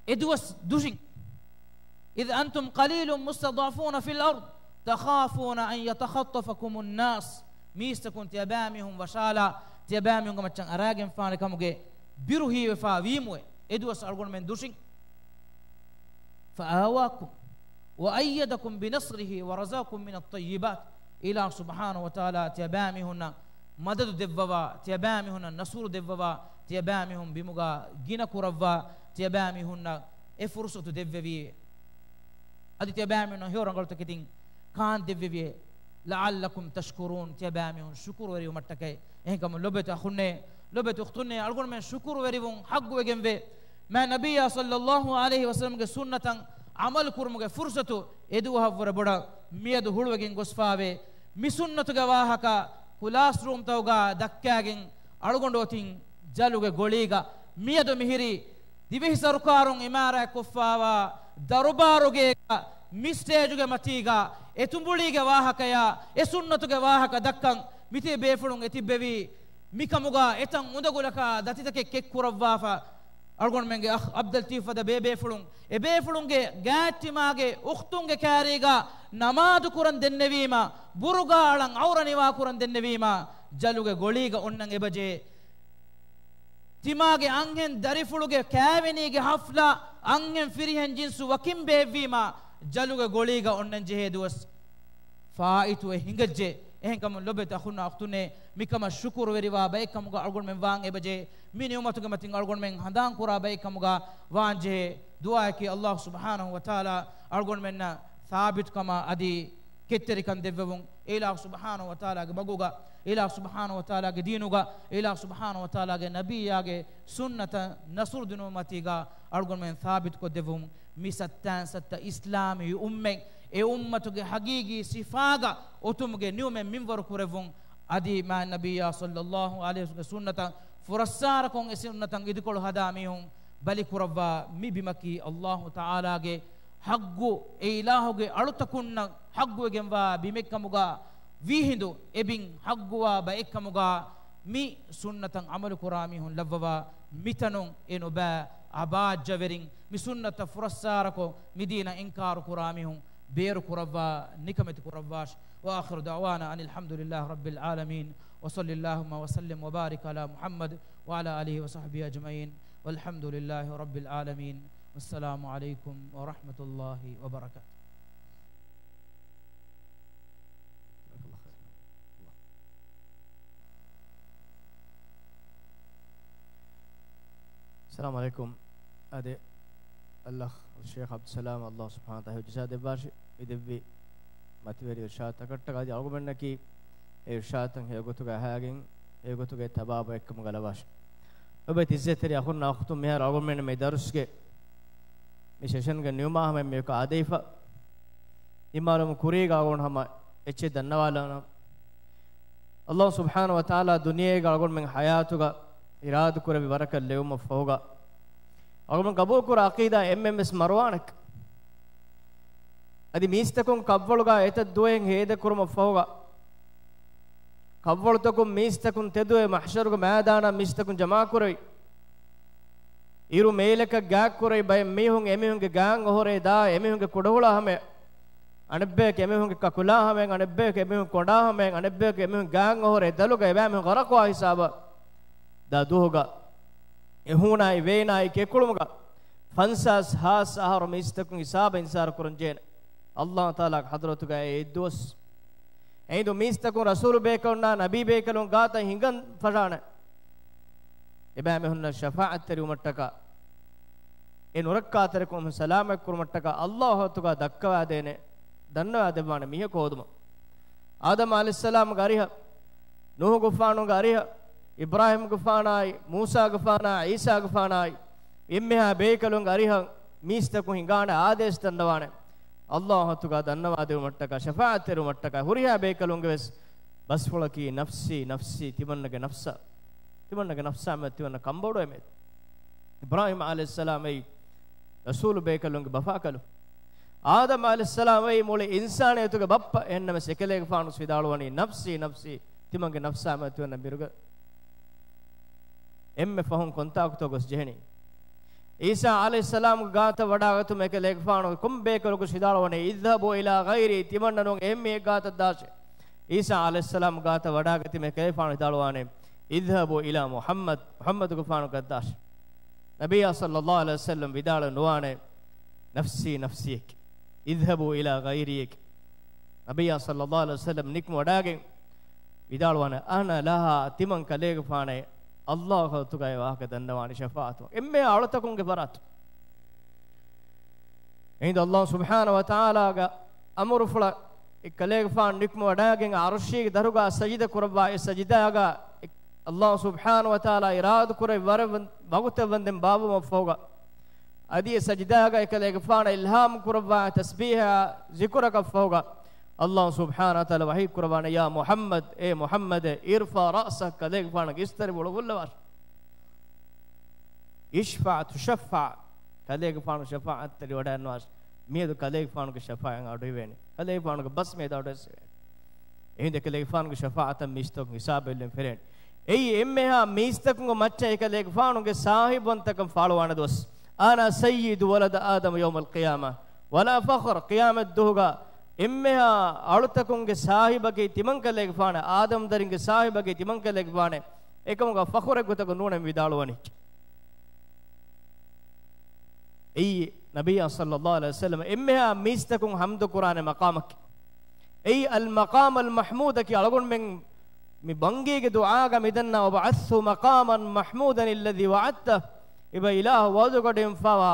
އެދުވަސް ދުށިން، إذ أنتم قليل مستضعفون في الأرض تخافون أن يتخطفكم الناس. މީސްތަކުން ތިޔަބައިމީހުން ވަށާލާ، ތިޔަބައިމީހުންގެ މައްޗަށް އަރާގެންފާނެ ކަމުގެ ބިރު ހީވެފާ ވީމުވެ. އެދުވަސް އަޅުގަނޑުމެން ދުށިން. فآواكم وأيدكم بنصره ورزقكم من الطيبات. އިލާހު ސުބްޙާނަހޫ ވަތަޢާލާ ތިޔަބައިމީހުންނަށް މަދަދު ދެއްވަވާ، ތިޔަބައިމީހުންނަށް ނަޞްރު ދެއްވަވާ، ތިޔަބައިމީހުން ބިމުގަ ގިނަ ކުރައްވާ، ތިޔަބައިމީހުންނަށް އެ ފުރުޞަތު ދެއްވެވީ. އަދި ތިޔަބައިމީހުންނަށް ހެޔޮ ރަނގަޅުތަކެތިން ކާން ދެއްވެވިއޭ. لعلكم تشكرون، ތިޔަބައިމީހުން ޝުކުރުވެރިވުމަށްޓަކައި. އެހެންކަމުން ލޮބެތި އަޚުންނޭ، ލޮބެތި އުޚްތުންނޭ، އަޅުގަނޑުމެން ޝުކުރުވެރިވުން ޙައްޤުވެގެންވޭ. މާތް ނަބިއްޔާ ޞައްލައްލާހު ޢަލައިހި ވަސައްލަމްގެ ސުންނަތަށް ޢަމަލު ކުރުމުގެ ފުރުޞަތު އެދުވަހަށްވުރެ ބޮޑަށް މިއަދު ހުޅުވެގެން ގޮސްފާވޭ. މި ސުންނަތުގެ ވާހަކަ ކްލާސްރޫމްތަކުގަ ދައްކާގެން އަޅުގަނޑު އޮތީ ޖަލުގެ ގޮޅީގަ. މިއަދު މިހިރީ ދިވެހި ސަރުކާރުން އިމާރާތްކޮށްފާވާ ދަރުބާރުގޭގަ މި ސްޓޭޖުގެ މަތީގަ އެ ތުނބުޅީގެ ވާހަކަޔާ އެ ސުންނަތުގެ ވާހަކަ ދައްކަން މިތިބި ބޭފުޅުން އެތިއްބެވީ މިކަމުގަ އެތަން އުނދަގުލަކާ ދަތިތަކެއް ކެއްކުރައްވާފަ، އަޅުގަނޑުމެންގެ އަޚް އަބްދަލް ތީފް ފަދަ ބޭބޭފުޅުން އެބޭފުޅުންގެ ގާތްތިމާގެ އުޚްތުންގެ ކާރީގަ ނަމާދު ކުރަން ދެންނެވީމަ، ބުރުގާ އަޅަން އައުރަ ނިވާ ކުރަން ދެންނެވީމަ، ޖަލުގެ ގޮޅީގަ އޮންނަން އެބަޖެހޭ. ތިމާގެ އަންހެން ދަރިފުޅުގެ ކާވެނީގެ ހަފްލާ އަންހެން ފިރިހެން ޖިންސު ވަކިން ބޭއްވީމާ، ޖަލުގެ ގޮޅީގަ އޮންނަން ޖެހޭ ދުވަސް ފާއިތުވެ ހިނގައްޖެ. އެހެންކަމުން ލޮބުވެތި އަޚުންނާ އުޚްތުންނޭ، މިކަމަށް ޝުކުރުވެރިވާ ބައެއްކަމުގަ އަޅުގަނޑުމެން ވާން އެބަޖެހޭ. މި ނިޢުމަތުގެ މަތިން އަޅުގަނޑުމެން ހަނދާންކުރާ ބައެއްކަމުގަ ވާން ޖެހޭ. ދުޢާއަކީ ﷲ ސުބްޙާނަހޫ ވަތަޢާލާ އަޅުގަނޑުމެންނަށް ސާބިތުކަމާ އަދި ކެތްތެރިކަން ދެއްވެވުން. އެ އިލާހު ސުބްޙާނަހޫ ވަތަޢާލާގެ މަގުގަ، އެ އިލާހު ސުބްޙާނަހޫ ވަތަޢާލާގެ ދީނުގަ، އެ އިލާހު ސުބްޙާނަހޫ ވަތަޢާލާގެ ނަބިއްޔާގެ ސުންނަތަށް ނަޞްރު ދިނުމަތީގަ އަޅުގަނޑުމެން ސާބިތުކޮށްދެއްވުމުން. މި ސައްތައިން ސައްތަ އިސްލާމީ އުއްމަތް އެ އުއްމަތުގެ ޙަޤީޤީ ސިފާގަ އޮތުމުގެ ނިޢުމަތް މިންވަރު ކުރެއްވުން. އަދި މާތް ނަބިއްޔާ ޞައްލައްލާހު ޢަލައިހި ވަސައްލަމްގެ ސުންނަތަށް ފުރައްސާރަކޮށް އެ ސުންނަތަށް އިދިކޮޅު ހަދާ މީހުން ބަލިކުރައްވާ. މި ބިމަކީ ﷲ ތަޢާލާގެ ޙައްޤު، އެ އިލާހުގެ އަޅުތަކުންނަށް ޙައްޤުވެގެންވާ ބިމެއްކަމުގަ ވީހިނދު އެ ބިން ޙައްޤުވާ ބައެއްކަމުގަ މި ސުންނަތަށް ޢަމަލުކުރާ މީހުން ލައްވަވާ. މިތަނުން އެ ނުބައި އަބާއްޖަވެރިން މި ސުންނަތަށް ފުރައްސާރަކޮށް މި ދީނަށް އިންކާރު ކުރާ މީހުން ބޭރު ކުރައްވާ، ނިކަމެތި ކުރައްވާށި. وآخر دعوانا أن الحمد لله رب العالمين، وصل اللهم وسلم وبارك على محمد وعلى آله وصحبه أجمعين، والحمد لله رب العالمين، والسلام عليكم ورحمة الله وبركاته. السلام عليكم. އާދެ، އަލްއަޚް ޝޭޚް ޢަބްދުއްސަލާމް، ﷲ ސުބްޙާނަހޫ ވަތަޢާލާ ޙިފްޒު ދެއްވާށި. މި ދެއްވި މަތިވެރި އިރްޝާދުތަކަށްޓަކާ އަދި އަޅުގަނޑުމެންނަކީ އެ އިރްޝާދުތައް ހެޔޮގޮތުގަ އަހައިގެން ހެޔޮގޮތުގަ ތަބާ ބައެއްކަމުގަ ލަވާށި. ލޮބުވެތި ޢިއްޒަތްތެރި އަޚުންނާ އުޚްތުން، މިހާރު އަޅުގަނޑުމެން މި ދަރުސްގެ މި ސެޝަންގެ ނިމުމާ ހަމަ މި އެކަ އާދެވިފަ. އިމާލުމު ކުރީގަ އަޅުގަނޑު ހަމަ އެއްޗެއް ދަންނަވާލާނަން. ﷲ ސުބްޙާނަހޫ ވަތަޢާލާ ދުނިޔޭގަ އަޅުގަނޑުމެން ޙަޔާތުގަ އިރާދަކުރެއްވި ވަރަކަށް ލެވުމަށްފަހުގަ، އަޅުގަނޑު ޤަބޫލުކުރާ ޢަޤީދާ އެންމެންވެސް މަރުވާނެ. އަދި މީސްތަކުން ކަށްވަޅުގަ އެތައް ދުވަހެއް ހޭދަކުރުމަށްފަހުގަ، ކަށްވަޅުތަކުން މީސްތަކުން ތެދުވެ މަޙްޝަރުގެ މައިދާނަށް މީސްތަކުން ޖަމާކުރެވި، އިރު މޭލަކަށް ގާތްކުރެވި ބައެއް މީހުން އެމީހުންގެ ގާތް އޮހޮރޭ ދާ، އެމީހުންގެ ކުޑަހުޅަ ހަމަޔަށް، އަނެއްބަޔަކު އެމީހުންގެ ކަކުލާ ހަމަޔަށް، އަނެއްބަޔަކު އެމީހުން ކޮނޑާ ހަމަޔަށް، އަނެއްބަޔަކު އެމީހުން ގާތް އޮހޮރޭ ދަލުގަ އެބައިމީހުން ޣަރަޤުވާ ހިސާބަށް ދާ ދުވަހުގަ އެހޫނާއި ވޭނާއި ކެކުޅުމުގަ ފަންސާސް ހާސް އަހަރު މީސްތަކުން ހިސާބަށް އިންތިޒާރު ކުރަން ޖެހޭނެ. ﷲ ތަޢާލާގެ ޙަޟްރަތުގައި އެއްދުވަސް އެހިނދު މީސްތަކުން ރަސޫލު ބޭކަލުންނާ ނަބީ ބޭކަލުން ގާތަށް ހިނގަން ފަށާނެ. އެބައިމީހުންނަށް ޝަފާޢަތްތެރިވުމަށްޓަކާ، އެ ނުރައްކާތެރިކަމުން ސަލާމަތްކުރުމަށްޓަކާ ﷲ އަތުގަ ދައްކަވާދޭނެ، ދަންނަވާދެއްވާނެ މީހަކު ހޯދުމަށް. އާދަމް ޢަލައިހިއްސަލާމްގެ އަރިހަށް، ނޫޙުގެފާނުގެ އަރިހަށް، އިބްރާހީމްގެފާނާއި، މޫސާގެފާނާއި، ޢީސާގެފާނާއި، އެންމެހާ ބޭކަލުންގެ އަރިހަށް މީސްތަކުން ހިނގާނެ އާދޭސް ދަންނަވާނެ. ﷲ އަތުގަ ދަންނަވާދެވުމަށްޓަކާ، ޝަފާޢަތްތެރިވުމަށްޓަކާ، ހުރިހާ ބޭކަލުންގެ ވެސް ބަސްފުޅަކީ، ނަފްސީ، ނަފްސީ، ތިމަންނަގެ ނަފްސާ، ތިމަންނަގެ ނަފްސާ މެދު ތިމަންނަ ކަނބޮޑުވޭ މެދު. އިބްރާހީމް ޢަލައިހިއްސަލާމް އެއީ ރަސޫލު ބޭކަލުންގެ ބަފާކަލު. އާދަމް ޢަލައިހިއްސަލާމް އެއީ މުޅި އިންސާނިއްޔަތުގެ ބައްޕަ. އެހެންނަމަވެސް އެކަލޭގެފާނު ވިދާޅުވަނީ، ނަފްސީ، ނަފްސީ، ތިމަންގެ ނަފްސާ މެދު ތިމަންނަ މިރުގަ އެންމެ ފަހުން ކޮންތާކުތޯ ގޮސް ޖެހެނީ. ޢީސާ ޢަލައިހިއްސަލާމްގެ ގާތަށް ވަޑާގަތުމަށް އެކަލޭގެފާނު ކޮން ބޭކަލަކު ވިދާޅުވަނީ، اذهبوا إلى غيري، ތިމަންނަ ނޫން އެހެން މީހެއް ގާތަށް ދާށޭ. ޢީސާ ޢަލައިހިއްސަލާމް ގާތަށް ވަޑާގަތީމަ އެކަލޭގެފާނު ވިދާޅުވާނެ، اذهبوا إلى محمد، މުޙައްމަދުގެފާނު ގާތަށް ދާށޭ. ނަބިއްޔާ ޞައްލައްލާހު ޢަލައިހި ވަސައްލަމް ވިދާޅު ނުވާނެ، ނަފްސީ ނަފްސީއެކޭ. اذهبوا إلى غيري އެކޭ. ނަބިއްޔާ ޞައްލައްލާހު ޢަލައިހި ވަސައްލަމް ނިކުމެ ވަޑާގެން ވިދާޅުވާނެ، أنا لها، ތިމަން ކަލޭގެފާނޭ، ﷲ އަތުގައި ވާހަކަ ދަންނަވާނެ ޝަފާޢަތު. އެންމެ އަޅުތަކުންގެ ފަރާތު. އެހިނދު ﷲ ސުބްޙާނަހޫ ވަތަޢާލާގެ އަމުރުފުޅަށް އެ ކަލޭގެފާނު ނިކުމެ ވަޑާގެން ޢަރުޝީގެ ދަރުގަ ސަޖިދަ ކުރައްވާ އެ ސަޖިދާގަ ﷲ ސުބްޙާނަހޫ ވަތަޢާލާ އިރާދަ ކުރެއްވި ވަރަށް ވަގުތެއް ވަންދެން ބާއްވުމަށްފަހުގަ، އަދި އެ ސަޖިދާގަ އެކަލޭގެފާނަށް އިލްހާމް ކުރައްވާ ތަސްބީޙާ ޒިކުރަކަށްފަހުގަ، ﷲ ސުބްޙާނަހޫ ވަތަޢާލާ ވަޙީ ކުރައްވާނެ، يا محمد، އޭ މުޙައްމަދޭ، ارفع رأسك، ކަލޭގެފާނުގެ އިސްތަށި ބުޅުއްވުއްލަވާށޭ. اشفع تشفع، ކަލޭގެފާނު ޝަފާޢަތްތެރިވެވަޑައިގަންނަވާށޭ. މިއަދު ކަލޭގެފާނުގެ ޝަފާޢަތް އަޑުއިވޭނެ. ކަލޭގެފާނުގެ ބަސް މިއަދު އަޑުއެއްސެވޭނެ. އެހިނދު އެކަލޭގެފާނުގެ ޝަފާޢަތަށް މީސްތަކުން ހިސާބު އެއްލެން ފެރޭނެ. އެއީ އެންމެހާ މީސްތަކުންގެ މައްޗަށް އެކަލޭގެފާނުގެ ސާހިބުވަންތަކަން ފާޅުވާނެ ދުވަސް. أنا سيد ولد آدم يوم القيامة ولا فخر. ޤިޔާމަތްދުވަހުގަ އެންމެހާ އަޅުތަކުންގެ ސާހިބަކީ ތިމަންކަލޭގެފާނެ، އާދަމްދަރިންގެ ސާހިބަކީ ތިމަންކަލޭގެފާނެ. އެކަމުގަ ފަޚުރެއް ގޮތަކަށް ނޫނެން ވިދާޅުވަނީ. އެއީ ނަބިއްޔާ ޞައްލައްލާހު ޢަލައިހި ވަސައްލަމަ އެންމެހާ މީސްތަކުން ޙަމްދު ކުރާނެ މަޤާމަކީ. އެއީ الْمَقَامُ الْمَحْمُودُ އަކީ އަޅުގަނޑުމެން މި ބަންގީގެ ދުޢާގަ މިދަންނަ، وَابْعَثْهُ مَقَامًا مَحْمُودًا الَّذِي وَعَدتَهُ. އެބަ އިލާހު ވަޢުދުކޮށް ދެއްވާ،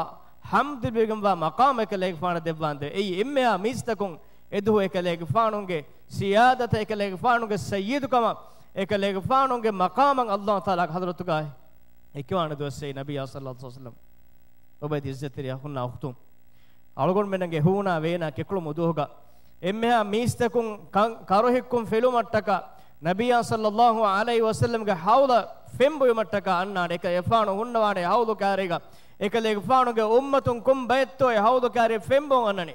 ޙަމްދު ލިބިގެންވާ މަޤާމެއް އެކަލޭގެފާނަށް ދެއްވާނދޭ. އެއީ އެންމެހާ މީސްތަކުން އެދުވަހު އެކަލޭގެފާނުގެ ސިޔާދަތަށް، އެކަލޭގެފާނުގެ ސައްޔިދުކަމަށް، އެކަލޭގެފާނުގެ މަޤާމަށް ﷲ ތަޢާލާގެ ޙަޟްރަތުގައި އެކިވާނެ ދުވަސް އެއީ ނަބިއްޔާ ޞައްލައްލާހު ޢަލައިހި ވަސައްލަމަ. ލޮބުވެތި ޢިއްޒަތްތެރި އަޚުންނާ އުޚްތުން، އަޅުގަނޑުމެންނަށް ހޫނާ ވޭނާ ކެކުޅުމު ދުވަހުގަ އެންމެހާ މީސްތަކުން ކަން ކަރުހިއްކުން ފެލުމަށްޓަކާ، ނަބިއްޔާ ޞައްލައްލާހު ޢަލައިހި ވަސައްލަމްގެ ޙައުޟަށް ފެންބޮއިމަށްޓަކާ އަންނާނެ. އެކަލޭގެފާނު ހުންނަވާނެ ޙައުޟު ކާރީގަ. އެކަލޭގެފާނުގެ އުއްމަތުން ކޮން ބައެއްތޯ އެ ޙައުޟު ކާރިއަށް ފެންބޮން އަންނަނީ.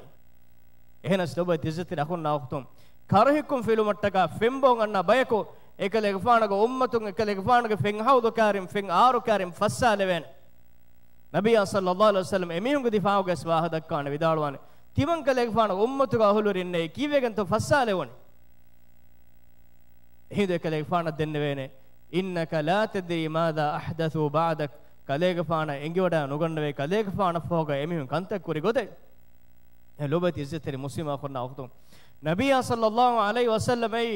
އެހެނަސް ލޮބުވެތި ޢިއްޒަތްތެރި އަޚުންނާ އުޚްތުން، ކަރުހިއްކުން ފެލުމަށްޓަކާ ފެންބޮން އަންނަ ބަޔަކު އެކަލޭގެފާނުގެ އުއްމަތުން އެކަލޭގެފާނުގެ ފެން ޙައުޟު ކާރިން ފެން އާރު ކާރިން ފައްސާލެވޭނެ. ނަބިއްޔާ ޞައްލައްލާހު ޢަލައިހި ވަސައްލަމަ އެމީހުންގެ ދިފާޢުގައި ވާހަކަ ދައްކާނެ ވިދާޅުވާނެ، ތިމަންކަލޭގެފާނުގެ އުއްމަތުގެ އަހުލުވެރިންނޭ، ކީއްވެގެންތޯ ފައްސާލެވުނީ؟ އެހިނދު އެކަލޭގެފާނަށް ދެންނެވޭނެ، إنك لا تدري ماذا أحدثوا بعدك. ކަލޭގެފާނަށް އެނގިވަޑައި ނުގަންނަވޭ، ކަލޭގެފާނަށް ފަހުގަ އެމީހުން ކަންތައް ކުރި ގޮތެއް. އެ ލޮބުވެތި ޢިއްޒަތްތެރި މުސްލިމް އަޚުންނާ އުޚްތުން، ނަބިއްޔާ ޞައްލައްލާހު ޢަލައިހި ވަސައްލަމައީ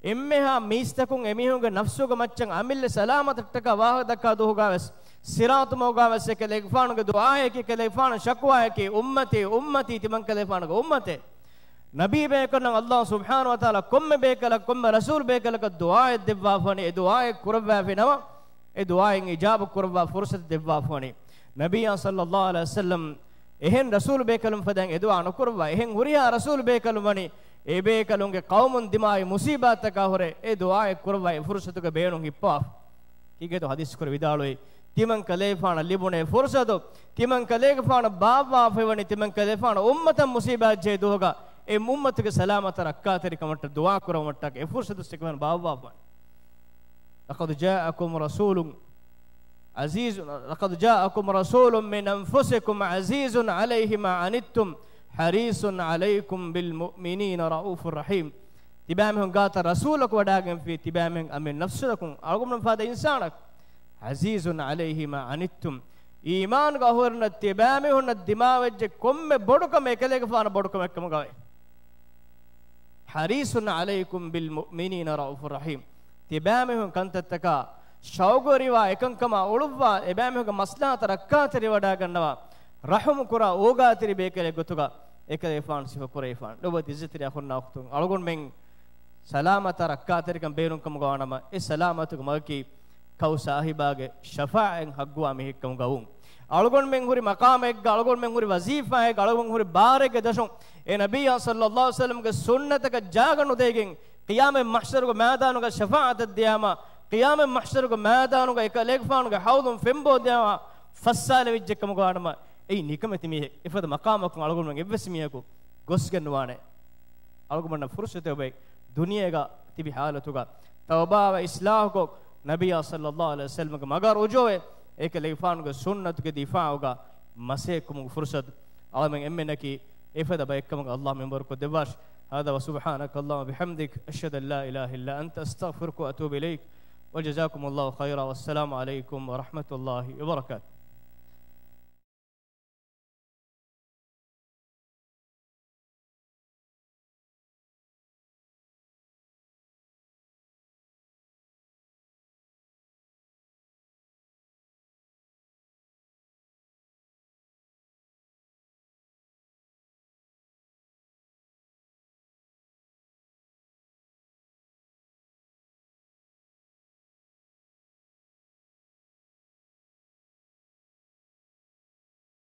އެންމެހާ މީސްތަކުން އެމީހުންގެ ނަފްސުގެ މައްޗަށް އަމިއްލަ ސަލާމަތަށްޓަކާ ވާހަކަ ދައްކާ ދުވަހުގަވެސް، ޞިރާޠު މަގުގަވެސް އެކަލޭގެފާނުގެ ދުޢާއަކީ، އެކަލޭގެފާނު ޝަކުވާއަކީ، އުއްމަތީ، އުއްމަތީ، ތިމަންކަލޭގެފާނުގެ އުއްމަތޭ. ނަބީ ބޭކަލުންނަށް ﷲ ސުބްޙާނަހޫ ވަތަޢާލާ ކޮންމެ ބޭކަލަކަށް، ކޮންމެ ރަސޫލު ބޭކަލަކަށް ދުޢާއެއް ދެއްވާފަވަނީ، އެ ދުޢާއެއް ކުރައްވާފިނަމަ، އެ ދުޢާއިން އިޖާބަ ކުރައްވާ ފުރުޞަތު ދެއްވާފަވަނީ. ނަބިއްޔާ ޞައްލައްލާހު ޢަލައިހި ވަސައްލަމް އެހެން ރަސޫލު ބޭކަލުން ފަދައިން އެ ދުޢާ ނުކުރައްވާ. އެހެން ހުރިހާ ރަސޫލު ބޭކަލުން ވަނީ އެ ބޭކަލުންގެ ޤައުމުން ދިމާވި މުޞީބާތަކާ ހުރެ އެ ދުޢާއެއް ކުރައްވާ އެ ފުރުޞަތުގެ ބޭނުން ހިއްޕަވާފަ. ކީކޭތޯ ޙަދީޘް ކުރެ ވިދާޅުވީ، ތިމަން ކަލޭގެފާނަށް ލިބުނޭ ފުރުޞަތު، ތިމަން ކަލޭގެފާނު ބާއްވާފައިވަނީ ތިމަން ކަލޭގެފާނު އުއްމަތަށް މުޞީބާތް ޖެހޭ ދުވަހުގަ އެ އުއްމަތުގެ ސަލާމަތަށް ރައްކާތެރިކަމަށްޓަށް ދުޢާ ކުރުމަށްޓަކައި އެ ފުރުޞަތު ތިކަމަން ބާއްވާފަ. لقد جاءكم رسول عزيز، لقد جاءكم رسول من أنفسكم عزيز عليه ما عنتم حريص عليكم بالمؤمنين رءوف رحيم. ތިބާމީހުން ގާތަށް ރަސޫލަކު ވަޑާގެންފި، ތިބާމީހުން އަމިއްލަ ނަފްސުތަކުން އަޅުގަނޑުމެން ފާދަ އިންސާނަކު. عزيز عليه ما عنتم. އީމާންގެ އަހުރެންނަށް ތިބާމީހުންނަށް ދިމާވެއްޖެ ކޮންމެ ބޮޑުކަމެއް އެކަލޭގެފާނަށް ބޮޑުކަމެއް ކަމުގައި. حريص عليكم بالمؤمنين رءوف رحيم. ތިބާމީހުން ކަންތައްތަކާ ޝައުގުވެރިވާ، އެކަންކަމާ އުޅުއްވާ، އެބާމީހުންގެ މަސްލަހަތަށް ރައްކާތެރިވަޑާގަންނަވާ، ރަޙުމު ކުރާ، އޯގާތެރި ބޭކަލެއް ގޮތުގަ އެކަލޭގެފާނު ސިފަ ކުރެވިފާނެ. ލޮބުވެތި ޢިއްޒަތްތެރި އަޚުންނާ އުޚްތުން، އަޅުގަނޑުމެން ސަލާމަތަށް ރައްކާތެރިކަން ބޭނުންކަމުގަ ވާނަމަ، އެ ސަލާމަތުގެ މަގަކީ ކައު ސާހިބާގެ ޝަފާޢަތް ޙައްޤުވާ މީހެއްކަމުގަ ވުން. އަޅުގަނޑުމެން ހުރި މަޤާމެއްގަ، އަޅުގަނޑުމެން ހުރި ވަޒީފާއެއްގަ، އަޅުގަނޑުމެން ހުރި ބާރެއްގެ ދަށުން އެ ނަބިއްޔާ ޞައްލައްލާހު ޢަލައިހި ވަސައްލަމްގެ ސުންނަތަކަށް ޖާގަ ނުދެވިގެން، ޤިޔާމަތް މަޙްޝަރުގެ މައިދާނުގަ ޝަފާޢަތަށް ދިޔާމަ، ޤިޔާމަތް މަޙްޝަރުގެ މައިދާނުގަ އެކަލޭގެފާނުގެ ޙައުޟުން ފެންބޯ ދިޔާމަ ފައްސާލެވިއްޖެކަމުގަ ވާނަމަ، އެއީ ނިކަމެތި މީހެއް. އެފަދަ މަޤާމަކުން އަޅުގަނޑުމެން އެއްވެސް މީހަކު ގޮސްގެން ނުވާނެ. އަޅުގަނޑަށް ފުރުޞަތެއް އޮބެ ދުނިޔޭގަ ތިބި ޙާލަތުގަ ތައުބާވެ އިޞްލާޙުކޮށް، ނަބިއްޔާ ޞައްލައްލާހު ޢަލައިހި ވަސައްލަމްގެ މަގަށް ރުޖޫޢަވެ، އެކަލޭގެފާނުގެ ސުންނަތުގެ ދިފާޢުގަ މަސައްކަތްކުރުމުގެ ފުރުޞަތު އަޅަމެން އެންމެންނަކީ އެފަދަ ބައެއްކަމުގަ ﷲ މިންވަރުކޮށްދެއްވާށި. هذا وسبحانك اللهم وبحمدك، أشهد أن لا إله إلا أنت، أستغفرك وأتوب إليك. وجزاكم الله خيرا، والسلام عليكم ورحمة الله وبركاته.